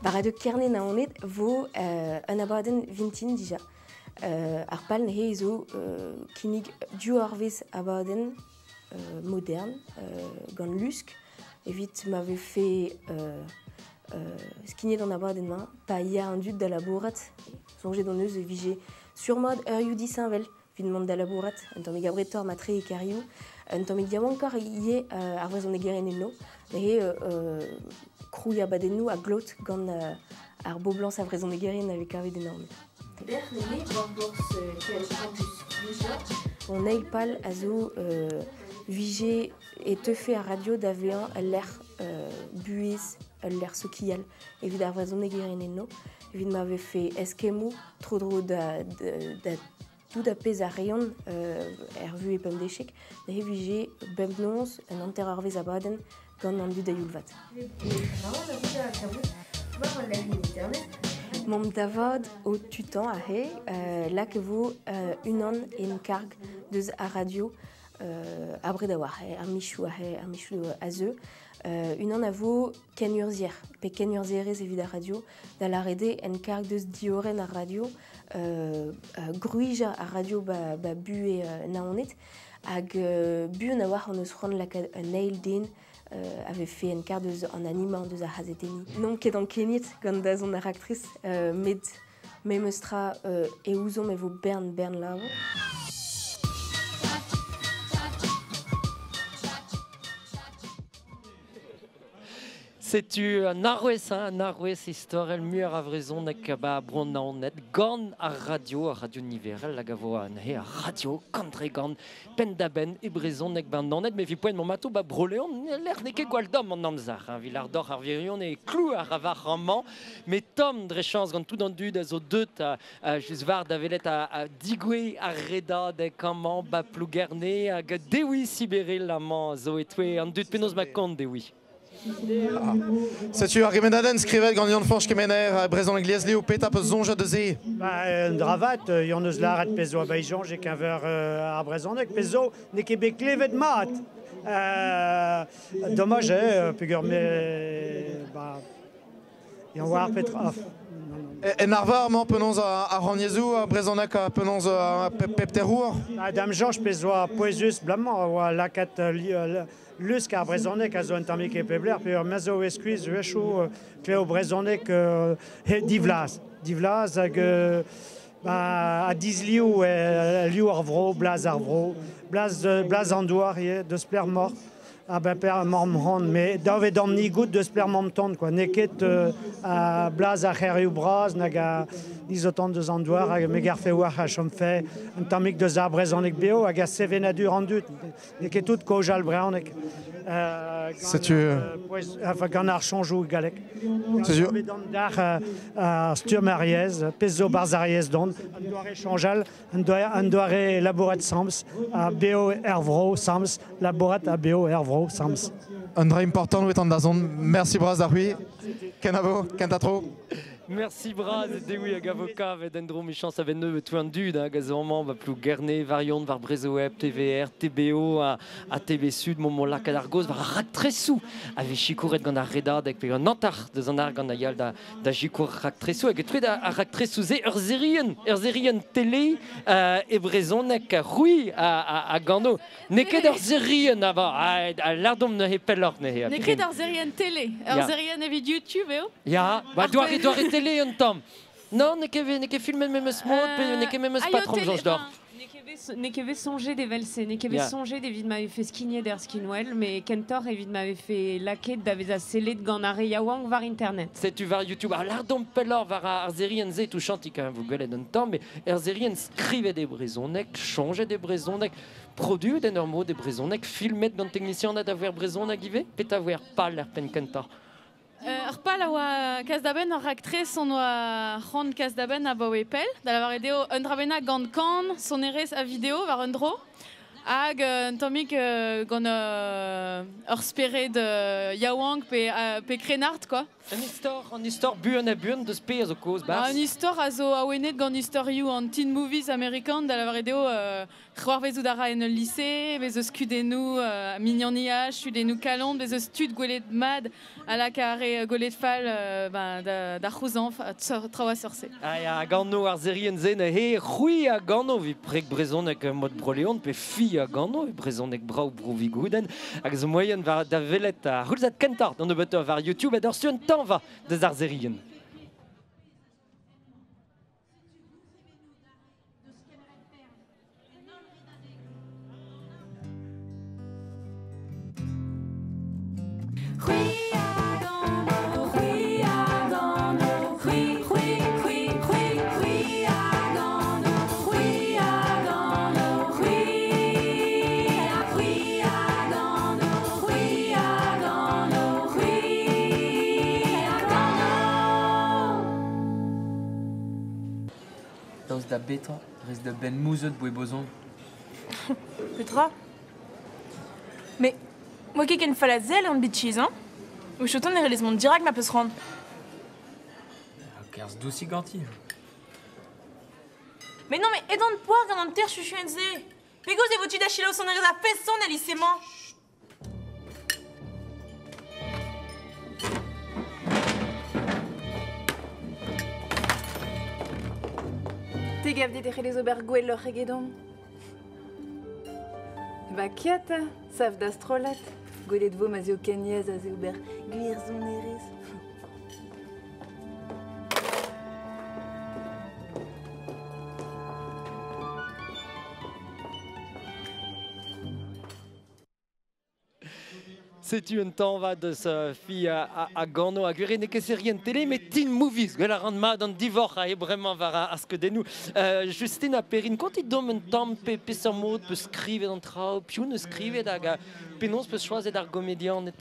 [SPEAKER 2] Ba radio Kerne Naoned vo un abadenn vintin dija. Ar pal neuze zo kinnig div eurvezh abadenn modern gant lusk evit ma vefe skignet an abadenn-mañ pa ya an dud da labourat. Soñjet hon eus e vije surmat eurioù disheñvel evit mont da labourat. Un tammig abretoc'h matre e kêrioù, un tammig yaouankoc'h ivez ar vrezhonegerien enno. Neuze krouiñ abadennoù a glot gant ar boblañs a vrezhonegerien a vez kavet e Naoned. Dec'h neuze war bourzh KL Campus dija. Hon eil pal a zo vije e teufe ar radio da vezañ ul lec'h buhez, ul lec'h sokial evit ar vrezhonegerien enno, evit ma vefe eskemmoù tro-dro da tout a pezh a reont er vuhez pemdeziek, neuze vije bemnoz un hanter-eurvezh abadenn gant an dud a-youl vat. Mont da vat o tutañ aze, lak e vo unan en karg deus ar radio abred a-walc'h, ar michoù aze, ar michoù a zeu. Unan a vo kenurzhier, pe kenurzhierez evit ar radio, da lâret eo en karg deus diorren ar radio, gruijañ ar radio ba buhez Naoned, hag buan a-walc'h hon eus c'hoant lakaat un eil den a vefe en karg deus an animañ deus ar c'hazetenniñ. N'omp ket ankeniet gant dazont ar raktres, met memes tra e ouzomp e vo bern labour.
[SPEAKER 1] Setu an arouez, hein, an arouez istorel muioc'h a vrezhoneg ba bro Naoned gant ar radio niverel hag a vo anezhe ar radio kant-dre-gant penn-da-benn e brezhoneg ba Naoned, met evit poent mont mato ba Bro-Leon, lec'h n'eo ket gwall domm an amzer, hein, Villardoc'h ar virion e klouar a war amañ, met tomm dre chañs gant tout an dud a zo deut a just war da welet a digouez ar redadeg amañ ba Plougerne hag Dewi Siberil amañ zo e-touez an dud penaos ma kont Dewi.
[SPEAKER 5] Setu ar gemennadenn skrivet gant Yann-Fañch Kemener, brezhoneg liesliv, petra peus soñjet eus se?
[SPEAKER 6] Ba, un dravat, Yann eus lâret pezh zo a soñj e-keñver ar brezhoneg, pezh zo n'eo ket bet klevet mat. Domaj eo, peogwir me... Ba, Yann war petra...
[SPEAKER 5] En arvar mañ penaos ar rannyezhoù brezhoneg penaos pep terour?
[SPEAKER 6] Da'm soñj pezh zo pouezus blamañ a oa lakaat lusk ar brezhoneg a zo un tammig e pep lec'h, peogwir me zo e skuizh wechoù klev brezhoneg divlaz. Divlaz hag a disliv liv ar vro, blaz ar vro, blaz an douar ivez, deus plec'h moc'h. Ah ben per mamm mais dav eo d'am ni gout deus plec'h mamm tont quoi. N'eo ket a blaz ar c'hêrioù bras nag a izotant deus an douar hag me garfe war a chom fe un tammig deus ar brezhoneg beo hag a sevenadur an dud. N'eo ket tout kaojal brezhoneg.
[SPEAKER 5] Setu...
[SPEAKER 6] Enfin, gant ar chañjoù gallek.
[SPEAKER 5] Setu...
[SPEAKER 6] D'ar ar stumm ar yezh, pezh zo barzh ar yezh don, an doare chañjal, an doare labourat sams, a beo er vro sams, labourat a beo er vro sams.
[SPEAKER 5] Un dra important oet an dazont. Merci bras da c'hwi. Kenavo, kentatro.
[SPEAKER 1] Merci bras, Dewi hag avoka vet endro michañs a ven nebeut tout an dud, hag a zo amañ ba Plougerne, Varion, war Brezhoweb, TVR, TBO, a TV Sud, mont lakaat ar goz, war ar raktresoù a vez sikouret gant ar redadeg, pe an hanter deus an argant a yal da sikour raktresoù, hag e touet ar raktresoù-se ur zerien tele e brezhoneg c'hwi a gano. N'eo ket ur zerien a va, a lardom neuze pelloc'h neuze.
[SPEAKER 3] N'eo ket ur zerien tele, ur zerien evit YouTube eo?
[SPEAKER 1] Ya, ba doare tele un tamm. Non, n'eo ket filmet memes mod, pe n'eo ket memes patrom, Georges d'Or.
[SPEAKER 16] N'eo ket bet soñjet evel-se, n'eo ket bet soñjet evit ma vefe skignet er skinwel, mais kentoc'h evit ma vefe lakaet da vezañ sellet gant ar re yaouank war internet.
[SPEAKER 1] Setu war YouTube, ar lardom pelloc'h war ar zerien se touchantik, hein, vous gwelet un tamm, mais ar zerien skrivet e brezhoneg, soñjet e brezhoneg, produet en ur mod e brezhoneg, filmet gant technicien da ver brezhoneg ivez, pet a ver pal er penn kentañ.
[SPEAKER 3] Ur pal a oa kas da benn ur raktres on oa c'hoant kas da benn a baoe pell, da lavaret eo un dra bennak gant kan, sonerezh ha video war un dro. Hag un tammig gant ur spered yaouank pe krennard, quoi.
[SPEAKER 1] Un istor buan ha buan deus pe a zo kaoz barzh.
[SPEAKER 3] Un istor a zo awenet gant istorioù an teen movies amerikan, da lavaret eo c'hoarvezout a ra en ul lise, bez eus kudennoù mignoniaj, kudennoù kalon, bez eus tud gwelet mat a laka ar re gwelet fall da c'houzañv, traoù a seurt-se.
[SPEAKER 1] Ah ya, hag anv ar serien-se neuze, c'hwi hag anv evit preg brezhoneg mod Bro-Leon, pe fi hag anv evit brezhoneg brav Bro-Vigoudenn, hag zo moaien da welet ar c'houlzad kentañ d'an nebeutañ war YouTube ha d'ur stumm tañva deus ar serien.
[SPEAKER 9] Daoust da betra, rez da benn mouzet boe bozon.
[SPEAKER 17] Petra? Mais, moi ket ken fall a sell an bitchiz, hein? O chotan e relez mont dirak ma peus c'hoant.
[SPEAKER 9] Kerzh dousik ganti.
[SPEAKER 17] Mais non, mais edon poar gant an ter chuchuenn-se. Pegoulz e vo tu da selaou sonerezh ar pezh-son el lise-mañ?
[SPEAKER 19] Te gav dit e c'hellez ober gwelloc'h egedon. Ba kiat, sav da strollad. Gwelet vo ma 'z eo ken aes aze ober gwir sonerezh.
[SPEAKER 1] Setu un tañva deus fi a gano hag ur n'eo ket serien tele, met teen movies, gwell a ran mat an divorc'h a eo bremañ war ar skeudennoù. Justine ha Perrine, kontit deomp un tamm pe peseurt mod peus skrivet an traoù, piv neus skrivet hag penaos peus choazet ar gomedianed?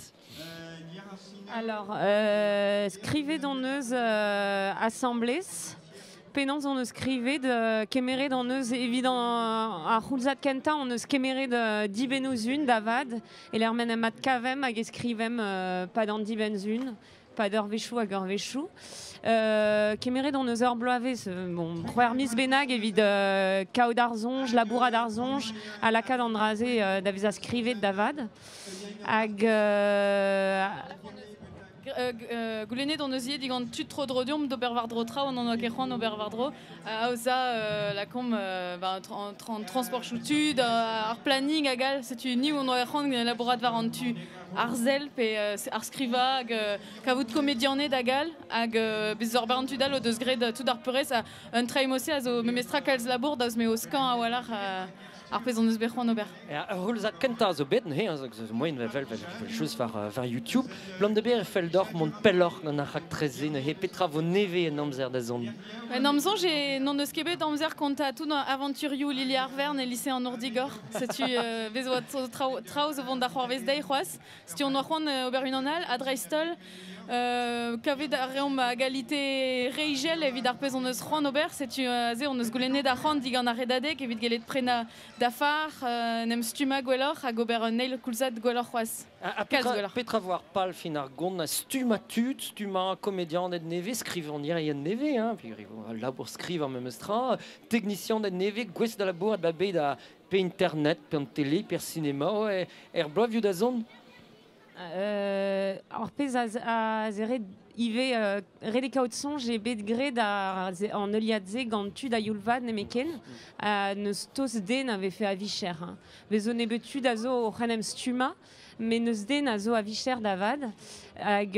[SPEAKER 16] Alors, skrivet hon eus asamblez. Penaos hon eus skrivet, kemeret hon eus evit ar c'houlzad kentañ hon eus kemeret dibennoù-sun da vat, e lec'h m'en em adkavemp hag e skrivemp pad an dibenn-sun, pad ur wechoù hag ur wechoù. Kemeret hon eus ur bloavezh, bon, c'hwec'h miz bennak evit kaout ar soñj, labourat ar soñj, ha lakaat an dra-se da vezañ skrivet da vat. Hag
[SPEAKER 3] Goulennet hon eus ivez digant tud tro-dro deomp d'ober war-dro traoù an oa ket c'hoant ober war-dro. Aozañ lakaomp an transportioù tud, ar planning hag all. Setu ni hon oa c'hoant labourat war an tu arzel pe ar skrivañ hag kavout komedianed hag all. Hag bez ur bern tud all o deus graet tout ar peurrest. Un traimose a zo memestra kalz labour daoust m'eo skañv a-walc'h ar pezh hon eus bet c'hoant ober.
[SPEAKER 1] Ur c'houlzad kentañ zo bet neuze, hein, zo moaien vel just war YouTube. Blam da ber e fell deoc'h mont pelloc'h gant ar raktres-se neuze, petra vo nevez en amzer da zont?
[SPEAKER 3] En amzer, n'on eus ket bet amzer kontañ tout avanturioù Lili Arvern e lise an Ourdigor. Setu bez oa traoù zo vont da c'hoarvez dezhi c'hoazh. Setu on oa c'hoant ober unan all, ha dreist-holl, kavet a reomp a galite reigel evit ar pezh hon eus c'hoant ober. Setu aze hon eus goulennet ar c'hoant digant ar redadeg evit gellet prenañ dafar, en em stummañ gwelloc'h hag ober un eil koulzad gwelloc'h c'hoazh. Kalz gwelloc'h.
[SPEAKER 1] Petra vo ar pal fin ar gont a stummañ tud, stummañ komedianed nevez, skrivagnerien nevez, hein, labour skrivañ memes tra, teknisianed nevez, gouest da labourat ba bed a pe internet, pe an tele, pe ar sinema, er bloavioù da zont?
[SPEAKER 16] Ar pezh a zere ivez ret eo kaout soñj eo bet graet an heuliad-se gant tud a youl vat nemetken, n'eus tost den a vefe a-vicher. Hein. Bez zo nebeut tud a zo oc'h en em stummañ, met n'eus den a zo a-vicher da vat. Hag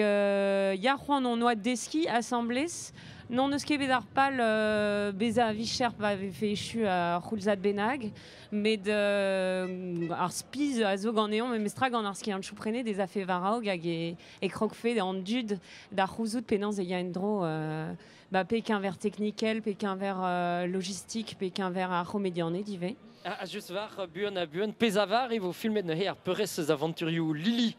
[SPEAKER 16] ya c'hoant hon oa deskiñ asambles. N'hon eus ket bet ar pal bezañ a-vicher pa vefe echu ar c'houlzad bennak, met ar spiz a zo ganeomp memestra gant ar skiantoù prenet ez afe war-raok hag e krogfe an dud da c'houzout penaos e ya en-dro pe keñver teknikel, pe keñver logistik, pe keñver ar c'homedianed ivez.
[SPEAKER 1] Ha just war buan ha buan, pezh a var e vo filmet neuze ar peurrest eus avanturioù Lili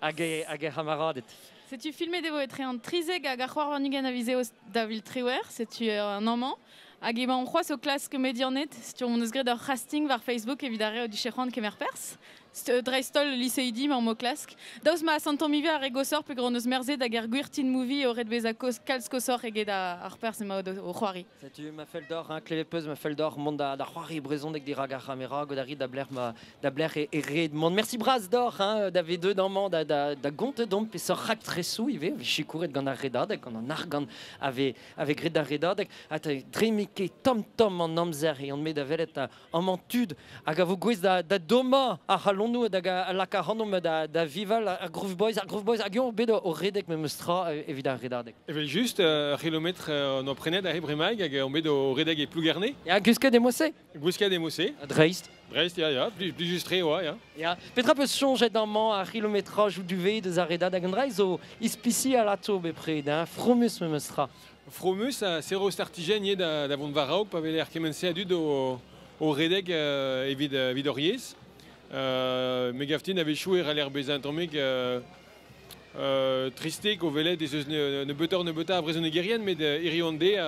[SPEAKER 1] hag e c'hamaraded.
[SPEAKER 3] Setu filmet e vo etre an 13 hag ar c'hoar warn-ugent a viz eost da vil triwec'h, setu an amañ. Hag emañ on c'hoazh o klask medianet, setu on eus graet ur casting war Facebook evit ar re o dije c'hoant kemer perzh. Dreist-holl liseidi ma mo klask. Daoust ma asantomp ivez ar re gosor peogwir hon eus merzet hag ar gwir teen movie o ret bezañ kalz kosoc'h eget ar perzh emañ o c'hoari.
[SPEAKER 1] Setu ma fell deoc'h, hein, klevet peus ma fell deoc'h mont da c'hoari brezhoneg dirak ar c'hamera, gant ar rit da blec'h ma da blec'h e ret mont. Merci bras deoc'h, hein, da vet deut amañ da gontet domp peseurt raktresoù ivez, vez sikouret gant ar redadeg, gant an argant a vez graet d'ar redadeg. Ha dre m'eo ket tomm-tomm an amzer e on bet da welet amañ tud hag a vo gouest da dommañ ar c'halonoù hag a laka ac'hanomp da vival ar Groove Boys, ar Groove Boys hag eñ bet o redek memes tra evit ar redadeg.
[SPEAKER 7] Evel just, ur c'hilometr on o prenet a bremaik hag on bet o redek e Plougerne.
[SPEAKER 1] Ya, gwisket e mod-se?
[SPEAKER 7] Gwisket e mod-se.
[SPEAKER 1] Dreist.
[SPEAKER 7] Dreist, ya, ya, plijus-tre oa, ya.
[SPEAKER 1] Ya, petra peus soñjet amañ ar c'hilometrajoù duvet deus ar redadeg an dra zo ispisial atô bepred, hein, fromus memes tra.
[SPEAKER 7] Fromus ha serro startijenn ivez da vont war-raok pa weler kement-se a dud o redek evit hor yezh. Me gav din a-wechoù e c'haller bezañ un tammig tristek o welet ez eus nebeutoc'h-nebeutañ a vrezhonegerien, met hiziv an deiz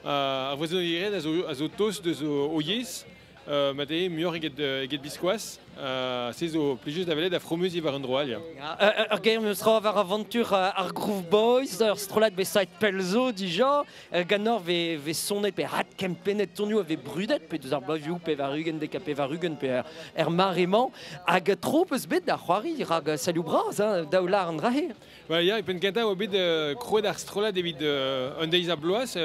[SPEAKER 7] ar vrezhonegerien a zo tost deus o yezh. Mat eo muioc'h eget biskoazh. Se zo plijus da welet ha fromus ivez war un dro all, ya.
[SPEAKER 1] Ur ger meus tra war avantur ar Groove Boys, ur strollad bet saet pell zo dija, ganeoc'h vez sonet pe adkempennet tonioù a vez brudet, pe deus ar bloavezhioù 80, 90 pe er mare-mañ, hag tro peus bet da c'hoari rak salioù bras, hein, daou lâr an dra-se.
[SPEAKER 7] Ba ya, e penn kentañ oa bet krouet ar strollad evit un deiz a bloaz,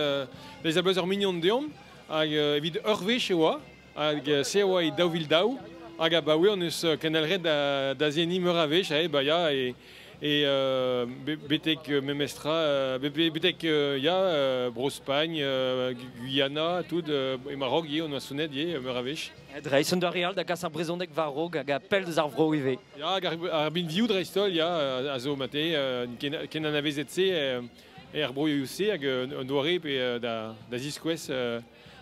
[SPEAKER 7] deiz a bloaz ur mignon deomp, hag evit ur wech e oa, hag se a oa e 2002, hag abaoe hon eus kendelc'het da seniñ meur a wech, ba ya, e betek memestra, betek ya, Bro-Spagn, Guyana, tout, e Maroc ivez, on a sonet ivez meur a wech.
[SPEAKER 1] Dreist un doare all da gas ar brezhoneg war-raok hag a pell deus ar vro ivez.
[SPEAKER 7] Ya, hag ar binvioù dreist-holl, ya, a zo mate, ken anavezet-se er broioù-se hag un doare pe da ziskouez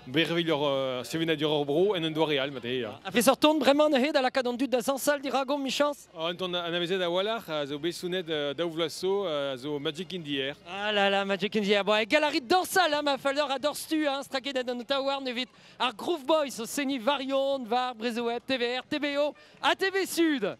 [SPEAKER 7] bervil ur sevenadur ur bro en un doare all, mate, ya.
[SPEAKER 1] A peseurt ton bremañ neuze da lakaat an dud da zañsal diragomp, michañs?
[SPEAKER 7] An ton anavezet a-walc'h a zo bet sonet daou vloaz zo, a zo Magic in the Air.
[SPEAKER 1] Ah là là, Magic in the Air. Bon, e gall a rit dañsal, hein, ma fell deoc'h a dorstu, hein, straket an taouarn evit ar Groove Boys o seniñ Varion, war Brezhoweb, TVR, TBO ha TV Sud.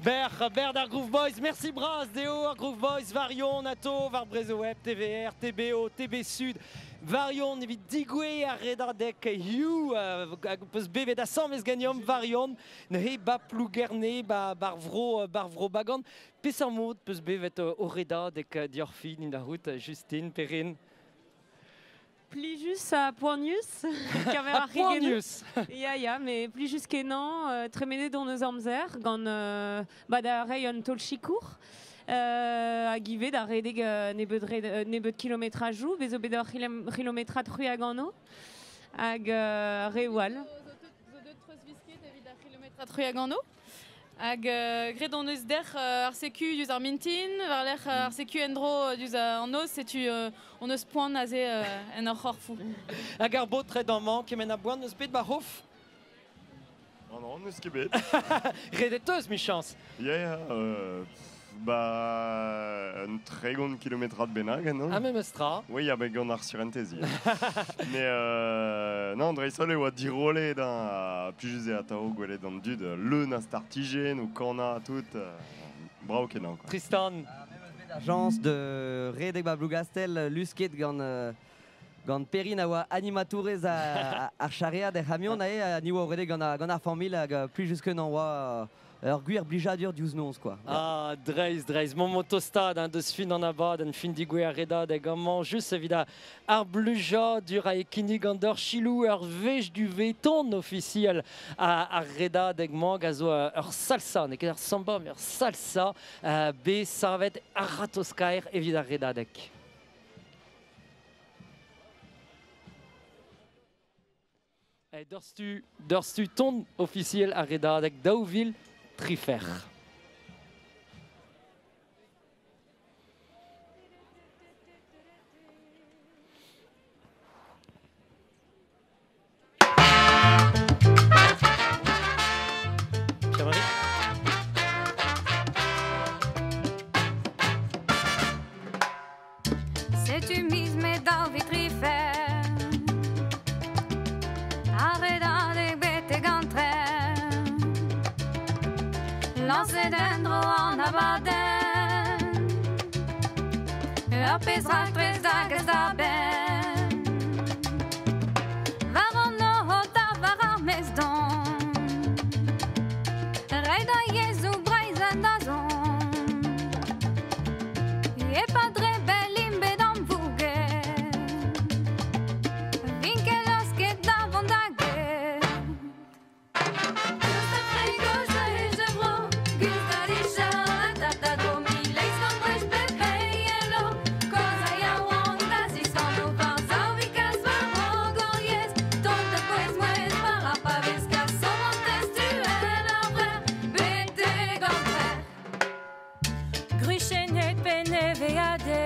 [SPEAKER 1] Ber, ber d'ar Groove Boys, merci bras deo ar Groove Boys, Varion, Ato, var Brezoweb, TVR, TBO, TB Sud, Varion evit digwe ar redadek hiu, hag peus bevet asam ez gagnom Varion, neuze ba Plougerne, ba bar vro, bar vro bagan. Peseurt mod peus bevet o redadek dior fin in da route, Justine, Perrine?
[SPEAKER 16] Plijus a poanius, kaver
[SPEAKER 1] A poanius.
[SPEAKER 16] Ya, ya, mais plijus kenan, tremenet on eus amzer, gant ba da rei an taol chikour, hag ivez da redek nebeud kilometrajou, bezo bet ur kilometrad c'hwi hag anno, hag re wall.
[SPEAKER 3] Zo deut treuz visket evit ar kilometrad c'hwi hag anno. Hag graet on eus derc'h ar seku diouzh ar mintin, war lerc'h ar seku endro diouzh an noz, setu on eus poan aze en ur c'horfou.
[SPEAKER 1] Hag ar baotred amañ, kement a boan eus bet ba hof?
[SPEAKER 12] Non, non, neus ket bet.
[SPEAKER 1] Redet eus, michañs.
[SPEAKER 12] Ya, ya, ba un 30 kilometrad bennak, non?
[SPEAKER 1] Ah, memes tra.
[SPEAKER 12] Oui, ya, bet gant ar surentezi. Mais non, dreist-holl e oa dirolet ha plijus eo atao gwelet an dud, leun a startijenn o kana tout, bravo kenan, quoi.
[SPEAKER 1] Tristan.
[SPEAKER 4] Agence de redek ba Plougastel, lusket gant gant Perrine a oa animatourez ar charead er c'hamion, ae, a ni oa o redek gant ar familh hag plijus kenan oa ur gwir blijadur diouzh noz, quoi.
[SPEAKER 1] Ah, dreiz, dreiz, mon motostad, hein, deus fin an abad, en fin digwe ar redad hag amañ, just evit ar blijadur a ekinig an d'ur chilou ur vech du veton officiel ar redad hag mañ a zo ur salsa, n'eo ket ur samba, mais ur salsa, be savet ar ratoskaer evit ar redadeg. E deurstu ton officiel ar redadeg daouvil trifer. Pierre-Marie.
[SPEAKER 8] Setu miz me daou vit trifer. Ar redadeg betek an tren. Lañset en-dro an abadenn. Ur pezh raktres da gas da benn. War an nor da war ar mez don. Rei da yezhoù Breizh en da zon. E pa dre bell int bet am voger. Vin ket laosket da vont da get.
[SPEAKER 15] Gruchenet peneveade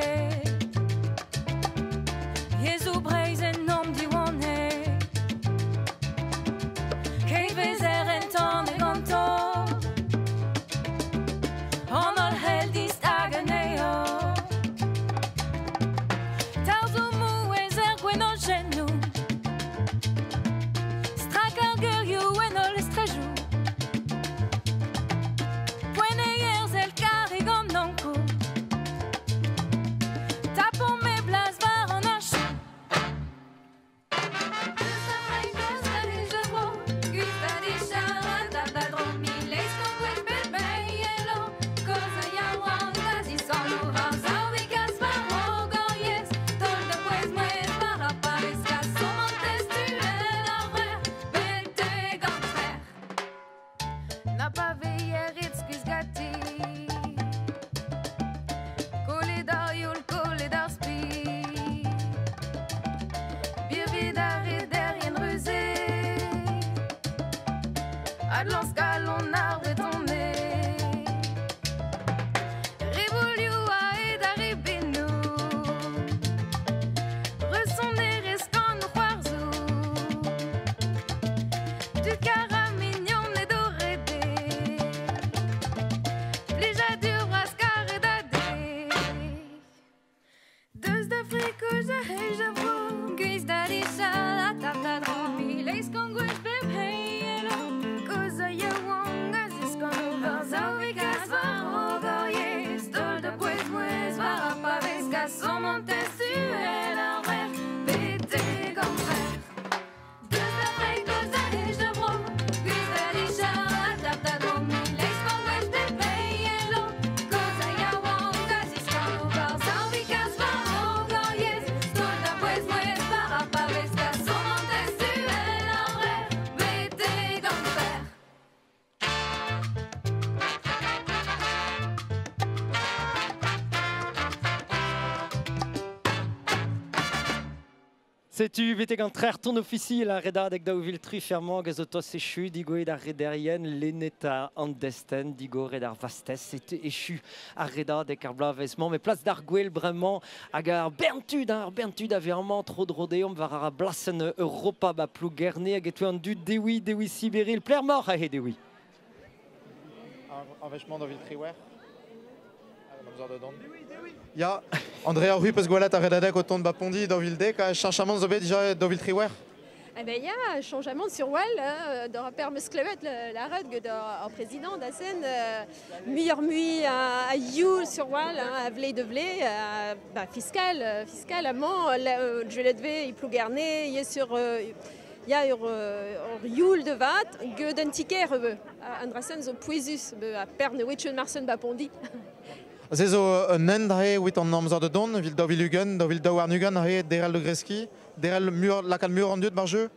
[SPEAKER 15] Yezhoù Breizh en nom diwane Keit vezer en tan e ganto An holl hell distag anezho Tarzhoù mouez er gwenojennoù Strak ar geurioù en holl estrejoù Poent eo zel karrig an ankou Tapon me blas war an achoù.
[SPEAKER 8] Na pa veier excus gati. Kollet ar youl, kollet ar spi. Birvid ar rederien ruze. Adlañs galon ar Bretoned. Revolioù a ed ar rebennoù. Resonerezh gant o c'hoarzhoù. Tud kar ha mignoned o redek. Plijadur bras karet a dek. Deus da frikoz a hej a vro.
[SPEAKER 15] Gwiz da dichal a tap da dro. Mileiz gant gwech bep heielo.
[SPEAKER 8] Koz a yaouank a ziskan o war zaou vegaz.
[SPEAKER 1] Setu betek an trer ton officiel ar redadeg da ouvil tri fermañ gaz o tos echu digoet ar rederien lennet a an desten digoret ar vastez setu echu ar redadeg ar blavezmañ met plas d'ar gwell bremañ hag ar berntud ar berntud a vez tro drodeomp war ar blasen Europa ba Plougerne hag etu an dud dewi dewi Siberil plermor a he dewi.
[SPEAKER 5] Ar vechmañ da vil triwer. Ya, Andrea Rupp eus gwelet ar redadeg o tont ba Pondi da vildek, a chanchamant zo bet dija da vil triwer.
[SPEAKER 20] Eh ben ya, chanjamant sur wall, da raper meus klevet la red get ar président da sen muioc'h mui a youl sur wall, a vle de vle, bah, fiscal, fiscal amañ, julet ve, i plougerne, ye sur ya ur youl de vat, get un tiker Andrasen zo pouezus, a perne wetchen marsen ba Pondi.
[SPEAKER 5] Se zo un end he wit an amzer de don, vil da vil ugen, da vil daou ar nugen he derel de greski, derel mur, lakal mur an dud bar jeu?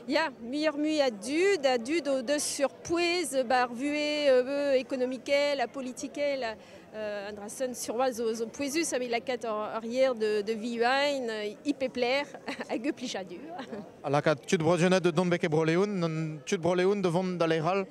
[SPEAKER 20] Ya, muioc'h mui a dud o deus sur pouez, bar vue ekonomikel, a politikel, Andrasen sur wal zo pouezus a lakat ar hier de viuain, ipepler, hag e plijadur.
[SPEAKER 5] A lakat tud broionet de don beke broleoun, tud broleoun de vont da leral,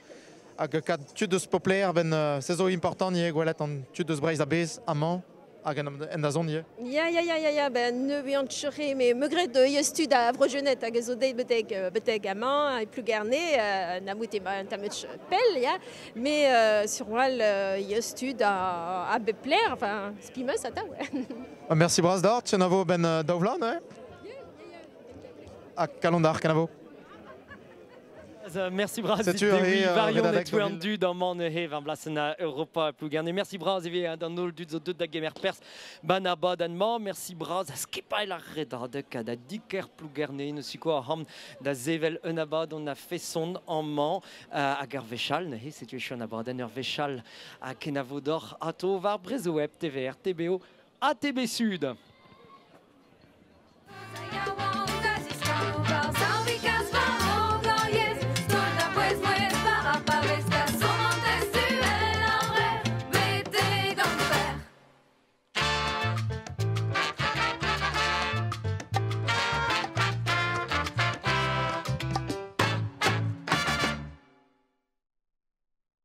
[SPEAKER 5] hag kat tud eus popler ben se zo important ie gwelet an tud eus Breizh a bez amañ hag en da zon ie.
[SPEAKER 20] Ya, ya, ya, ya, ya, ben ne viant chere, me megret de yes tud a vrojonet hag zo deit betek amañ, e Plougerne, na mout ema un tammech pell, ya, me sur wal yes tud a bepler, enfin, spimeus ata, ouais.
[SPEAKER 5] Merci bras d'or, tien avo ben daouvlan, ouais? A kalondar, kenavo.
[SPEAKER 1] Merci bras dewi varion et an dud an man he war blasen a Europa Plougerne. Merci bras evit d'an holl dud zo deut da gemer pers ban abad an mañ. Merci bras a skipail ar redadeg ha da diker Plougerne neus ko ar ham da zevel un abad on a feson an mañ hag ar vechal neuze setu echu an abad an ur vechal a kenavodor ato war Brezhoweb TVR TBO ATB Sud.